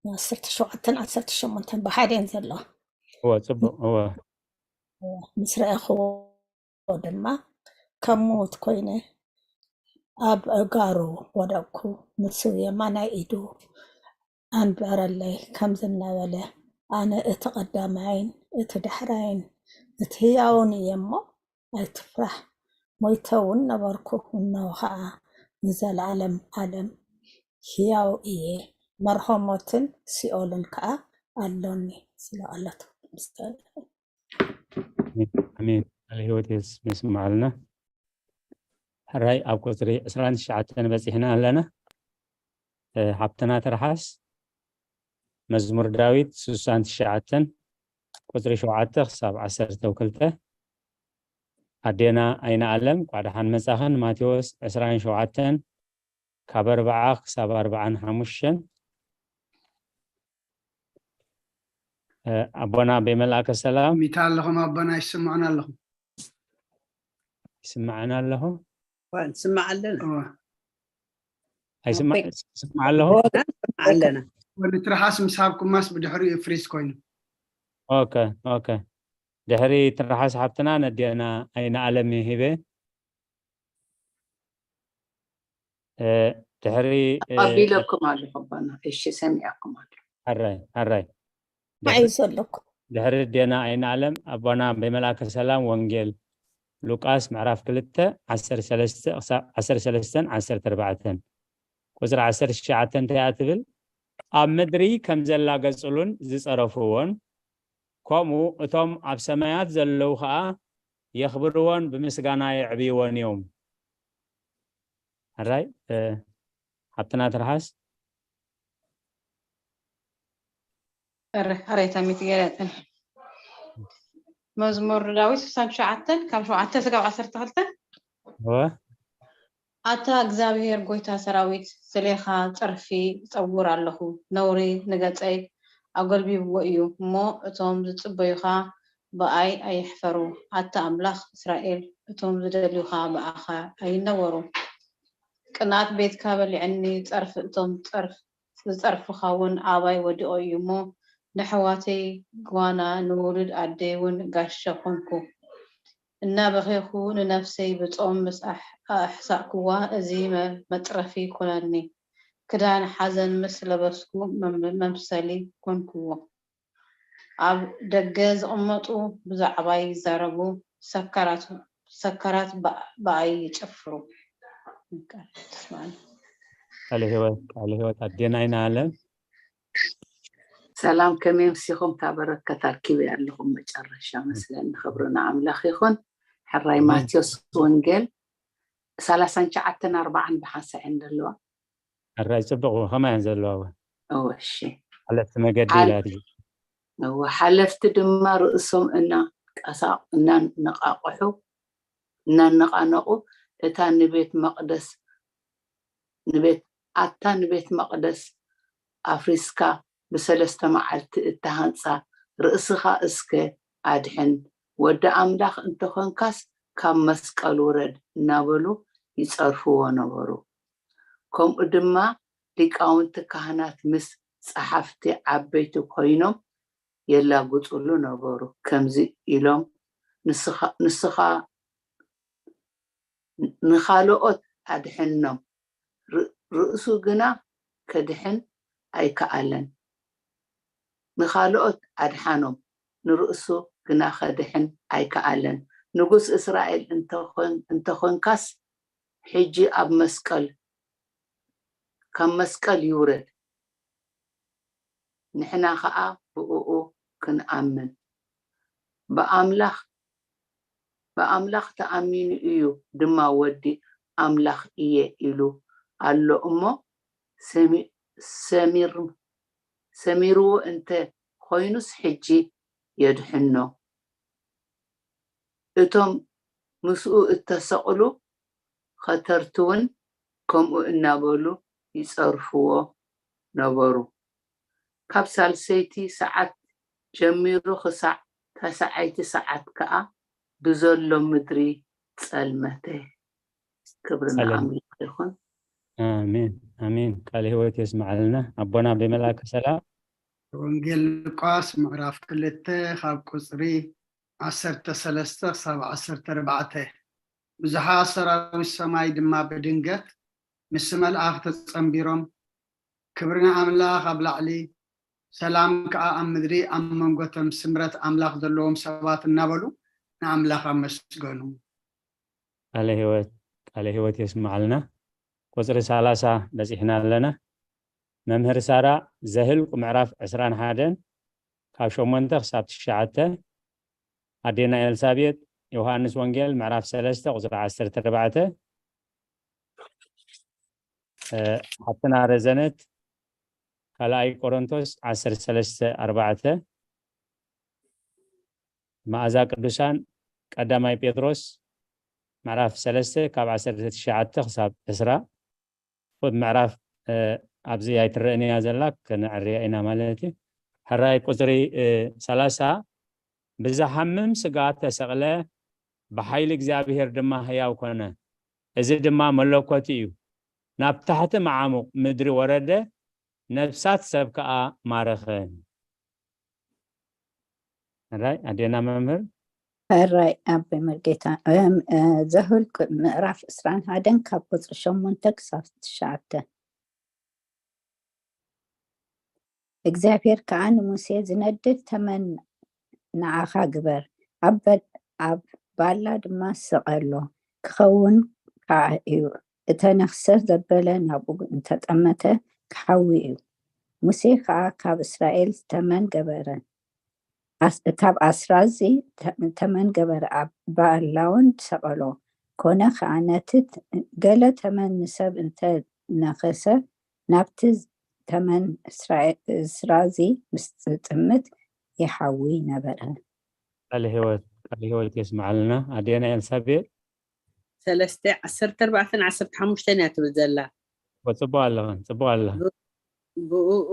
ዓሰርተ ሸውዓተን ዓሰርተ ሸሞንተን ብሓደ እየን ዘለዋ። እወ፣ ጽቡቕ፣ እወ። ምስ ረኣኹዎ ድማ ከም ምዉት ኮይነ ኣብ ኣእጋሩ ወደቅኩ። ንሱ የማናይ ኢዱ ኣንበረለይ፣ ከምዚ እናበለ፣ ኣነ እቲ ቀዳማይን እቲ ዳሕራይን እቲ ህያውን እየ እሞ ኣይትፍራሕ። ሞይተ እውን ነበርኩ፣ እነሆ ኸዓ ንዘለኣለም ዓለም ህያው እየ፣ መርሆ ሞትን ሲኦልን ከኣ ኣሎኒ። ስለ ቃላቱ ምስጋና ይኹን። ኣሜን፣ ኣሜን። ቃለ ህይወት የስ-፣ የስምዓልና። ሕራይ፣ ኣብ ቁጽሪ ዕስራን ትሽዓተን በጺሕና ኣለና። እ፣ ሓብትና ትርሓስ፣ መዝሙር ዳዊት ስሳን ትሽዓተን፣ ቁጽሪ ሸውዓተ ክሳብ ዓሰርተ ክልተ። ኣዴና ኣይነ ኣለም፣ እንኳዕ ደሓን መጻኽን። ማቴዎስ ዕስራን ሸውዓተን፣ ካብ ኣርብዓ ክሳብ ኣርብዓን ሓሙሽተን። እ፣ ኣቦና ኣቤ መልኣከ ሰላም። ሚታ ኣለኹም ኣቦና፣ ይስምዑና ኣለኹም። ይስምዓና ኣለኹ? እዋ፣ ንስማዕ ኣለና። እወ። ኣይስማ-፣ ኦኬ። ይስማዕ ኣለኹ? እወ፣ ንስማዕ ኣለና። እወ፣ ንትርሓስ ምስ ሃብኩማስ ብድሕሪኡ ፍሪዝ ኮይኑ። ኦኬ፣ ኦኬ። ድሕሪ ትርሓስ ሓብትና ነዴና ኣይነ ኣለም ሂበ። እ፣ ድሕሪ፣ እ፣ ኣቢለኩም ኣለኹ ኣቦና። እሺ፣ ሰሚዐኩም ኣለኹ። ሕራይ፣ ሕራይ። ንዓይ ዘለኩ። ድሕሪ ኣዴና ኣይንኣለም ኣቦና ብመልኣከ ሰላም ወንጌል ሉቃስ ምዕራፍ ክልተ ዓሰርተ ሰለስተ ክሳብ ዓሰርተ ሰለስተን ዓሰርተ ኣርባዕተን። ቁጽሪ ዓሰርተ ትሽዓተ እንታይ እያ ትብል? ኣብ ምድሪ ከም ዘላገጹሉን ዝጸረፍዎን፣ ከምኡ እቶም ኣብ ሰማያት ዘለዉ ኸኣ የኽብርዎን ብምስጋና የዕብይዎን እዮም። ሕራይ፣ እ፣ ሓብትና ትርሓስ። ሕራይ፣ ሕራይ፣ ታሚት ገለ ጽን። መዝሙር ዳዊት ስሳን ትሽዓተን ካብ ሸውዓተ ስጋብ ዓሰርተ ክልተ። እወ። ኣታ እግዚኣብሔር ጐይታ ሰራዊት፣ ስሌኻ ጸርፊ እጸውር ኣለኹ። ነውሪ ንገጸይ ኣጐልቢብዎ እዩ እሞ፣ እቶም ዝጽበዩኻ ብኣይ ኣይሕፈሩ። ኣታ ኣምላኽ እስራኤል፣ እቶም ዝደልዩኻ ብኣኻ ኣይነወሩ። ቅንኣት ቤትካ በሊዐኒ፣ ጸርፊ እቶም ጸርፍ ዝጸርፉኻውን ኣባይ ወዲቑ እዩ እሞ፣ ንኣሕዋተይ ጓና፣ ንውሉድ ኣደይውን ጋሻ ኾንኩ። እናበኸይኩ ንነፍሰይ ብጾም ምስ ኣሕ-፣ ኣሕሳእክዋ፣ እዚ መ-፣ መጽረፊ ኮነኒ። ክዳን ሓዘን ምስ ለበስኩ፣ መም-፣ መምሰሊ ኮንክዎ። ኣብ ደገ ዝቕመጡ ብዛዕባይ ይዛረቡ፣ ሰካራት፣ ሰካራት ብ-፣ ብኣይ ይጨፍሩ። ተስማዕኒ። ቃለ ህይወት፣ ቃለ ህይወት ኣዴና ኣይንኣለም። ሰላም፣ ከመይ ኣምሲኹም? እታ በረከት ኣርኪበ ኣለኹም መጨረሻ መስለኒ። ክብሪ ንኣምላኽ ይኹን። ሕራይ ኣሜን። ማቴዎስ ወንጌል ሰላሳን ትሽዓተን ኣርባዓን ብሓንሳእ እየን ዘለዋ። ሕራይ ጽቡቕ፣ ከማይ እየን ዘለዋ። እወ፣ እሺ። ሓለፍቲ መገዲ ሓል-፣ ኢላ ትብል። እወ፣ ሓለፍቲ ድማ ርእሶም እናንቀሳ-፣ እናነቃቕሑ፣ እናነቃነቁ፣ እታ ንቤት መቕደስ፣ ንቤት፣ ኣታ ንቤት መቕደስ ኣፍሪስካ ብሰለስተ መዓልቲ እተሃንጻ ርእስኻ እስከ ኣድሕን፣ ወዲ ኣምላኽ እንተኾንካስ ካብ መስቀል ውረድ እናበሉ ይጸርፍዎ ነበሩ። ከምኡ ድማ ሊቃውንቲ ካህናት ምስ ጸሓፍቲ ዓበይቲ ኮይኖም የላግጹሉ ነበሩ። ከምዚ ኢሎም፣ ንስኻ፣ ንስኻ ንኻልኦት ኣድሕኖም፣ ር-፣ ርእሱ ግና ከድሕን ኣይከኣለን። ንኻልኦት ኣድሓኖም፣ ንርእሱ ግና ከድሕን ኣይከኣለን። ንጉስ እስራኤል እንተኾን-፣ እንተኾንካስ፣ ሕጂ ኣብ መስቀል፣ ካብ መስቀል ይውረድ፣ ንሕና ኸኣ ብእኡ ክንኣምን። ብኣምላኽ፣ ብኣምላኽ ተኣሚኑ እዩ ድማ፣ ወዲ ኣምላኽ እየ ኢሉ ኣሎ እሞ፣ ሰሚ-፣ ሰሚር-፣ ሰሚርዎ እንተ ኾይኑስ፣ ሕጂ የድሕኖ። እቶም ምስኡ እተሰቕሉ ኸተርትውን ከምኡ እናበሉ ይጸርፍዎ ነበሩ። ካብ ሳልሰይቲ ሰዓት ጀሚሩ ክሳዕ ታስዓይቲ ሰዓት ከኣ ብዘሎ ምድሪ ጸልመተ። ክብሪ ጸለመ። ንኣምላኽ ይኹን። ኣሜን፣ ኣሜን። ቃለ ህይወት የስምዓልና ኣቦና ብመልኣከ ሰላም። ወንጌል ሉቃስ ምዕራፍ ክልተ ካብ ቁጽሪ ዓሰርተ ሰለስተ ክሳብ ዓሰርተ ኣርባዕተ። ብዙሓት ሰራዊት ሰማይ ድማ ብድንገት ምስ መልኣኽ ተጸንቢሮም፣ ክብሪ ንኣምላኽ ኣብ ላዕሊ፣ ሰላም ከኣ ኣብ ምድሪ፣ ኣብ መንጎ እቶም ስምረት ኣምላኽ ዘለዎም ሰባት እናበሉ ንኣምላኽ ኣመስገኑ። ቃለ ህይወት፣ ቃለ ህይወት የስምዓልና። ቁጽሪ ሰላሳ በጺሕና ኣለና። መምህር ሳራ፣ ዘህልቁ ምዕራፍ ዕስራን ሓደን ካብ ሸሞንተ ክሳብ ትሽዓተ። ኣዴና ኤልሳቤጥ፣ ዮሃንስ ወንጌል ምዕራፍ ሰለስተ ቁጽሪ ዓሰርተ ኣርባዕተ። እ፣ ሓፍትና ረዘነት፣ ካልኣይ ቆሮንቶስ ዓሰርተ ሰለስተ ኣርባዕተ። መኣዛ ቅዱሳን፣ ቀዳማይ ጴጥሮስ ምዕራፍ ሰለስተ ካብ ዓሰርተ ትሽዓተ ክሳብ ዕስራ። ፉት ምዕራፍ፣ እ፣ ኣብዚ ኣይትረእን እያ ዘላ፣ ከነዕርያ ኢና ማለት እዩ። ሕራይ ቁጽሪ፣ እ፣ ሰላሳ፣ ብዝሓምም ስጋ ተሰቕለ፣ ብሓይሊ እግዚኣብሔር ድማ ህያው ኮነ። እዚ ድማ መለኮት እዩ። ናብ ታሕቲ መዓሙቕ ምድሪ ወረደ፣ ነፍሳት ሰብ ከኣ ማረኸ። ሕራይ ኣዴና መምህር። ሕራይ ኣቦይ መርጌታ። እም፣ እ፣ ዘኍልቁ ምዕራፍ ዕስራን ሓደን ካብ ቁጽሪ ሸሞንተ ክሳብ ትሽዓተ። እግዚኣብሔር ከኣ ንሙሴ፣ ዝነድድ ተመን ንዓኻ ግበር፣ ኣብ በ-፣ ኣብ ባላ ድማ ስቐሎ፣ ክኸውን ከኣ እዩ። እተነኽሰ ዘበለ ናብኡ እንተጠመተ ክሓዊ እዩ። ሙሴ ከኣ ካብ እስራኤል ተመን ገበረ፣ ኣስ-፣ ካብ ኣስራዚ ተ-፣ ተመን ገበረ፣ ኣብ ባላውን ሰቐሎ። ኮነ ከኣ ነቲ ት-፣ ገለ ተመን ንሰብ እንተ ነኸሰ፣ ናብቲ ተመን እስራኤ-፣ እስራዚ ምስ ዝጥምት ይሓዊ ነበረ። ቃለ ህይወት፣ ቃለ ህይወት የስምዓልና። ኣዴና ኤልሳቤጥ። ሰለስተ፣ ዓሰርተ ኣርባዕተን ዓሰርተ ሓሙሽተን እያ ትብል ዘላ። ጽቡቕ ኣለኽን፣ ጽቡቕ ኣለኽን። ብ-፣ ብእኡ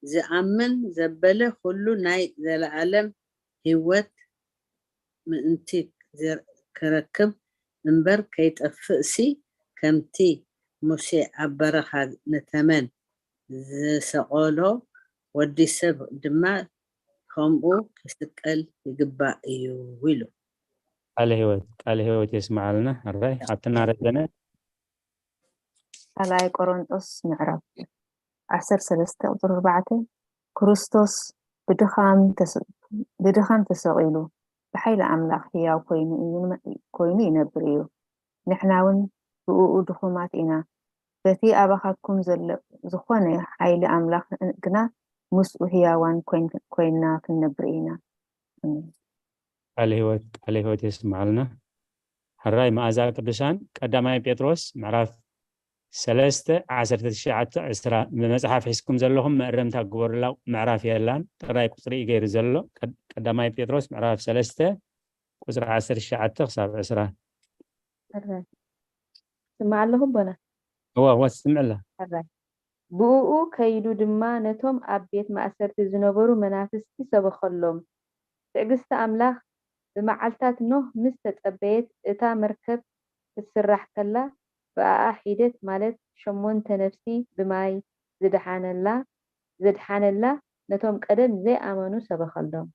ዝኣምን ዘበለ ኩሉ ናይ ዘለኣለም ህይወት ምእንቲ ዝር-፣ ክረክብ እምበር ከይጠፍእሲ፣ ከምቲ ሙሴ ኣብ በረኻ ንተመን ዝሰቐሎ፣ ወዲ ሰብ ድማ ከምኡ ክስቀል ይግባእ እዩ ኢሉ። ቃለ ህይወት፣ ቃለ ህይወት የስምዓልና። ሕራይ ሓብትና ረዘነ። ካልኣይ ቆሮንጦስ ምዕራፍ ዓሰርተ ሰለስተ ቁጽሪ ኣርባዕተ፣ ክርስቶስ ብድኻም ተሰ-፣ ብድኻም ተሰቒሉ፣ ብሓይሊ ኣምላኽ ህያው ኮይኑ እዩ፣ ኮይኑ ይነብር እዩ። ንሕና እውን ብእኡ ድኹማት ኢና። በቲ ኣባኻትኩም ዘሎ ዝኾነ ሓይሊ ኣምላኽ ግና ምስኡ ህያዋን ኮይን-፣ ኮይንና ክንነብር ኢና። ኣሜን። ቃለ ህይወት፣ ቃለ ህይወት የስምዓልና። ሕራይ መኣዛ ቅዱሳን። ቀዳማይ ጴጥሮስ ምዕራፍ ሰለስተ ዓሰርተ ትሽዓተ ዕስራ። ብመጽሓፍ ሒዝኩም ዘለኹም መእረምታ ግበሩላ፣ ምዕራፍ የላን፣ ጥራይ ቁጽሪ እዩ ገይሩ ዘሎ። ቀድ-፣ ቀዳማይ ጴጥሮስ ምዕራፍ ሰለስተ ቁጽሪ ዓሰርተ ትሽዓተ ክሳብ ዕስራ። ሕራይ። ስማዕ ኣለኹ ኣቦና። እዋ፣ እዋ፣ ትስምዕ ኣላ። ሕራይ። ብእኡ ከይዱ ድማ ነቶም ኣብ ቤት ማእሰርቲ ዝነበሩ መናፍስቲ ሰበኸሎም። ትዕግስቲ ኣምላኽ ብመዓልታት ኖህ ምስ ተጸበየት፣ እታ መርከብ ክትስራሕ ከላ፣ ብኣኣ ሒደት፣ ማለት ሸሞንተ ነፍሲ ብማይ ዝደሓነላ፣ ዘድሓነላ፣ ነቶም ቀደም ዘይኣመኑ ሰበኸሎም።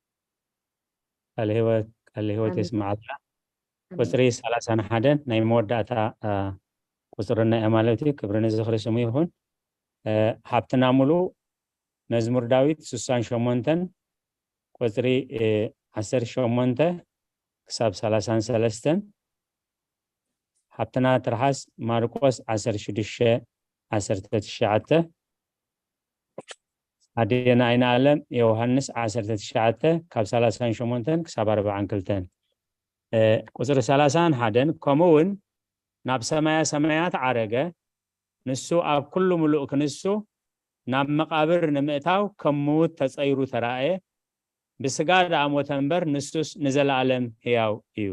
ቃለ ህይወት፣ ቃለ ህይወት ኣሜን። የስምዓልና። ኣሜን። ቁጽሪ ሰላሳን ሓደን ናይ መወዳእታ፣ አ፣ ቁጽርና እያ ማለት እዩ። ክብሪ ንዝኽሪ ስሙ ይኹን። እ፣ ሃብትና ሙሉ መዝሙር ዳዊት ስሳን ሸሞንተን ቁጽሪ፣ እ፣ ዓሰርተ ሸሞንተ ክሳብ ሰላሳን ሰለስተን። ሃብትና ትርሓስ ማርቆስ ዓሰርተ ሽዱሽተ ዓሰርተ ትሽዓተ። ኣዴና ኣይነ ኣለም ዮሃንስ ዓሰርተ ትሽዓተ ካብ ሰላሳን ሸሞንተን ክሳብ ኣርባዓን ክልተን። እ፣ ቁጽሪ ሰላሳን ሓደን፣ ከምኡ እውን ናብ ሰማያ ሰማያት ዓረገ፣ ንሱ ኣብ ኩሉ ምሉእ ክንሱ ናብ መቓብር ንምእታው ከም ምዉት ተጸይሩ ተራእየ፣ ብስጋ ደኣ ሞተ እምበር ንሱስ ንዘለኣለም ህያው እዩ።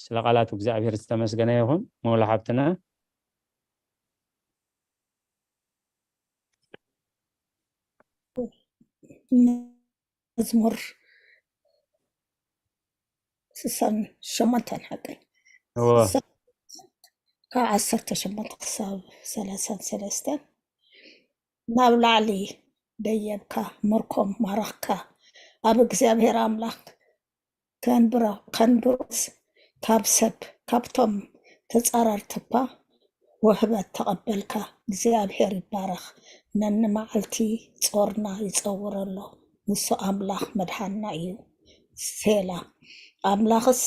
ስለ ቃላቱ እግዚኣብሔር ዝተመስገነ ይኹን። መውላ ሓብትና። መዝሙር ስሳን ሸሞንተን ሓቀይ እዎ። ካብ ዓሰርተ ሸሞንተ ክሳብ ሰላሳን ሰለስተን። ናብ ላዕሊ ደየብካ፣ ምርኮም ማረኽካ፣ ኣብ እግዚኣብሔር ኣምላኽ ከንብሮ-፣ ከንብሮስ ካብ ሰብ፣ ካብቶም ተጻረርትኳ ውህበት ተቐበልካ። እግዚኣብሔር ይባረኽ። ነንመዓልቲ ጾርና ይጸውር ኣሎ። ንሱ ኣምላኽ መድሓንና እዩ። ሴላ። ኣምላኽስ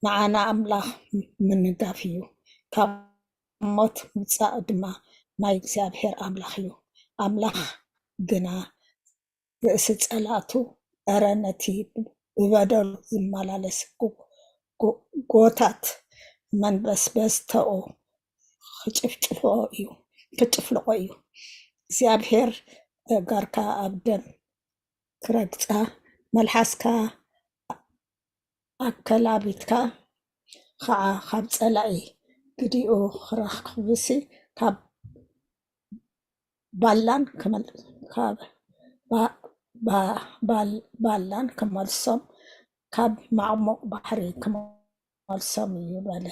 ንዓና ኣምላኽ ምንጋፍ እዩ። ካብ ሞት ምውጻእ ድማ ናይ እግዚኣብሔር ኣምላኽ እዩ። ኣምላኽ ግና ርእሲ ጸላእቱ፣ እረ ነቲ ብበደሉ ዝመላለስ ጎ-፣ ጎ-፣ ጎታት መንበስበስተኡ ክጭፍጭፎ እዩ፣ ክጭፍልቆ እዩ። እግዚኣብሔር ኣእጋርካ ኣብ ደም ክረግጻ፣ መልሓስካ ኣከላቢትካ ኸዓ ካብ ጸላኢ ግዲኡ ክረኽብሲ፣ ካብ ባላን ክመል-፣ ካብ ባ-፣ ባ-፣ ባል-፣ ባላን ክመልሶም፣ ካብ ማዕሙቕ ባሕሪ ክመልሶም እዩ በለ።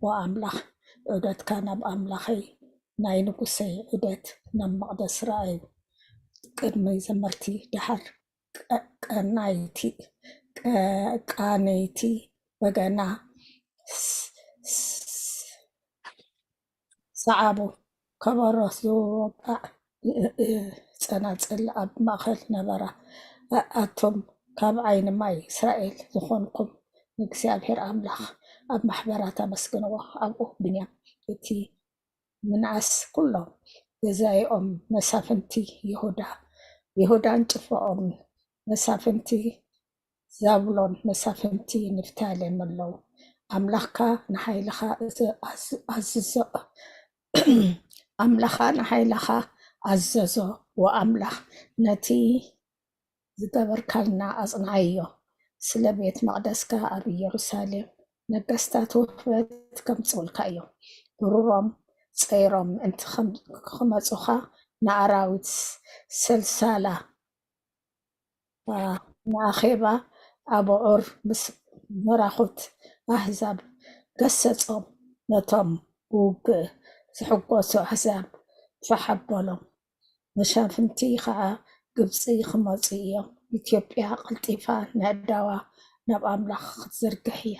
ኦ ኣምላኽ፣ ዑደትካ ናብ ኣምላኸይ፣ ናይ ንጉሰይ ዑደት ናብ መቕደስ ረኣዩ። ቅድሚ ዘመርቲ ደሓር ቀ-፣ ቀናይቲ፣ ቀ-፣ ቃነይቲ በገና ስ-፣ ስ-፣ ሰዓቡ። ከበሮ ዝወቃዕ ጸናጽል ኣብ ማእከል ነበራ። ኣ-፣ ኣቶም ካብ ዓይኒ ማይ እስራኤል ዝኾንኩም ንእግዚኣብሔር ኣምላኽ ኣብ ማሕበራት ኣመስግንዎ። ኣብኡ ብንያም እቲ ምንኣስ ኩሎም ገዛይኦም መሳፍንቲ ይሁዳ፣ ይሁዳን ጭፍራኦምን መሳፍንቲ ዛብሎን መሳፍንቲ ንፍታሌም ኣለዉ። ኣምላኽካ ንሓይልኻ ኣዝ- ኣዝ- ኣዝዞ ኣምላኻ ንሓይልኻ ኣዘዞ። ወኣምላኽ ነቲ ዝገበርካልና ኣጽንዓዮ። ስለ ቤት መቕደስካ ኣብ ኢየሩሳሌም ነገስታት ውህበት ከምጽኡልካ እዮም። ብሩሮም ጸይሮም ምእንቲ ከም- ክመጹኻ ንኣራዊት ሰልሳላ ንኣኼባ ኣቡዑር ምስ መራኹት ኣህዛብ ገሰጾም፣ ነቶም ብውግእ ዝሕጎሱ ኣህዛብ ፋሕ ኣበሎም። መሻፍንቲ ኸዓ ግብጺ ክመጹ እዮም። ኢትዮጵያ ቀልጢፋ ነእዳዋ ናብ ኣምላኽ ክትዝርግሕ እያ።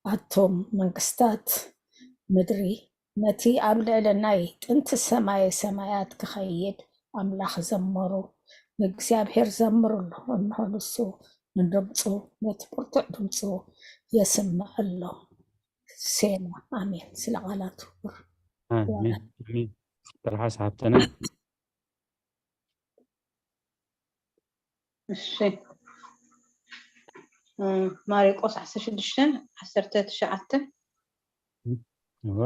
ኣቱም መንግስታት ምድሪ ነቲ ኣብ ልዕሊ ናይ ጥንቲ ሰማየ ሰማያት ክኸይድ ኣምላኽ ዘምሩ፣ ንእግዚኣብሔር ዘምሩሉ። እንሆ ንሱ ንድምፁ ነቲ ብርቱዕ ድምፁ የስምዕ ኣሎ። ሴላ። ኣሜን። ስለ ቃላቱ ክቡር ኣሜን። ኣሜን። ትርሓስ ሃብተና። እሺ። ማርቆስ ዓሰርተ ሽዱሽተ ዓሰርተ ትሽዓተ። እወ።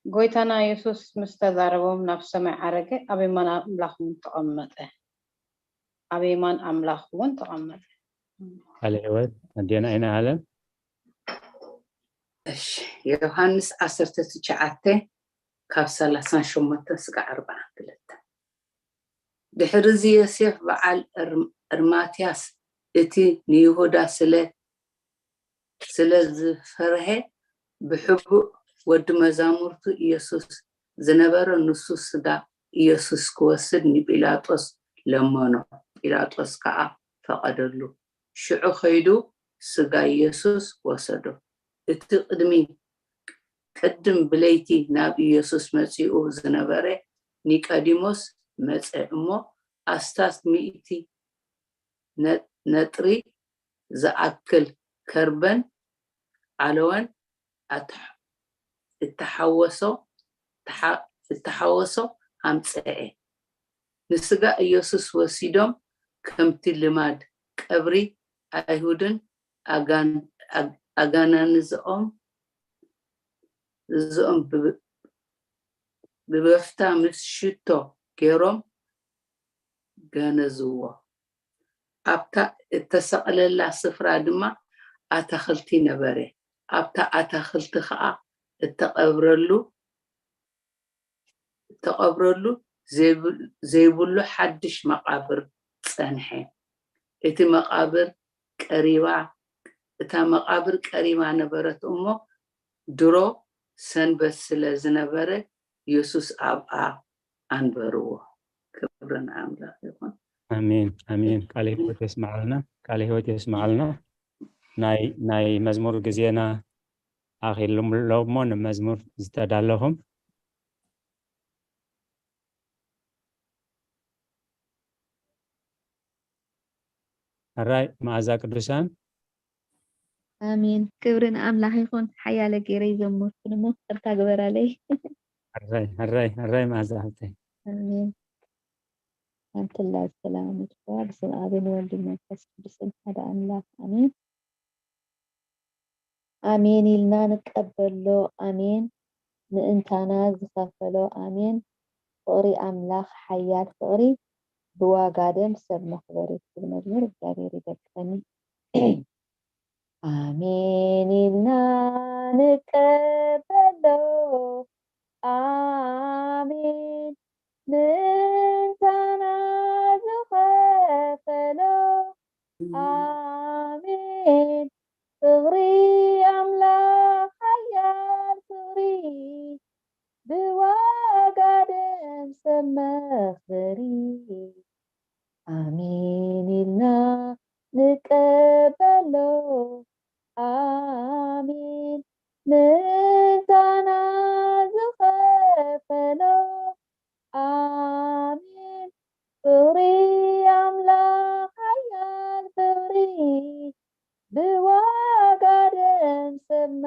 ጎይታና የሱስ ምስ ተዛረቦም ናብ ሰማይ ዓረገ፣ ኣብ የማን ኣምላኽ እውን ተቐመጠ። ኣብ የማን ኣምላኽ እውን ተቐመጠ። ቃለ ህይወት ኣዴና ኣይነ ኣለም። እሺ፣ ዮሃንስ ዓሰርተ ትሽዓተ ካብ ሰላሳን ሸሞንተን ስጋዕ ኣርባዓን ክልተን። ድሕርዚ ዮሴፍ በዓል እርማትያስ፣ እቲ ንይሁዳ ስለ ስለ ዝፈርሀ፣ ብሕቡእ ወዲ መዛሙርቱ ኢየሱስ ዝነበረ ንሱ ስጋ ኢየሱስ ክወስድ ንጲላጦስ ለመኖ። ጲላጦስ ከኣ ፈቐደሉ። ሽዑ ከይዱ ስጋ ኢየሱስ ወሰዶ። እቲ ቅድሚ ቅድም ብለይቲ ናብ ኢየሱስ መጺኡ ዝነበረ ኒቆዲሞስ መጸ እሞ ኣስታት ሚእቲ ነጥሪ ዝኣክል ከርበን ዓለወን እተሓወሶ እተሓወሶ ኣምጽኤ። ንስጋ ኢየሱስ ወሲዶም ከምቲ ልማድ ቀብሪ ኣይሁድን ኣጋናንዝኦም እዚኦም ብበፍታ ምስ ሽቶ ገይሮም ገነዝዎ። ኣብታ እተሰቕለላ ስፍራ ድማ ኣታኽልቲ ነበረ። ኣብታ ኣታኽልቲ ኸኣ እተቐብረሉ እተቐብረሉ ዘይብሉ ሓድሽ መቓብር ጸንሐ። እቲ መቓብር ቀሪባ እታ መቓብር ቀሪባ ነበረት እሞ ድሮ ሰንበት ስለ ዝነበረ የሱስ ኣብኣ ኣንበርዎ። ክብሪ ንኣምላኽ ይኹን። ኣሜን ኣሜን። ቃለ ህይወት የስምዓልና፣ ቃለ ህይወት የስምዓልና። ናይ ናይ መዝሙር ግዜና ኣኺሉ ኣሎ እሞ ንመዝሙር ዝተዳለኹም ሕራይ መኣዛ ቅዱሳን። ኣሜን። ክብሪ ንኣምላኽ ይኹን። ሓያለ ገይረ ይዘመርኩ እሞ ይቅርታ ግበራለይ። ሕራይ ሕራይ ሕራይ መኣዛ ሓብተይ። ኣሜን። ኣንትላ ሰላም ይትዋ ብስም ኣብን ወልድ መንፈስ ቅዱስን ሓደ ኣምላኽ ኣሜን። ኣሜን ኢልና ንቀበሎ። ኣሜን ምእንታና ዝኸፈሎ። ኣሜን ፍቕሪ ኣምላኽ ሓያል ፍቕሪ ብዋጋ ደም ሰብ መኽበሪ ትብል መዝሙር እግዚኣብሔር ይደግፈኒ። ኣሜን ኢልና ንቀበሎ። ኣሜን ምእንታና ዝኸፈሎ። ኣሜን ፍቕሪ ኣምላኽ ሓያል ፍቕሪ ብዋጋ ደም ሰብ መኽበሪ። ኣሜን ኢልና ንቀበሎ።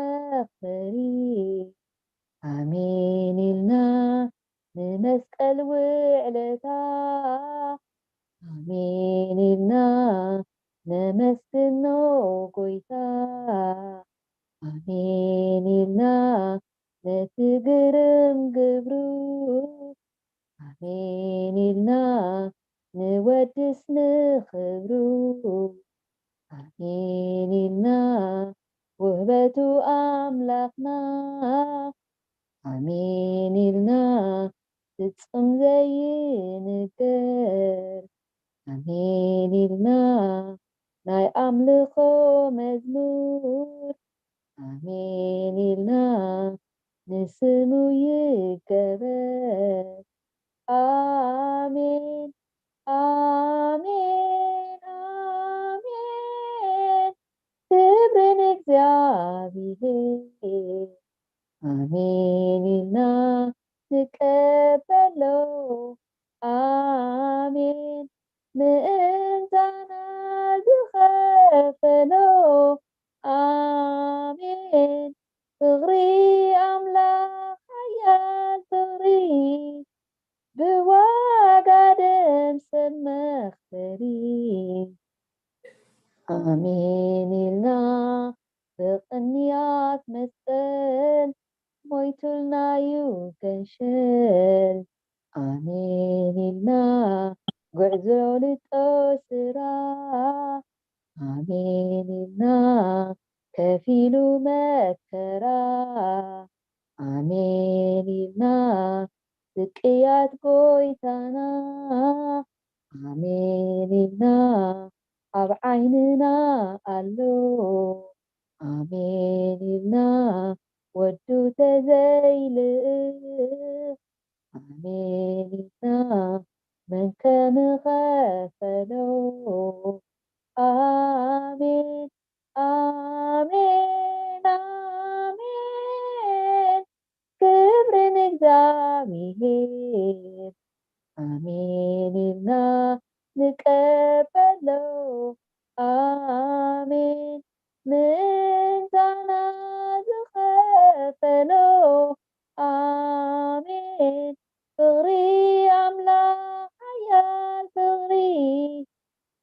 መኽበሪ። ኣሜን ኢልና ንመስቀል ውዕለታ፣ ኣሜን ኢልና ነመስግኖ ጎይታ፣ ኣሜን ኢልና ነቲ ግርም ግብሩ፣ ኣሜን ኢልና ንወድስ ንኽብሩ፣ ኣሜን ኢልና ውህበቱ ኣምላኽና፣ ኣሜን ኢልና ፍጹም ዘይንገር፣ ኣሜን ኢልና ናይ ኣምልኾ መዝሙር፣ ኣሜን ኢልና ንስሙ ይገበር። ኣሜን፣ ኣሜን፣ ኣሜን። ክብሪ ንእግዚኣብሔር። ኣሜን ኢልና ንቀበሎ። ኣሜን። ምእንታና ዝኸፈሎ። ኣሜን። ፍቕሪ ኣምላኽ ሓያል ፍቕሪ፣ ብዋጋ ደም ሰብ መኽበሪ። ኣሜን ኢልና ብቕንያት መስቀል፣ ሞይቱልናዩ ገንሸል። ኣሜን ኢልና ጉዕዞ ልጦ ስራ፣ ኣሜን ኢልና ከፊሉ መከራ፣ ኣሜን ኢልና ስቅያት ጎይታና፣ ኣሜን ኢልና ኣብ ዓይንና ኣሎ፣ ኣሜን ኢልና ወዱ ተዘይልእኽ፣ ኣሜን ኢልና መን ከምኸፈሎ፣ ኣሜን፣ ኣሜን፣ ኣሜን። ክብሪ ንእግዚኣብሔር። ኣሜን ኢልና ንቀበሎ። ኣሜን። ምእንታና ዝኸፈሎ። ኣሜን። ፍቕሪ ኣምላኽ ሓያል ፍቕሪ፣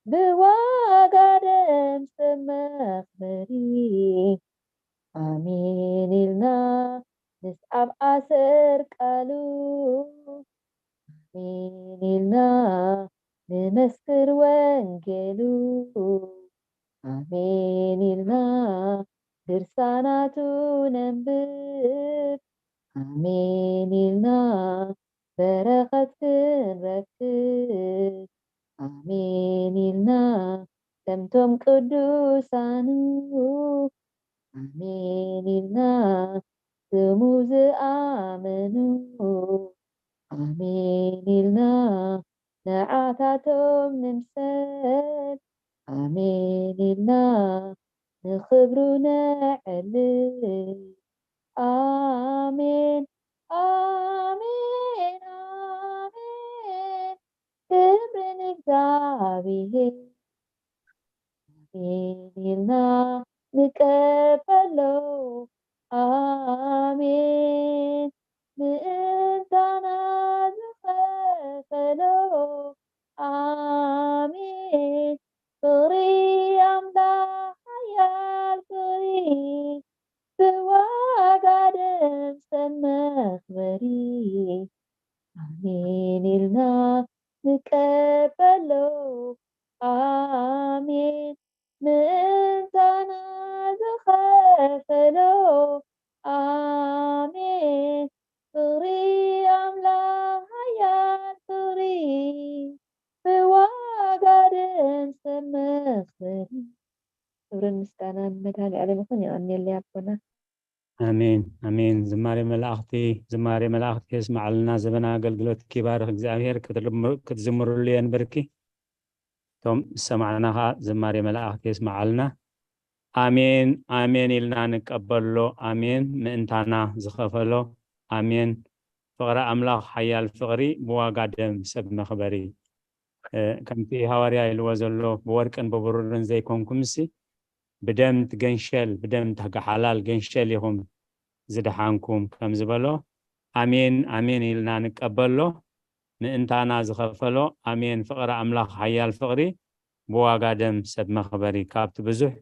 ብዋጋ ደም ሰብ መኽበሪ። ኣሜን ኢልና ንስዓብ ኣሰር ቃሉ፣ ኣሜን ኢልና ንመስክር ወንጌሉ፣ ኣሜን ኢልና ድርሳናቱ ነንብብ፣ ኣሜን ኢልና በረኸት ክንረክብ፣ ኣሜን ኢልና ከምቶም ቅዱሳኑ፣ ኣሜን ኢልና ስሙ ዝኣመኑ፣ ኣሜን ኢልና ንዓታቶም ንምሰል፣ ኣሜን ኢልና ንኽብሩ ነዕልል። ኣሜን፣ ኣሜን፣ ኣሜን። ክብሪ ንእግዚኣብሔር። ኣሜን ኢልና ንቀበሎ። ኣሜን። ምእንታና ዝኸፈሎ። ኣሜን። ፍቕሪ ኣምላኽ ሓያል ፍቕሪ፣ ብዋጋ ደም ሰብ መኽበሪ። ኣሜን ኢልና ንቀበሎ። ኣሜን። ምእንታና ዝኸፈሎ። ኣሜን። ፍቕሪ ኣምላኽ ሓያል ፍቕሪ፣ ብዋጋ ደም ሰብ መኽበሪ። ክብርን ምስጋናን መድሃኔ ዓለም ይኹን። የቐንየለይ ኣቦና። ኣሜን፣ ኣሜን። ዝማሬ መላእኽቲ፣ ዝማሬ መላእኽቲ የስማዓልና። ዘበና ኣገልግሎትኪ ይባርኽ እግዚኣብሔር። ክትልም-፣ ክትዝምርሉ የንብርኪ። እቶም ዝሰማዕና ኸዓ ዝማሬ መላእኽቲ የስማዓልና። ኣሜን፣ ኣሜን ኢልና ንቀበሎ። ኣሜን። ምእንታና ዝኸፈሎ። ኣሜን። ፍቕሪ ኣምላኽ ሓያል ፍቕሪ ብዋጋ ደም ሰብ መኽበሪ። እ፣ ከምቲ ሃዋርያ ኢልዎ ዘሎ ብወርቅን ብብሩርን ዘይኮንኩምሲ ብደም ትገንሸል፣ ብደም ተጋሓላል ገንሸል ኢኹም ዝደሓንኩም ከም ዝበሎ፣ ኣሜን ኣሜን ኢልና ንቀበሎ። ምእንታና ዝኸፈሎ ኣሜን። ፍቕሪ ኣምላኽ ሓያል ፍቕሪ ብዋጋ ደም ሰብ መኽበሪ ካብቲ ብዙሕ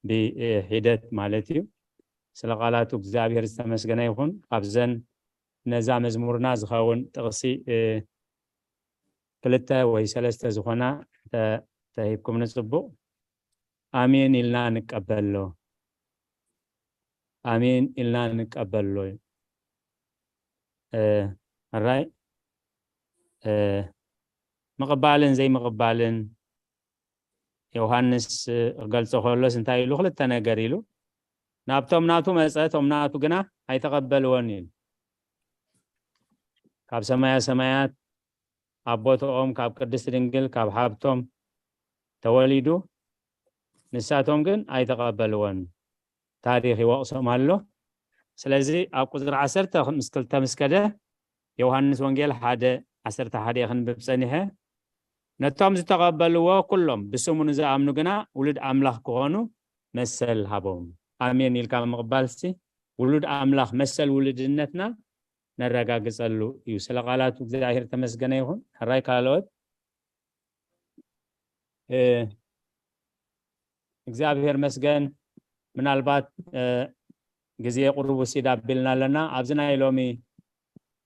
ብሒደት ማለት እዩ። ስለ ቃላቱ እግዚኣብሔር ዝተመስገነ ይኹን። ካብዘን ነዛ መዝሙርና ዝኸውን ጥቕሲ ክልተ ወይ ሰለስተ ዝኾና ተሂብኩም ንጽቡቕ። ኣሜን ኢልና ንቀበሎ። ኣሜን ኢልና ንቀበሎ። ራይ ምቕባልን ዘይምቕባልን ዮሃንስ ክገልጾ ከሎስ እንታይ ኢሉ? ክልተ ነገር ኢሉ። ናብቶም ናቱ መጸ፣ እቶም ናቱ ግና ኣይተቐበልዎን ኢሉ። ካብ ሰማያ ሰማያት ኣብ ቦታኦም ካብ ቅድስቲ ድንግል ካብ ሃብቶም ተወሊዱ፣ ንሳቶም ግን ኣይተቐበልዎን። ታሪኽ ይወቕሶም ኣሎ። ስለዚ ኣብ ቁፅሪ ዓሰርተ ምስ ክልተ ምስ ከደ፣ ዮሃንስ ወንጌል ሓደ ዓሰርተ ሓደ ክንብብ ፀኒሐ፣ ነቶም ዝተቐበልዎ ኩሎም ብስሙ ንዝኣምኑ ግና ውሉድ ኣምላኽ ክኾኑ መሰል ሃቦም። ኣሜን ኢልካ ምቕባልሲ ውሉድ ኣምላኽ መሰል ውሉድነትና ነረጋግጸሉ እዩ። ስለ ቃላቱ እግዚኣብሔር ተመስገነ ይኹን። ሕራይ ካልኦት እግዚኣብሔር መስገን። ምናልባት ግዜ ቁሩብ ውሲድ ኣቢልና ኣለና። ኣብዚ ናይ ሎሚ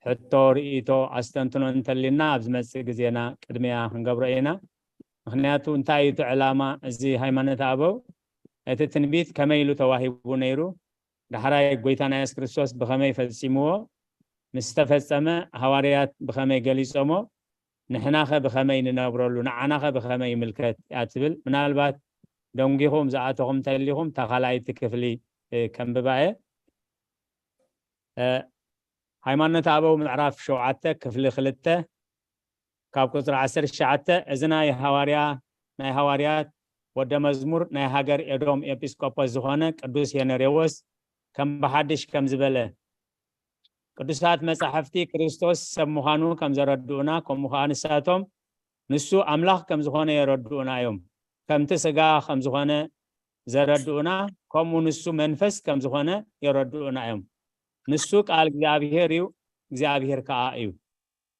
ሕቶ ርእይቶ ኣስተንትኖ እንተሊና ኣብ ዝመጽእ ግዜና ቅድሚያ ክንገብሮ ኢና። ምክንያቱ እንታይ እዩ እቲ ዕላማ እዚ ሃይማኖት ኣበው? እቲ ትንቢት ከመይ ኢሉ ተዋሂቡ ነይሩ? ዳሕራይ ጎይታና የሱስ ክርስቶስ ብኸመይ ፈጺምዎ? ምስ ተፈጸመ ሃዋርያት ብኸመይ ገሊጾሞ? ንሕናኸ ብኸመይ ንነብረሉ? ንዓናኸ ብኸመይ ይምልከት እያ ትብል? ምናልባት ደንጊኹም ዝኣተኹም እንተሊኹም እታ ካልኣይቲ ክፍሊ ከንብባ እየ። ሃይማኖት ኣበው ምዕራፍ ሸውዓተ ክፍሊ ክልተ ካብ ቁፅሪ ዓሰርተ ትሽዓተ፣ እዚ ናይ ሃዋርያ ናይ ሃዋርያት ወደ መዝሙር ናይ ሃገር ኤዶም ኤጲስቆጶስ ዝኾነ ቅዱስ ሄነሬዎስ ከም ብሓድሽ ከም ዝበለ፣ ቅዱሳት መጻሕፍቲ ክርስቶስ ሰብ ምዃኑ ከም ዘረድኡና፣ ከምኡ ከኣ ንሳቶም ንሱ ኣምላኽ ከም ዝኾነ የረድኡና እዮም። ከምቲ ስጋ ከም ዝኾነ ዘረድኡና፣ ከምኡ ንሱ መንፈስ ከም ዝኾነ የረድኡና እዮም። ንሱ ቃል እግዚኣብሔር እዩ፣ እግዚኣብሔር ከኣ እዩ።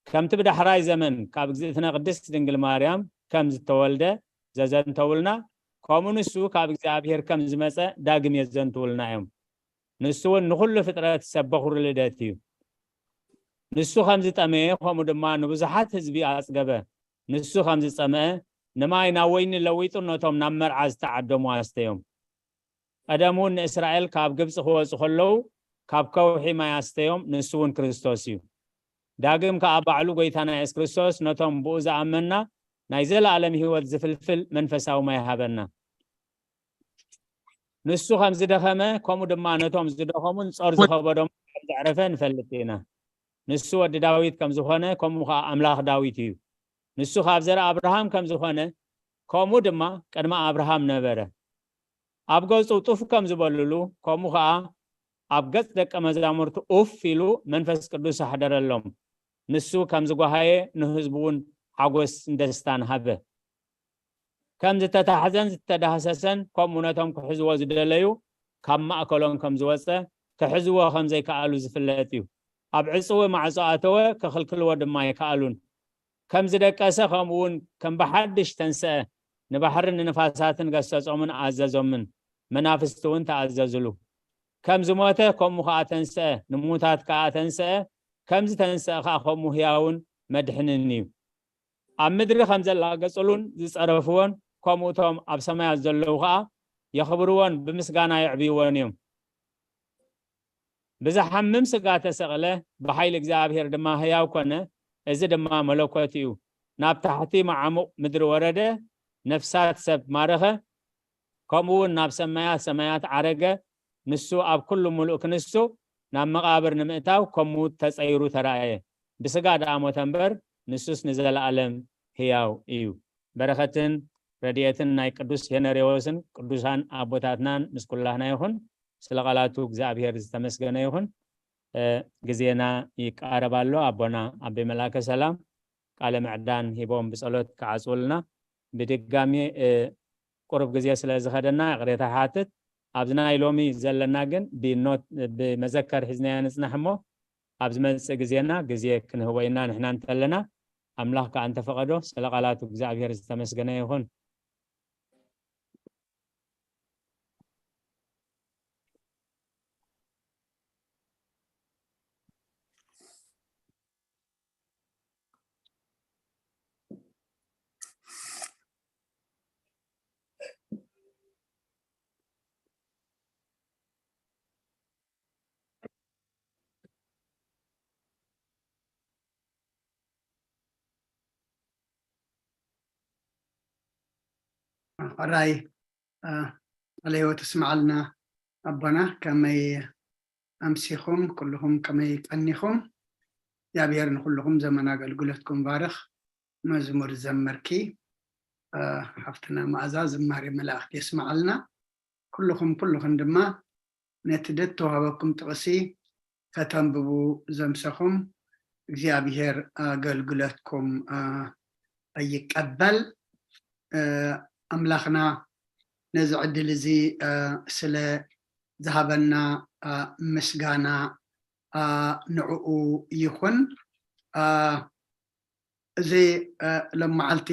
ከምቲ ብዳሕራይ ዘመን ካብ እግዝእትነ ቅድስት ድንግል ማርያም ከም ዝተወልደ ዘዘንተውልና፣ ከምኡ ንሱ ካብ እግዚኣብሔር ከም ዝመጸ ዳግም የዘንትውልና እዮም። ንሱ እውን ንኹሉ ፍጥረት ሰብ በኹሪ ልደት እዩ። ንሱ ከም ዝጠመየ፣ ከምኡ ድማ ንብዙሓት ህዝቢ ኣጽገበ። ንሱ ከም ዝጸምአ፣ ንማይ ናብ ወይኒ ለዊጡ ነቶም ናብ መርዓ ዝተዓደሙ ኣስተዮም። ቀደም እውን ንእስራኤል ካብ ግብጺ ክወጹ ከለዉ ካብ ከውሒ ማይ ኣስተዮም፣ ንሱ እውን ክርስቶስ እዩ። ዳግም ከኣ ባዕሉ ጎይታና የሱስ ክርስቶስ ነቶም ብኡ ዝኣመንና ናይ ዘለኣለም ህይወት ዝፍልፍል መንፈሳዊ ማይ ሃበና። ንሱ ከም ዝደኸመ፣ ከምኡ ድማ ነቶም ዝደኸሙን ጾር ዝኸበዶም ከም ዘዕረፈ ንፈልጥ ኢና። ንሱ ወዲ ዳዊት ከም ዝኾነ፣ ከምኡ ከኣ ኣምላኽ ዳዊት እዩ። ንሱ ካብ ዘርኢ ኣብርሃም ከም ዝኾነ፣ ከምኡ ድማ ቅድሚ ኣብርሃም ነበረ። ኣብ ገጹ ጡፍ ከም ዝበልሉ፣ ከምኡ ከኣ ኣብ ገጽ ደቀ መዛሙርቱ ኡፍ ኢሉ መንፈስ ቅዱስ ኣሕደረሎም። ንሱ ከም ዝጓሃየ ንህዝቡ እውን ሓጎስን ደስታን ሃበ። ከም ዝተታሕዘን ዝተዳህሰሰን፣ ከምኡ ነቶም ክሕዝዎ ዝደለዩ ካብ ማእከሎም ከም ዝወጸ፣ ክሕዝዎ ከም ዘይከኣሉ ዝፍለጥ እዩ። ኣብ ዕጽዊ ማዕጾ ኣተወ፣ ክኽልክልዎ ድማ ኣይከኣሉን። ከም ዝደቀሰ፣ ከምኡ እውን ከም ብሓድሽ ተንስአ፣ ንባሕርን ንንፋሳትን ገሰጾምን ኣዘዞምን፣ መናፍስቲ እውን ተኣዘዝሉ። ከም ዝሞተ፣ ከምኡ ከኣ ተንስአ፣ ንሙታት ከኣ ተንስአ፣ ከም ዝተንስአ ከኣ ከምኡ ህያውን መድሕንን እዩ። ኣብ ምድሪ ከም ዘላገጽሉን ዝጸረፍዎን፣ ከምኡ እቶም ኣብ ሰማያት ዘለዉ ከኣ የኽብርዎን ብምስጋና የዕብይዎን እዮም። ብዝሓምም ስጋ ተሰቕለ፣ ብሓይሊ እግዚኣብሔር ድማ ህያው ኮነ፣ እዚ ድማ መለኮት እዩ። ናብ ታሕቲ መዓሙቕ ምድሪ ወረደ፣ ነፍሳት ሰብ ማረኸ፣ ከምኡ እውን ናብ ሰማያት ሰማያት ዓረገ። ንሱ ኣብ ኩሉ ምሉእ ክንሱ ናብ መቓብር ንምእታው ከም ምዉት ተጸይሩ ተራእየ። ብስጋ ደኣ ሞተ እምበር፣ ንሱስ ንዘለኣለም ህያው እዩ። በረኸትን ረድኤትን ናይ ቅዱስ ሄነሬዎስን ቅዱሳን ኣቦታትናን ምስ ኩላህና ይኹን። ስለ ቃላቱ እግዚኣብሔር ዝተመስገነ ይኹን። እ፣ ግዜና ይቃረብ ኣሎ። ኣቦና ኣቤ መልኣከ ሰላም ቃለ ምዕዳን ሂቦም ብጸሎት ክዓጽውልና። ብድጋሚ፣ እ፣ ቁሩብ ግዜ ስለ ዝኸደና ይቕሬታ ይሓትት። ኣብዚ ናይ ሎሚ ዘለና ግን ብኖት ብመዘከር ሒዝናዮ ንጽናሕ እሞ ኣብ ዝመጽእ ግዜና ግዜ ክንህቦ ኢና። ንሕና እንተለና ኣምላኽ ከኣ እንተፈቐዶ። ስለ ቃላቱ እግዚኣብሔር ዝተመስገነ ይኹን። ሕራይ ቃለ ህይወት እስመዓልና ኣቦና፣ ከመይ ኣምሲኹም? ኩልኹም ከመይ ቀኒኹም? እግዚኣብሔር ንኩልኹም ዘመን ኣገልግሎትኩም ባርኽ። መዝሙር ዘመርኪ ሓፍትና መኣዛ ዝማሬ መላእኽቲ የስመዓልና። ኩልኹም ኩልኽን ድማ ነቲ ደተዋህበኩም ጥቕሲ ከተንብቡ ዘምሰኹም እግዚኣብሔር ኣገልግሎትኩም ይቀበል። ኣምላኽና ነዚ ዕድል እዚ ስለ ዝሃበና ምስጋና ንዕኡ ይኹን። እዚ ሎመዓልቲ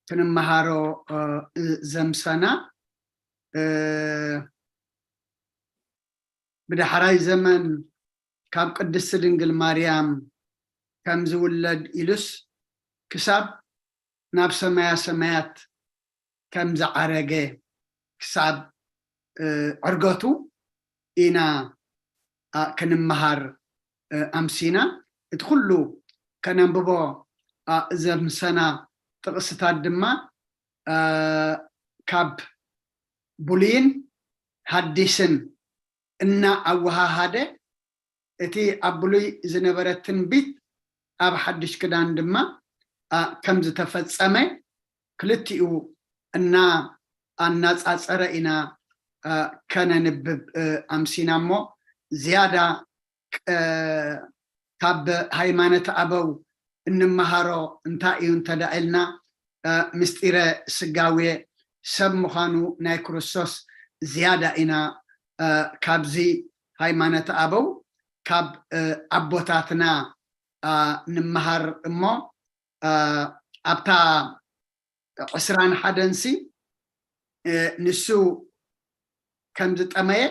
ክንመሃሮ ዘምሰና ብዳሕራይ ዘመን ካብ ቅድስቲ ድንግል ማርያም ከም ዝውለድ ኢሉስ ክሳብ ናብ ሰማያ ሰማያት ከም ዝዓረገ ክሳብ ዕርገቱ ኢና ክንመሃር ኣምሲና። እቲ ኩሉ ከነንብቦ ዘምሰና ጥቕስታት ድማ ካብ ብሉይን ሓዲስን እና ኣወሃሃደ እቲ ኣብ ብሉይ ዝነበረ ትንቢት ኣብ ሓድሽ ክዳን ድማ ከም ዝተፈጸመ ክልቲኡ እና ኣናጻጸረ ኢና ከነንብብ ኣምሲና እሞ ዝያዳ ካብ ሃይማኖት ኣበው እንመሃሮ እንታይ እዩ እንተዳ ኢልና ምስጢረ ስጋዌ ሰብ ምዃኑ ናይ ክርስቶስ ዝያዳ ኢና ካብዚ ሃይማኖት ኣበው ካብ ኣቦታትና ንምሃር እሞ ኣብታ ዕስራን ሓደንሲ ንሱ ከም ዝጠመየ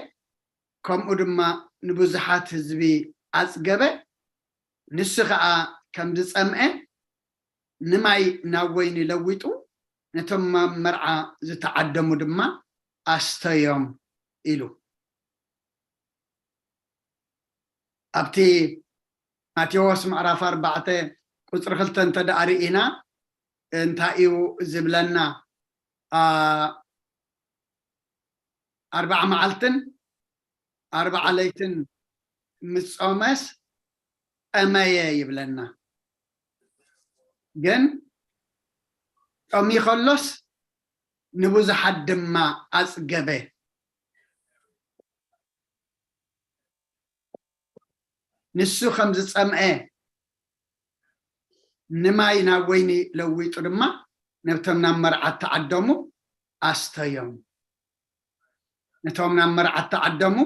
ከምኡ ድማ ንብዙሓት ህዝቢ ኣጽገበ። ንሱ ኸኣ ከም ዝጸምአ ንማይ ናብ ወይኒ ለዊጡ ነቶም ኣብ መርዓ ዝተዓደሙ ድማ ኣስተዮም ኢሉ። ኣብቲ ማቴዎስ ምዕራፍ ኣርባዕተ ቁፅሪ ክልተ እንተ ደኣ ርኢና እንታይ እዩ ዝብለና? ኣርባዓ መዓልትን ኣርባዓ ለይትን ምስ ጾመስ ጠመየ ይብለና። ግን ጠምዩ ከሎስ ንብዙሓት ድማ ኣጽገበ። ንሱ ከም ዝጸምአ ንማይ ናብ ወይኒ ለዊጡ ድማ ነብቶም ናብ መርዓ እተዓደሙ ኣስተዮም። ነቶም ናብ መርዓ እተዓደሙ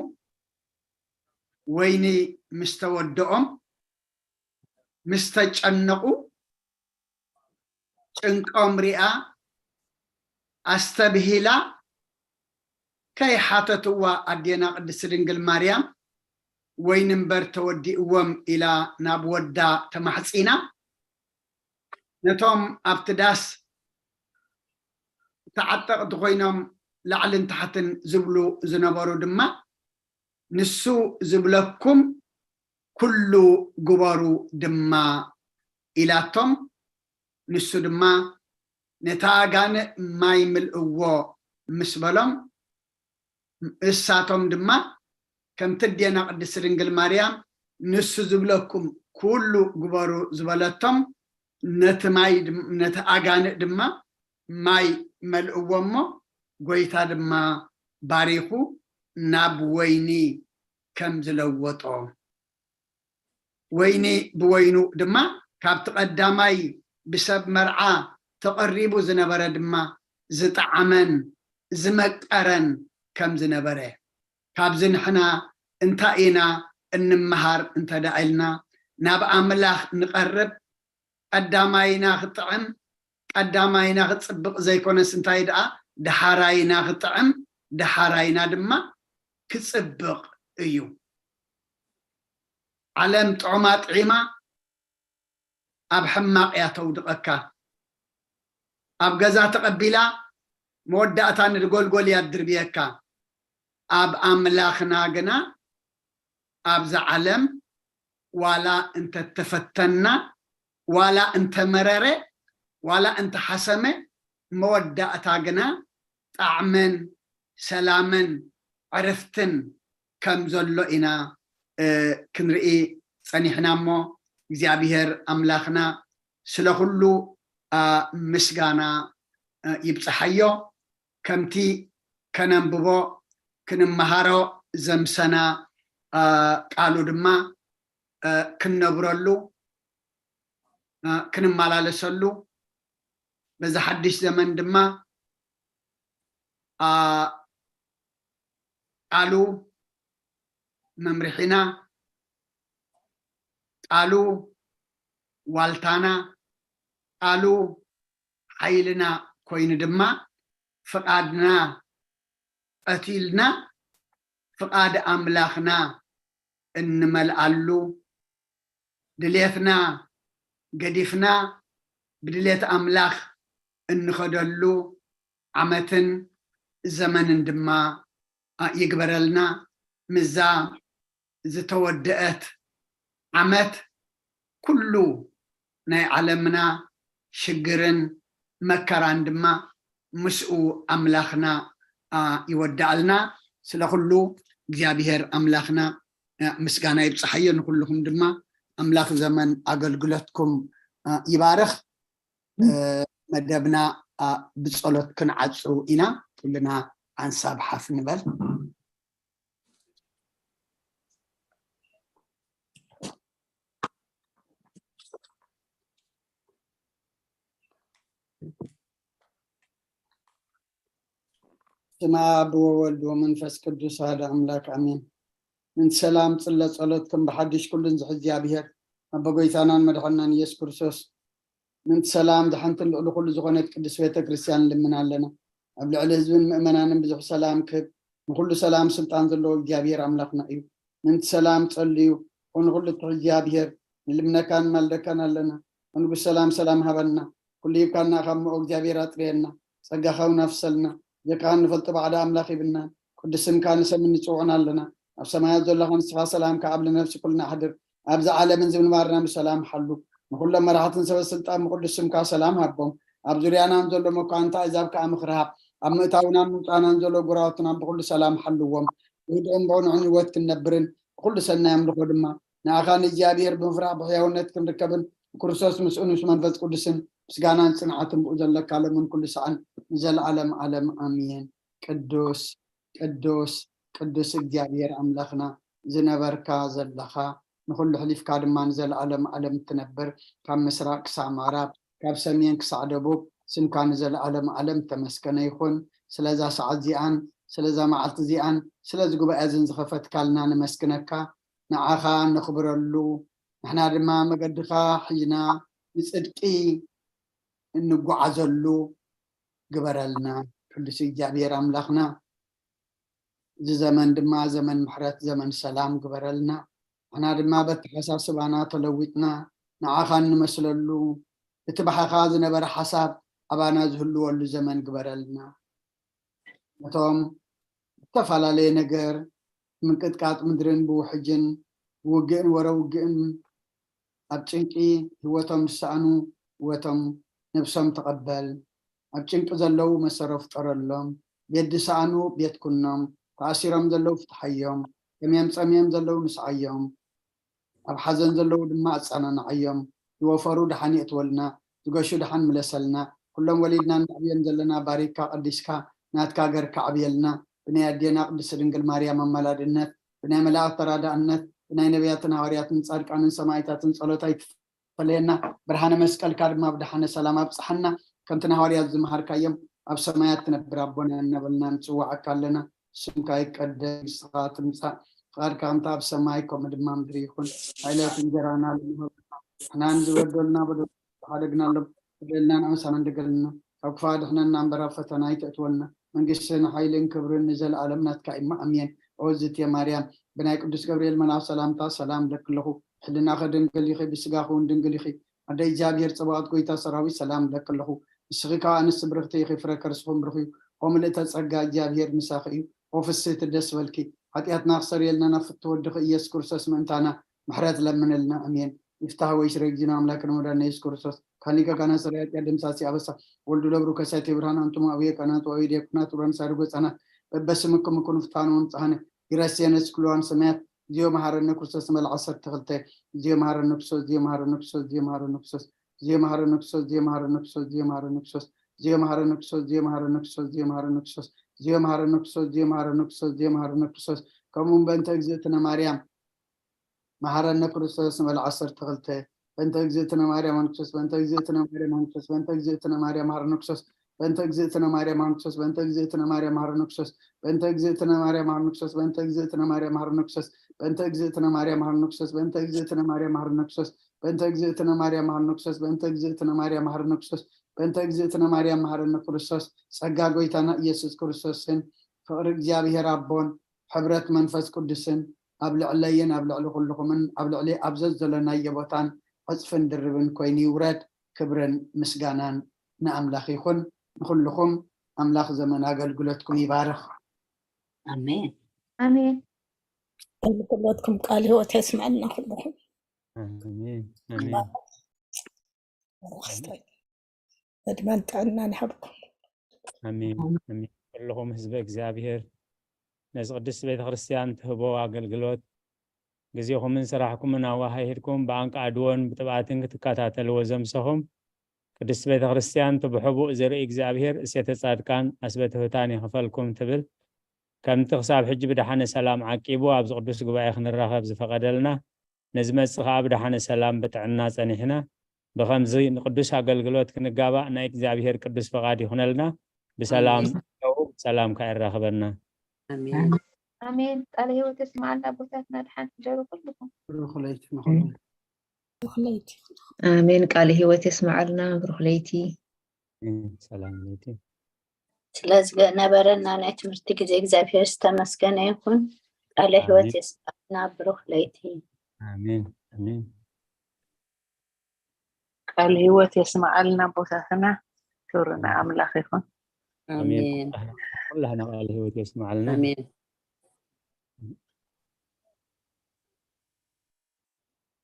ወይኒ ምስ ተወድኦም፣ ምስ ተጨነቑ፣ ጭንቆም ሪኣ ኣስተብሂላ ከይሓተትዋ ኣዴና ቅድስቲ ድንግል ማርያም ወይኒ እምበር ተወዲእዎም ኢላ ናብ ወዳ ተማሕጺና። ነቶም ኣብቲ ዳስ ተዓጠቕቲ ኮይኖም ላዕልን ታሕትን ዝብሉ ዝነበሩ ድማ ንሱ ዝብለኩም ኩሉ ግበሩ ድማ ኢላቶም። ንሱ ድማ ነታ ኣጋንእ ማይ ምልእዎ ምስ በሎም እሳቶም ድማ ከምቲ ኣዴና ቅድስቲ ድንግል ማርያም ንሱ ዝብለኩም ኩሉ ግበሩ ዝበለቶም ነቲ ማይ ድም- ነቲ ኣጋንእ ድማ ማይ መልእዎ እሞ ጎይታ ድማ ባሪኹ ናብ ወይኒ ከም ዝለወጦ ወይኒ ብወይኑ ድማ ካብቲ ቀዳማይ ብሰብ መርዓ ተቐሪቡ ዝነበረ ድማ ዝጠዓመን ዝመቀረን ከም ዝነበረ፣ ካብዚ ንሕና እንታይ ኢና እንመሃር እንተ ደኣ ኢልና፣ ናብ ኣምላኽ ንቐርብ ቀዳማይና ክጥዕም፣ ቀዳማይና ክጽብቕ ዘይኮነስ እንታይ ደኣ፣ ደሓራይና ክጥዕም፣ ደሓራይና ድማ ክጽብቕ እዩ። ዓለም ጥዑማ ጥዒማ ኣብ ሕማቕ እያ ተውድቐካ። ኣብ ገዛ ተቐቢላ መወዳእታ ንድጎልጎል እያ ትድርብየካ። ኣብ ኣምላኽና ግና ኣብዛ ዓለም ዋላ እንተተፈተና፣ ዋላ እንተመረረ፣ ዋላ እንተሓሰመ፣ መወዳእታ ግና ጣዕመን ሰላምን ዕርፍትን ከም ዘሎ ኢና ክንርኢ ጸኒሕና። እሞ እግዚኣብሔር ኣምላኽና ስለ ኩሉ ምስጋና ይብጽሓዮ። ከምቲ ከነንብቦ ክንመሃሮ ዘምሰና ቃሉ ድማ ክንነብረሉ ክንመላለሰሉ በዚ ሓድሽ ዘመን ድማ ቃሉ መምርሒና፣ ቃሉ ዋልታና፣ ቃሉ ሓይልና ኮይኑ ድማ ፍቓድና ቀቲልና ፍቓድ ኣምላኽና እንመልኣሉ፣ ድሌትና ገዲፍና ብድሌት ኣምላኽ እንኸደሉ ዓመትን ዘመንን ድማ ይግበረልና። ምዛ ዝተወደአት ዓመት ኩሉ ናይ ዓለምና ሽግርን መከራን ድማ ምስኡ ኣምላኽና ይወዳኣልና። ስለ ኩሉ እግዚኣብሔር ኣምላኽና ምስጋና ይብፅሓዮ። ንኩልኹም ድማ ኣምላኽ ዘመን ኣገልግሎትኩም ይባርኽ። መደብና ብጸሎት ክንዓጹ ኢና። ኩልና ሓንሳብ ሓፍ ንበል። ስመ ኣብ ወወልድ ወመንፈስ ቅዱስ ኣሐደ ኣምላክ ኣሜን። ምንቲ ሰላም ጽለ ጸሎትኩም ብሓድሽ ኩሉን ዝሕዚ እግዚኣብሔር ኣቦ ጎይታናን መድሓናን ኢየሱስ ክርስቶስ ምንቲ ሰላም ዝሓንትን ልዕሊ ኩሉ ዝኾነት ቅድስት ቤተ ክርስቲያን ንልምን ኣለና። ኣብ ልዕሊ ህዝብን ምእመናንን ብዙሕ ሰላም ክህብ ንኩሉ ሰላም ስልጣን ዘለዎ እግዚኣብሔር ኣምላኽና እዩ። ምንቲ ሰላም ጸልዩ። ንኩሉ ትሕዚ እግዚኣብሔር ንልምነካን ማልደካን ኣለና። ንጉስ ሰላም ሰላም ሃበና። ኩሉ ሂብካና ካብ ምኦ እግዚኣብሔር ኣጥርየና። ጸጋኻ እውን ኣፍሰልና። ጀካኻ ንፈልጦ ባዕዳ ኣምላኽ ይብልናን ቅዱስ ስምካ ንሰምን ንጽውዕን ኣለና። ኣብ ሰማያት ዘለኻ ንስኻ ሰላምካ ኣብ ልነፍሲ ኩልና ኣሕድር። ኣብዚ ዓለምን ዝምንባርና ብሰላም ሓሉ። ንኩሎም መራሕትን ሰበ ስልጣን ብቅዱስ ስምካ ሰላም ሃቦም። ኣብ ዙርያናን ዘሎ መኳንንታ ኣሕዛብ ከኣ ምኽሪ ሃብ። ኣብ ምእታውናን ምውጻእናን ዘሎ ጉራውትና ብኩሉ ሰላም ሓልዎም። ብህድኡን ብቕኑዕን ህይወት ክንነብርን ብኩሉ ሰናይ ኣምልኾ ድማ ንኣኻ ንእግዚኣብሔር ብምፍራሕ ብሕያውነት ክንርከብን ብክርስቶስ ምስኡን ምስ መንፈስ ቅዱስን ምስጋናን ጽንዓትን ብኡ ዘለካ ሎምን ኩሉ ሰዓን ንዘለዓለም ዓለም ኣሜን። ቅዱስ ቅዱስ ቅዱስ እግዚኣብሔር ኣምላኽና ዝነበርካ ዘለኻ ንኹሉ ሕሊፍካ ድማ ንዘለዓለም ዓለም እትነብር ካብ ምስራቅ ክሳዕ ምዕራብ ካብ ሰሜን ክሳዕ ደቡብ ስምካ ንዘለዓለም ዓለም ተመስገነ ይኹን። ስለዛ ሰዓት እዚኣን ስለዛ መዓልቲ እዚኣን ስለዚ ጉባኤ እዝን ዝኸፈትካልና ነመስግነካ። ንዓኻ ነኽብረሉ ንሕና ድማ መገድኻ ሒዝና ንጽድቂ እንጓዓዘሉ ግበረልና። ቅዱስ እግዚኣብሔር ኣምላኽና እዚ ዘመን ድማ ዘመን ምሕረት ዘመን ሰላም ግበረልና። ንሕና ድማ በተሓሳስባና ተለዊጥና ንዓኻ እንመስለሉ እቲ ብሓኻ ዝነበረ ሓሳብ ኣባና ዝህልወሉ ዘመን ግበረልና። ነቶም ዝተፈላለየ ነገር ምንቅጥቃጥ ምድርን ብውሕጅን ብውግእን ወረ ውግእን ኣብ ጭንቂ ህይወቶም ዝሰኣኑ ህይወቶም ነብሶም ተቐበል። ኣብ ጭንቂ ዘለዉ መሰሮ ፍጠረሎም። ቤት ዝሰኣኑ ቤት ኩኖም። ተኣሲሮም ዘለዉ ፍትሓዮም። ጠምዮም ጸምዮም ዘለዉ ንስዓዮም። ኣብ ሓዘን ዘለዉ ድማ ኣጸናንዓዮም። ዝወፈሩ ደሓን የእትወልና። ዝገሹ ደሓን ምለሰልና። ኩሎም ወሊድና እናዕብዮም ዘለና ባሪክካ ቀዲስካ ናትካ ገርካ ዕብየልና። ብናይ ኣዴና ቅድስቲ ድንግል ማርያም ኣማላድነት ብናይ መላእክት ተራዳእነት ብናይ ነቢያትን ሃዋርያትን ጻድቃንን ሰማይታትን ጸሎት ኣይትፈለየና። ብርሃነ መስቀልካ ድማ ብደሓነ ሰላም ኣብጽሓና። ከምቲ ንሃዋርያት ዝመሃርካዮም ኣብ ሰማያት ትነብር ኣቦና እናበልና ንጽዋዓካ ኣለና። ስምካ ይቀደስ፣ መንግስትኻ ትምጻእ፣ ፍቓድካ ከምታ ኣብ ሰማይ ከምኡ ድማ ምድሪ ይኹን። ዕለት እንጀራና ሎሚ ሃበና፣ ንሕና ንዝበደሉና በደል ሓደግናሎም፣ በደልና ንኣምሳና እንደገልና፣ ካብ ክፋ ድሕነና እምበር ኣብ ፈተና ኣይተእትወና። መንግስትን ሓይልን ክብርን ንዘለኣለም ናትካ እማ ኣሜን። ኦ ዝትየ ማርያም፣ ብናይ ቅዱስ ገብርኤል መልኣኽ ሰላምታ ሰላም እብለኪ ኣለኹ። ሕልናኺ ድንግል ኢኺ፣ ብስጋኺ እውን ድንግል ኢኺ። ኣደ እግዚኣብሔር ጸባኦት ጎይታ ሰራዊት ሰላም እብለኪ ኣለኹ። ንስኺ ከኣ ኣንስቲ ብርኽቲ ኢኺ፣ ፍረ ከርስኹም ብሩኽ እዩ። ኦ ምልእተ ጸጋ እግዚኣብሔር ምሳኺ እዩ። ኦ ፍስህቲ ደስ በልኪ። ሓጢኣትና ክሰርየልና ናብ ፍትወ ወድኺ ኢየሱስ ክርስቶስ ምእንታና ምሕረት ለምንልና። ኣሜን። ይፍታህ ወይ ሽረ ጊዜና ኣምላክን መዳን ኢየሱስ ክርስቶስ ካሊቀ ካህናት ሰራዊት ያደምሳሲ ኣበሳ ወልዱ ለብሩ ከሳቴ ብርሃን ኣንቱም ኣቡየ ካህናት ወአዊ ዲያቆናት ውራን ሳድጎ ህጻናት በበስምክም ኩኑ ፍታኑ ወንጽሃነ ይረስየነ ስክልዋን ሰማያት ዚዮ መሃረነ ክርስቶስ መልዓ ዓሰርተ ክልተ ዚዮ መሃረነ ክርስቶስ ዚዮ መሃረነ ክርስቶስ ዚዮ መሃረነ ክርስቶስ ዚዮ መሃረነ ክርስቶስ ዚዮ መሃረነ ክርስቶስ ዚዮ መሃረነ ክርስቶስ ዚዮ መሃረነ ክርስቶስ ዚዮ መሃረነ ክርስቶስ ዚዮ መሃረነ ክርስቶስ ዚዮ መሃረነ ክርስቶስ ዚዮ መሃረነ ክርስቶስ ዚዮ መሃረነ ክርስቶስ ከምኡ በእንተ እግዝእትነ ማርያም መሃረነ ክርስቶስ ንበል ዓሰርተ ክልተ በእንተ እግዝእትነ ማርያም ኣንክሶስ በእንተ እግዝእትነ ማርያም ኣንክሶስ በእንተ እግዝእትነ ማርያም መሃረነ ክርስቶስ በእንተ እግዝእትነ ማርያም ኣንክሶስ በእንተ እግዝእትነ ማርያም መሃረነ ክርስቶስ በእንተ እግዝእትነ ማርያም መሃረነ ክርስቶስ በእንተ እግዝእትነ ማርያም መሃረነ ክርስቶስ በእንተ እግዝእትነ ማርያም መሃረነ ክርስቶስ በእንተ እግዝእትነ ማርያም መሃረነ ክርስቶስ በእንተ እግዝእትነ ማርያም መሃረነ ክርስቶስ በእንተ እግዝእትነ ማርያም መሃረነ ክርስቶስ በእንተ እግዝእትነ ማርያም መሃረነ ክርስቶስ ጸጋ ጎይታና ኢየሱስ ክርስቶስን ፍቕሪ እግዚኣብሔር ኣቦን ሕብረት መንፈስ ቅዱስን ኣብ ልዕለይን ኣብ ልዕሊ ኩልኹምን ኣብ ልዕሊ ኣብ ዘዘለናዮ ቦታን ዕፅፍን ድርብን ኮይኑ ይውረድ። ክብርን ምስጋናን ንኣምላኽ ይኹን። ንኹልኹም ኣምላኽ ዘመን ኣገልግሎትኩም ይባርኽ። ኣሜን። ኣሜን። ንኩለትኩም ቃል ህይወት የስመዐልና ኩልኹም። ኣሜን ኣሜን። ዕድመን ጥዕናን ይሃብኩም። ኣሜን ኣሜን። ኩልኹም ህዝበ እግዚኣብሔር ነዚ ቅድስቲ ቤተክርስትያን ትህቦ ኣገልግሎት ግዜኹምን ስራሕኩምን ኣወሃሂድኩም ብኣንቃዕድዎን ብትብኣትን ክትከታተልዎ ዘምሰኹም ቅድስቲ ቤተክርስትያን እቲ ብሕቡእ ዝርኢ እግዚኣብሔር እሴተ ጻድቃን ኣስበ ትሑታን ይኽፈልኩም ትብል። ከምቲ ክሳብ ሕጂ ብደሓነ ሰላም ዓቂቡ ኣብዚ ቅዱስ ጉባኤ ክንራኸብ ዝፈቐደልና ነዚ መጽእ ከኣ ብደሓነ ሰላም ብጥዕና ጸኒሕና ብኸምዚ ንቅዱስ ኣገልግሎት ክንጋባእ ናይ እግዚኣብሔር ቅዱስ ፍቓድ ይኹነልና። ብሰላም ኣሜን። ው ብሰላም ከኣ የራኽበና። ኣሜን። ኣሜን። ቃለ ህይወት የስምዓልና ኣቦታትና ድሓን ሕደሩ ኩልኩም። ብሩኽ ለይቲ ንኹሉ። ብሩኽ ለይቲ። ኣሜን። ቃለ ህይወት የስምዓልና። ብሩኽ ለይቲ። ኣሜን። ሰላም ለይቲ። ስለዝነበረና ናይ ትምህርቲ ግዜ እግዚኣብሔር ዝተመስገነ ይኹን። ቃለ ህይወት ኣሜን። የስምዓልና። ብሩኽ ለይቲ። ኣሜን ኣሜን። ቃል ህይወት የስምዓልና ኣቦታትና። ክብሪ ንኣምላኽ ይኹን። ኣሜን። ኣሜን። ኩላህና ቃለ ህይወት የስምዓልና። ኣሜን።